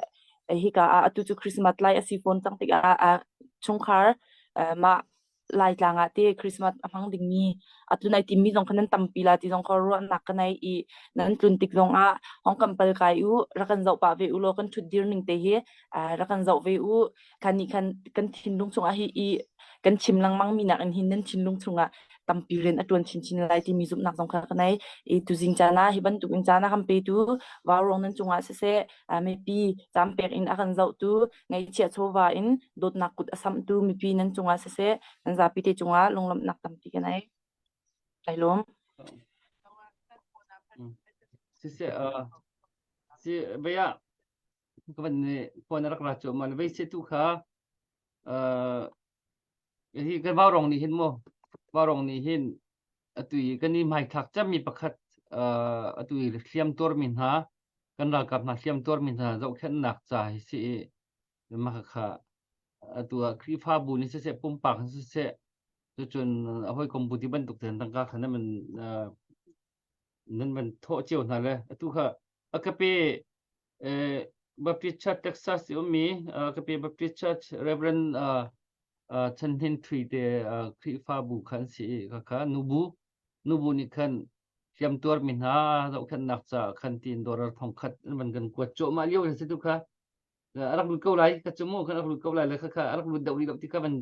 hika ah atu cu Christmas lai a si fawn cang tikah chungkhar mah Laitlang ah te Christmas a hmang dingmi a tlun ai timmi zong kha nan tampi la ti zong kha ruahnak ka nei i nan tlun tik zong ah hong kan pal kai u rak kan zoh pah ve u law kan ṭhut dir ning te hi rak kan zoh ve u khan nih khan kan thinlung chungah hi i kan chim lengmang mi nak in hin nan thinlung chungah tampi rian a ṭuan chinchin lai timi zumhnak zong kha ka nei i tuzing caan ah hi bantuk in caan a kan petu vaurong nan cungah siseh mipi caan pek in a kan zohtu ngaihchiah chawva in dawtnak kut a samhtu mipi nan cungah siseh nan zapi te cungah lunglawmhnak tampi ka nei. Kai lawm. Siseh uh, si baya ka van phone rak ra chu man vei se tu kha uh, hi kan vaurong nih hin mu vaurong nih hin atu i kan i hmaithlak cemmi pakhat uh, atu i hliam tuarmi hna kan ralkap hna hliam tuarmi hna zohkhenhnak ca hi si i mah kha atu ah Khrihfabu nih siseh pumpak in siseh cucun a hawikom bu ti bantuk ten tangka kha nan uh, nan van thawh cio hna le atu kha a ka pe eh, Baptist Church Texas i ummi uh, ka pe Baptist Church Reverend uh, uh, Chan Hnin Thui te uh, Khrihfabu khan si i kha nubu nubu nih khan hliamtuar mi hna zohkhenhnak caah khan tiin dollar 1000 an van kan kuat cuahmah lio si tu kha a rak lut ko lai ka cu mu kan rak lut ko lai le kha kha a rak lut deuh rih lo ti ka van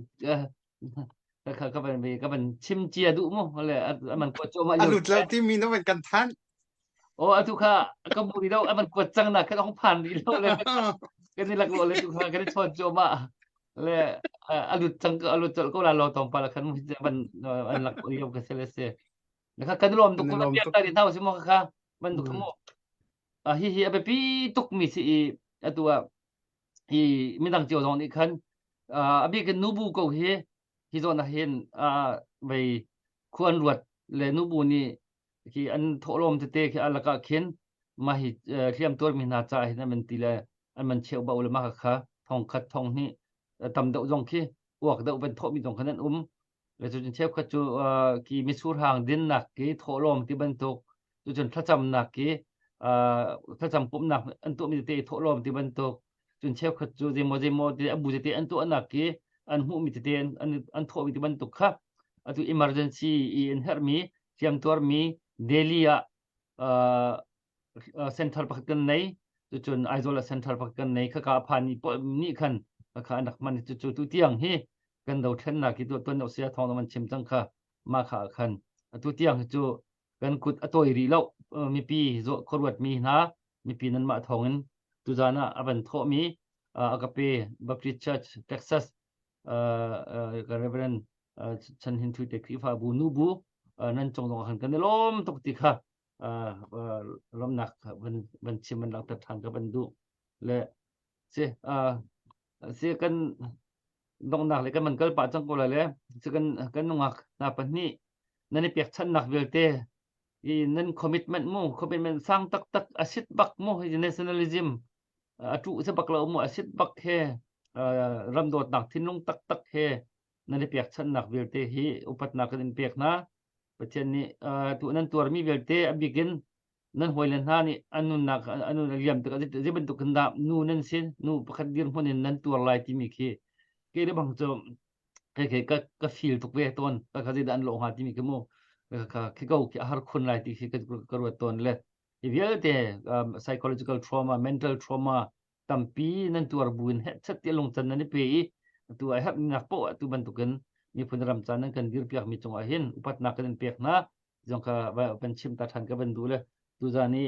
kha kha ka van ka van chim cia duh mu le a man kuat cuahmah lio a lut lo ti mi na van kan than o atu kha ka bu rih lo a man kuat cang na kan ong phan rih lo le kan i lak lo le tu kha kan i chawn cuahmah le a lut cang a lut colh ko la lo tong pa la khan van an lak lio ka se le se Kha kan lawm tuk Kan ko lawm piak tuk. ta din hau si mo kha ban tuk Mm. mo hi hi a biapi tuk mi si i atu ah hi midang cio zong nih khan a bik in nubu ko hi hi zawn ah hin vei khuan ruat le nubu nih khi an thawhlawm tete khi alaka khin mah hi hliam tuar mi hna ca hin an ti le an man cheu ba le mah kha thong khat thong hnih tam deuh zong khi uak deuh van thawh mi zong khan an um Le cucun cheukhat cu uh, ki mitsur hang dinnak ki thawhlawm ti bantuk cucun thlacamnak ki uh, thlacam pumhnak an tuahmi tete thawhlawm ti bantuk cun cheukhat cu zeimaw zeimaw ti a bu tete an tuahnak ki an hmuhmi tete an, an, an thawhmi ti bantuk kha atu emergency i an herhmi hliamtuarmi Delhi ah uh, center pakhat kan nei cucun Aizawl ah center pakhat kan nei khaka a phan nih khan kha an rak hman cucu tu tiang hi kan dothlennak hi tuah tuan sia thawng man chim cang kha ma kha khan atu tiang hi cu kan kut a tawi rih lo mipi khuaruat mi hna mipi nan mah thawng in tuzan ah a van thawh mi Agape Baptist Church Texas Reverend Chan Hin Thui te Khrihfabu nubu nan cung zong khan kan i lawm tuk ti kha lawmnak van van chim van langhter ṭhan ka van duh le si si kan donghnak le kan man kal pah cang ko lai le si kan kan nungak hna pahnih nan i pekchanhnak vialte i nan commitment mu commitment sang taktak a sit bak mu hi nationalism a tu se bak lo mu a sit bak he ram dawtnak thinlung taktak he nan i pekchanhnak vialte hi upatnak kan in pek hna Pathian nih tu nan tuarmi vialte a bik in. Nan hawile hna nih an nunnak an nun a liam tikah zei bantuk in dah nu nan si, nu pakhat dirhmun in nan tuar lai timi khi kei le bang cu kei kei ka ka feel tuk ve tawn. Ka kha zeidah an lawh hnga timi khi mu ka khi ko khi a har khun lai ti khi ka ka ruat tawn le hi vialte um, psychological trauma, mental trauma tampi nan tuar buin hehchet ti lungcan nan i pe i atu ai herhnak poh atu bantukin miphun ram ca nan kan dirpiak mi cungah hin upatnak kan in pek hna zong kha van chim ta than ka van duh le tuzan i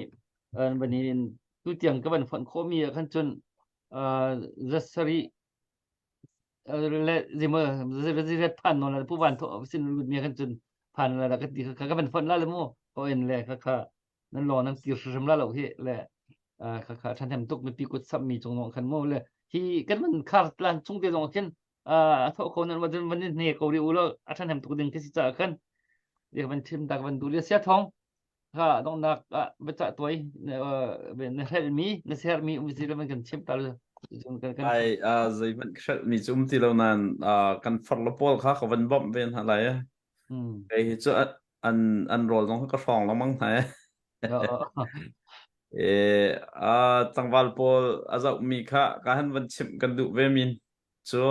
van in tu tiang ka van fonh khawh mi ah khan cun zasari le zimo ziret phan non la pu van tho sin lut mi khan cun phan la ka ti ka van fonh la le mu ko en le kha kha nan lo nan tir hrim la lo hi le kha kha ṭhahnem tuk mipi kut samh mi cung zong khan mu le hi kan van khar tlan chung te zong khin a tho kho nan van van hne ko ri u lo a ṭhahnem tuk ding khi si ca khan ya van thim tak van du le sia thong kha dongnak ah biacah tuai na hrelh mi na ser mi um si le van kan chim ta le Ai zeihmanh hrelh mi cu um ti lo nan kan far le pawl kha ka van bawmh ve hna lai. Kei hi cu an an rawl zong ka hrawng lengmang hna e. E a tlangval pawl a zohmi kha ka han van chimh kan duh ve min cu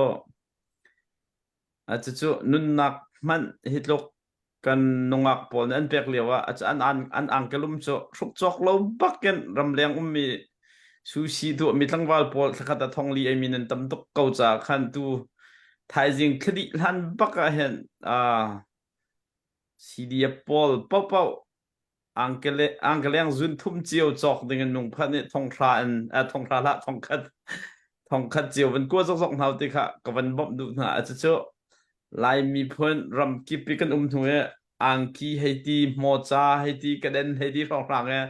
a cucu nunnak hmanh hi tluk kan nungak pawl nih an pek lio ah an an an angkelum cu hruk cawk lo bakin ramleng ummi sushi tuahmi tlangval pawl thlakhat a thong li ei mi nan tam tuk ko ca khan tu thaizing thladih hlan bak ah hin CDF pawl paohpaoh angkele angkeleng zun thum cio cawk ding in nung phat nih thonghra in thonghra hlah thongkhat thongkhat cio van kua zokzok hna ti kha ka van bawmh duh hna a cu Lai miphun ram kip i kan um hnu i angki hei ti hmawca hei ti kaden hei ti hrawnghrang he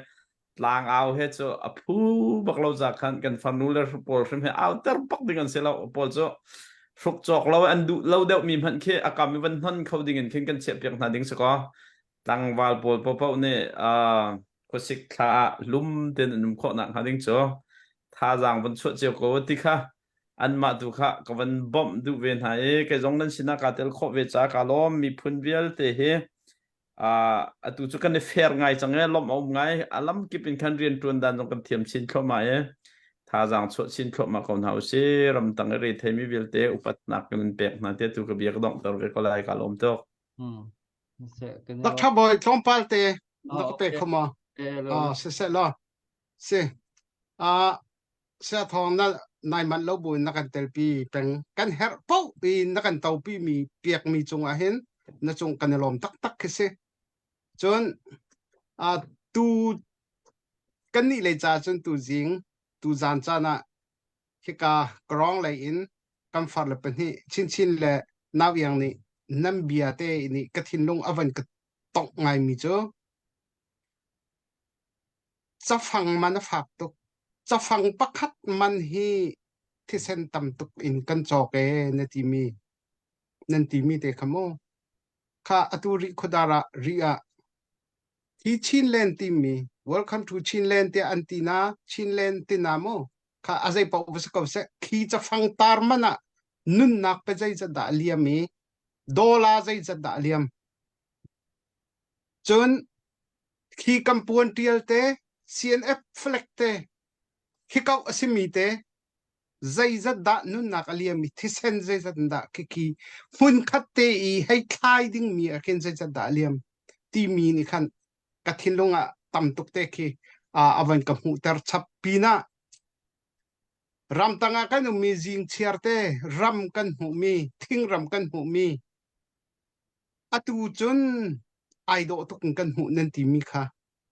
tlangau he cu a phu bak lo za khan kan farnu le pawl hrim he au ter bak ding an si lo pawl cu hruk cawk lo an duh lo deuh mi hmanh khi a kam i van hnon kho ding in khin kan chiah piak hna ding si ko tlangval pawl paohpaoh nih khuasik thla ah lum ten an um khawh nak hnga ding cu thazaang van chuah cio ko ti kha anmah tu kha ka van bawmh duh ve hna i kei zong nan sinah kaa tel khawh ve ca kaa lawm miphun vialte hi Uh, atu cu kan i fair ngai cang e lawmh a um ngai a lam kip in khan rian ṭuan dan zong kan thiam chin thluahmah e thazaang chuah chin thluahmah ko hna usih ramtang i retheimi vialte upatnak kan in pek hna te tu ka bia ka donghter ve ko lai ka lawm tuk Hmm. Dr. Boy tlawmpal te na ka pe kho ma ah si se la si ah sia thawng na nai man lo bu na kan telpi peng kan herh po i na kan topi mi piak mi cung ah hin na cung kan i lawm taktak khi si cun a tu kan nih lei ca cun tu zing tu zan caan ah hika krong lei in kan far le pahnih chinchin le nau iang nih nan bia te nih ka thinlung a van ka tongh ngai mi cu Cafang man a fak tuk. Cafang pakhat man hi thisen tam tuk in kan cawk ee na timi nan timi te kha mu. Kha atu rih khuadar ah rih ah hi Chinland timi Welcome to Chinland tiah an ti na Chinland ti na mu. Kha a zei paoh va si ko seh. Khi cafang tar man ah nunnak pe zeizat dah a liam i dollar zeizat dah a liam. Cun Khi kan puan ṭial te, CNF flag te, khi kauh a simi te, zeizat dah nunnak a liam i thisen zeizat dah khikhi hmunkhat te i hei thlai dingmi ah khin zeizat dah a liam timi nih khan ka thinlung ah tam tuk te khi a van ka hmuhter chap pinah ramtang ah kan ummi zingchiar te ram kan hmuhmi thingram kan hmuhmi Atu cun ai dawh tuk in kan hmuh nan timi kha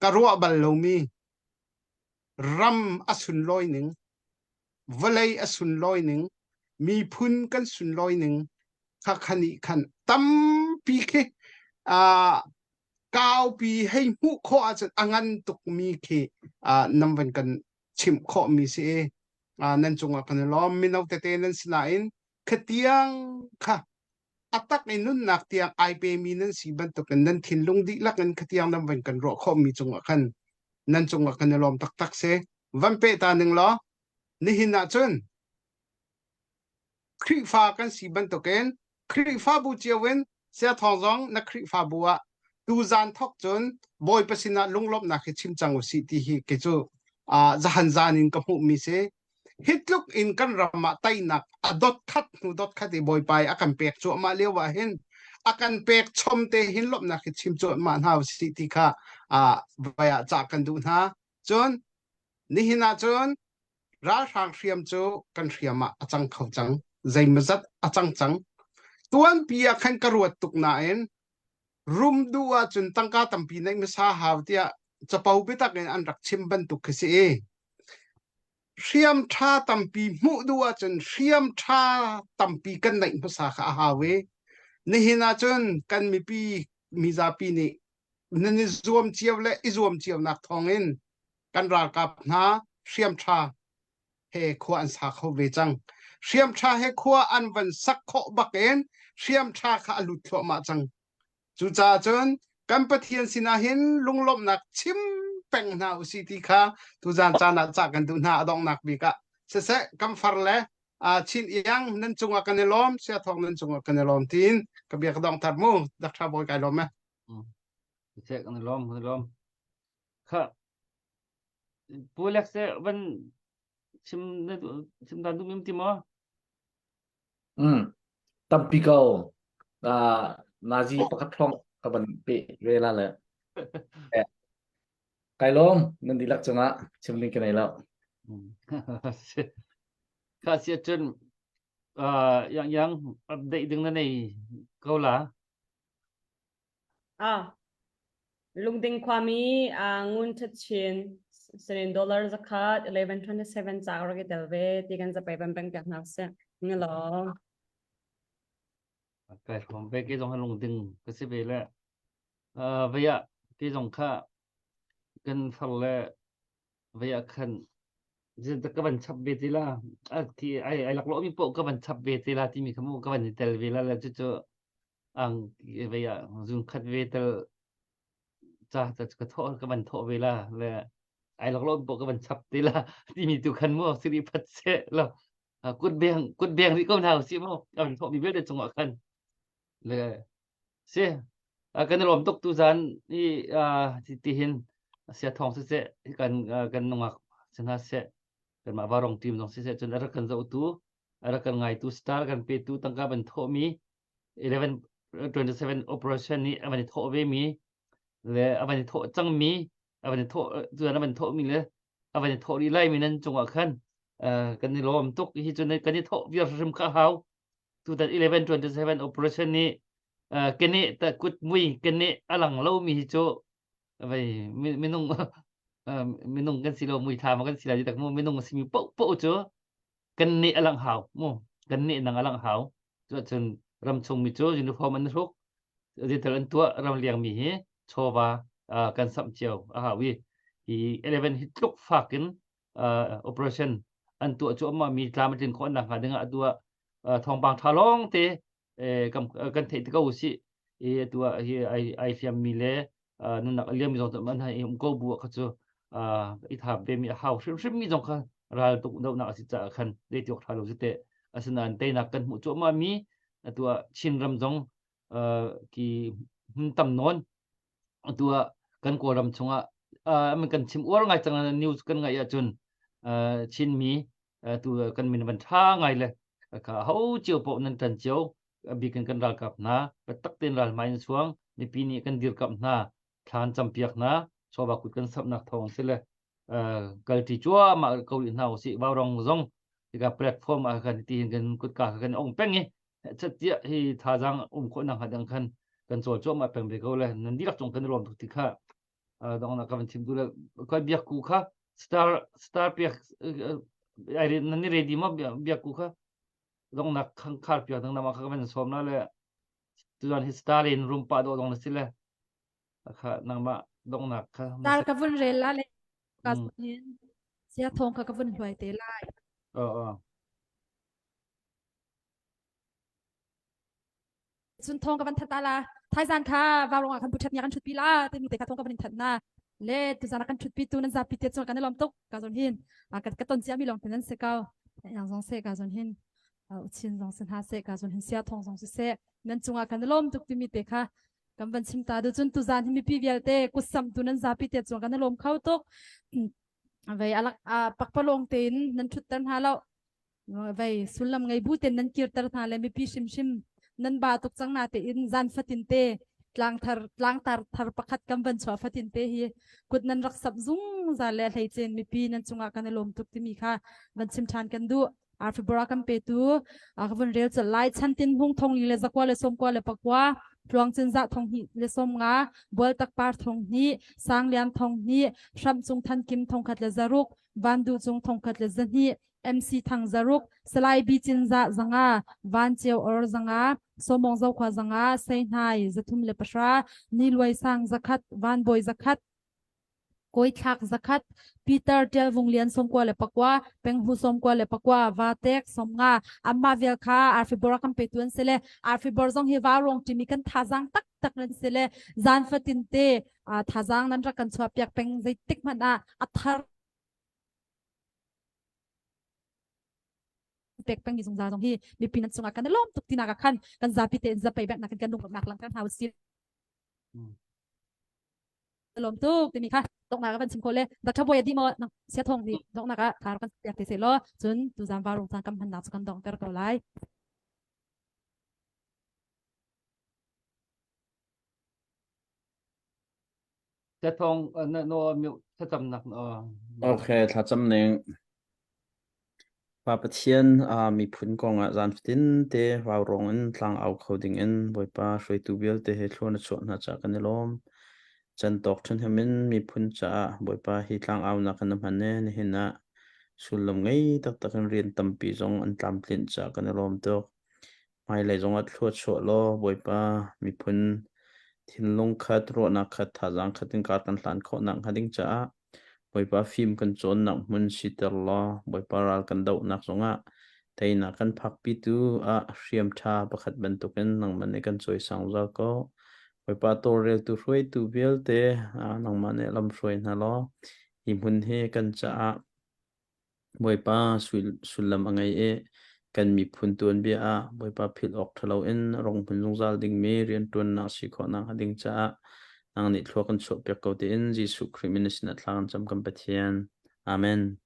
ka ruah bal lomi ram a sunlawi ning, vawlei a sunlawi ning, miphun kan sunlawi ning kha khan nih khan tampi khi uh, kaupi hei hmuh khawh ahcun a ngan tukmi khi uh, nan van kan chimh khawhmi si i uh, nan cungah kan i lawm mino tete nan si nain khatiang kha a tak i nunnak tiang ai pemi nan si bantukin nan thinlung dihlak in khatiang nan van kan ruah khawhmi cungah khan nan cungah kan i lawm taktak si. Van peh ta ning law nihin ah cun Khrihfa kan si bantukin Khrihfabu cio in Sia Thawng zong na Khrihfabu ah. Tuzan thok cun Bawipa sinah lunglawmhnak hi chim cang usih ti hi kei cu uh, zahan zan in ka hmuhmi si. Hi tluk in kan ram ah teinak a dot khat hnu dot khat i Bawipa i a kan pek cuahmah lio ah hin a kan pek chom te hin lawmhnak hi chim cuahmah hna usih ti kha uh, vai ah cah kan duh hna. Cun nihin ah cun ralhrang hriam cu kan hriam ah a cang kho cang. Zeimazat a cang cang. Tuanpi ah khan ka ruat tuk nain rum duh ahcun tangka tampi neih hmasa hau tiah capo biatak in an rak chim bantuk khi si i hriam ṭha tampi hmuh duh ahcun hriam ṭha tampi kan neih hmasa kha a hau i nihin ahcun kan mipi mizapi nih nan i zuam cio le i zuam cionak thawngin kan ralkap hna hriam ṭha he khua an sa kho ve cang. Hriam ṭha he khua an van sak khawh bakin hriam ṭha kha a lut thluahmah cang. Cucaah cun kan Pathian sinah hin lunglawmhnak chim peng hna usih ti kha tuzan caan ah cah kan duh hna a donghnak bik ah. Siseh kan far le Chin Iang nan cungah kan i lawm, Sia Thawng nan cungah kan i lawm tiin ka bia ka dongh tar mu. Dr. Bawi kai lawm e. Siseh kan i lawm, kan i lawm. Kha Pu Lek se van chim na chim dan duh mim ti maw? Mm. Tampi ko. Uh, nazi pakhat thong ka van pe ve la le. Eh, Kai lawm nan dihlak cungah chim ding ka nei lo. Kha sia cun uh, yang yang update ding na nei ko la. Ah, Lungding khuami ah Ngun Thet Chin sinin dollar zakhat 1127 ca rak i tel ve ti kan zapei ban peng piak hna sih. Ngelaw. Kai hrom ve ke zong lungding ka si ve le. Uh, vaya ke zong kha kan far le vaya khan ka van chap ve ti la a ti ai ai lak lo mi po ka van chap ve ti la ti mi kha mu ka van i tel ve la le cu cu ang vei ah zung khat ve tel ca ta ka thawh ka van thawh ve la le ai lak lo po ka van chap te la timi tu khan mu siri phat se lo kut beng kut beng ri ko hna si mo ka van thawh mi vialte cungah khan le si kan lawm tuk tu zan i ti hin sia thong si se kan kan nungak sina se kan mah varong team zong si se cun a rak kan zoh tu a rak kan ngaitu star kan petu tangka ban thawhmi 1127 operation nih a van i thawh ve mi le a van i thawh cangmi a van i thawh tuan a van thawhmi le a van i thawh rih lai mi nan cungah khan kan i lawm tuk hi cu kan i thawh viar hrim kha hau tutan 1127 operation nih kene ta kut mui kene alang lo mi hi cu vei minung minung kan si lo mui thla ma kan si lai tak mu minung simi po po cu kan nih a langh hau mu kan nih nang a langh hau cuahcun ramchung mi cu uniform an hruk digital an tuah ramliang mi hi chawva kan samh cio a hau i hi 11 hi tluk fak in operation an tuah cu amma mi tlam a tlin khawh nak hnga dingah atu ah thawngpang tha lawng te kan kan theih te ko usih i atu ah hi ai ai hliam mi le nunnak a liam mi zong an hai um ko bu kha cu i thap ve mi a hau hrimhrim mi zong kha ral tuk dohnak a si caah khan zei ti awk tha lo si teh asinain teinak kan hmuh cuahmah mi atu ah Chin ram zong ki hmun tam nawn atu ah kan Kawlram chungah kan chim uar ngai cang news kan ngaih ahcun Chinmi tu kan min van tha ngai le ka ho cio paoh nan tan cio bikin kan ralkap hna biatak tein ral hmai in chuang mipi nih kan dirkamh hna thlan campiak hna chawva kut kan samhnak thawng si le kalṭi cuahmah ko rih hna usih vaurong zong hika platform ah khan ti hin kan kutka kha kan ong peng i catiah hi thazaang um khawh nak hnga ding khan kan cawl cuahmah peng ve ko le nan dihlak cung kan i lawm tuk ti kha dong na ka van chim tu le koi biak ku kha star star piak ai nan ni ready ma biak ku kha dong nak khang khar piak dang nama kha ka van som na le tuan hi star in room pa do dong na si le kha nangma dong nak kha star ka vun rel la le ka hin sia thong kha ka vun hluai te lai ờ ờ Cun thawng ka van that ta la. Thaizan kha vaurong ah khan pu ṭhat nia kan ṭhutpi la timi te kha thawng ka van in that na. Le tuzan ah kan ṭhutpi tu nan zapi te cun kan i lawm tuk ka zawn hin. Ka ka ton ciami lawng te nan si ko. Yang zong se ka zawn hin. Uchin zong si hna se ka zawn hin sia thawng zong si se. Nan cungah kan i lawm tuk timi te kha. Kan van chim ta du cun tuzan hi mipi vialte kutsam tu nan zapi te chuang kan lawm kho tuk. Vei alak pakpalong tein nan thutter hna lo. Vei sullam ngei bu ten nan kirter hna le mipi hrimhrim nan ba tuk cang na tein zan fatin te tlangthar tlangtar thar pakhat kan van chuah fatin te hi kut nan rak sap zungzal le hleicen mipi nan cungah kan i lawm tuk timi kha van chim ṭhan kan duh. Arfibora kan petu ka vun rel colh lai chantin hung thong li le zakua le sawmkua le pakua tluang cin za thong hnih le sawm nga bual tak par thong hnih sanglian thong hnih hram cung than kim thong khat le zaruk van du cung thong khat le zahnih MC thang zaruk salai bi cin za zanga van ceu or zanga somong zo khwa zanga sei hnai zathum le pahra ni luai sang zakhat van boy zakhat Kawithlak zakhat, Peter Tial Vung Lian 94, Penghu 94, Vatek 50, amma vial kha arfibor a kan petu an si le arfibor zong hi vaurawng timi kan thazaang taktak nan si le zan fatin te thazaang nan rak kan chuah piak peng zeitik hmanh ah a thar pek peng mi zungzal zong hi mipi nan cungah kan i lawm tuk tinak ah khan kan zapi tein zapei bek nak kan lungrawk nak langter hna usih. Lawm tuk timi kha donghnak ah van chim khawh le Dr. Bawi a dih maw sia thong nih donghnak ah thar kan pek te seh law cun tuzaan varung caan kam hmannak cu kan donghter ko lai. Sia thong na no thlacamnak na Okay, thlacam ning. Pa Pathian miphun kongah zan fatin te vaurawng in tlangau kho dingin Bawipa hruaitu vialte he thlua na chuah hna caah kan i lawm. Cantawk ṭhahnem in miphun caah Bawipa hi tlangaunak in na hman i nihin ah sullam ngei taktak in rian tampi zong an tlamtlinh caah kan i lawm tuk. Hmailei zongah thlua chuah law Bawipa miphun thinlung khat, ruahnak khat, thazaang khat in kar kan hlan khawh nakhnga ding caah Bawipa fim kan cawnnak hmun siter law Bawipa ral kan dohnak zongah teinak kan phakpitu ah hriam ṭha pakhat bantukin nangmah nih kan cawisang zungzal ko. Bawipa tawlreltu hruaitu vialte nangmah nih lamhruai hna law hi hmun hi kan caah Bawipa sullam a ngei i kan miphun tuanbia ah Bawipa philh awk ṭha loin rong hmun zungzal dingmi rianṭuannak si khawh nakhnga ding caah nang nih thlua kan chuahpiak ko tiin Jesuh Khrih min sinah thla kan cam kan Pathian. Amen.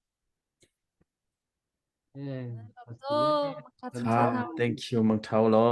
Thank you, Mang Thau Lo.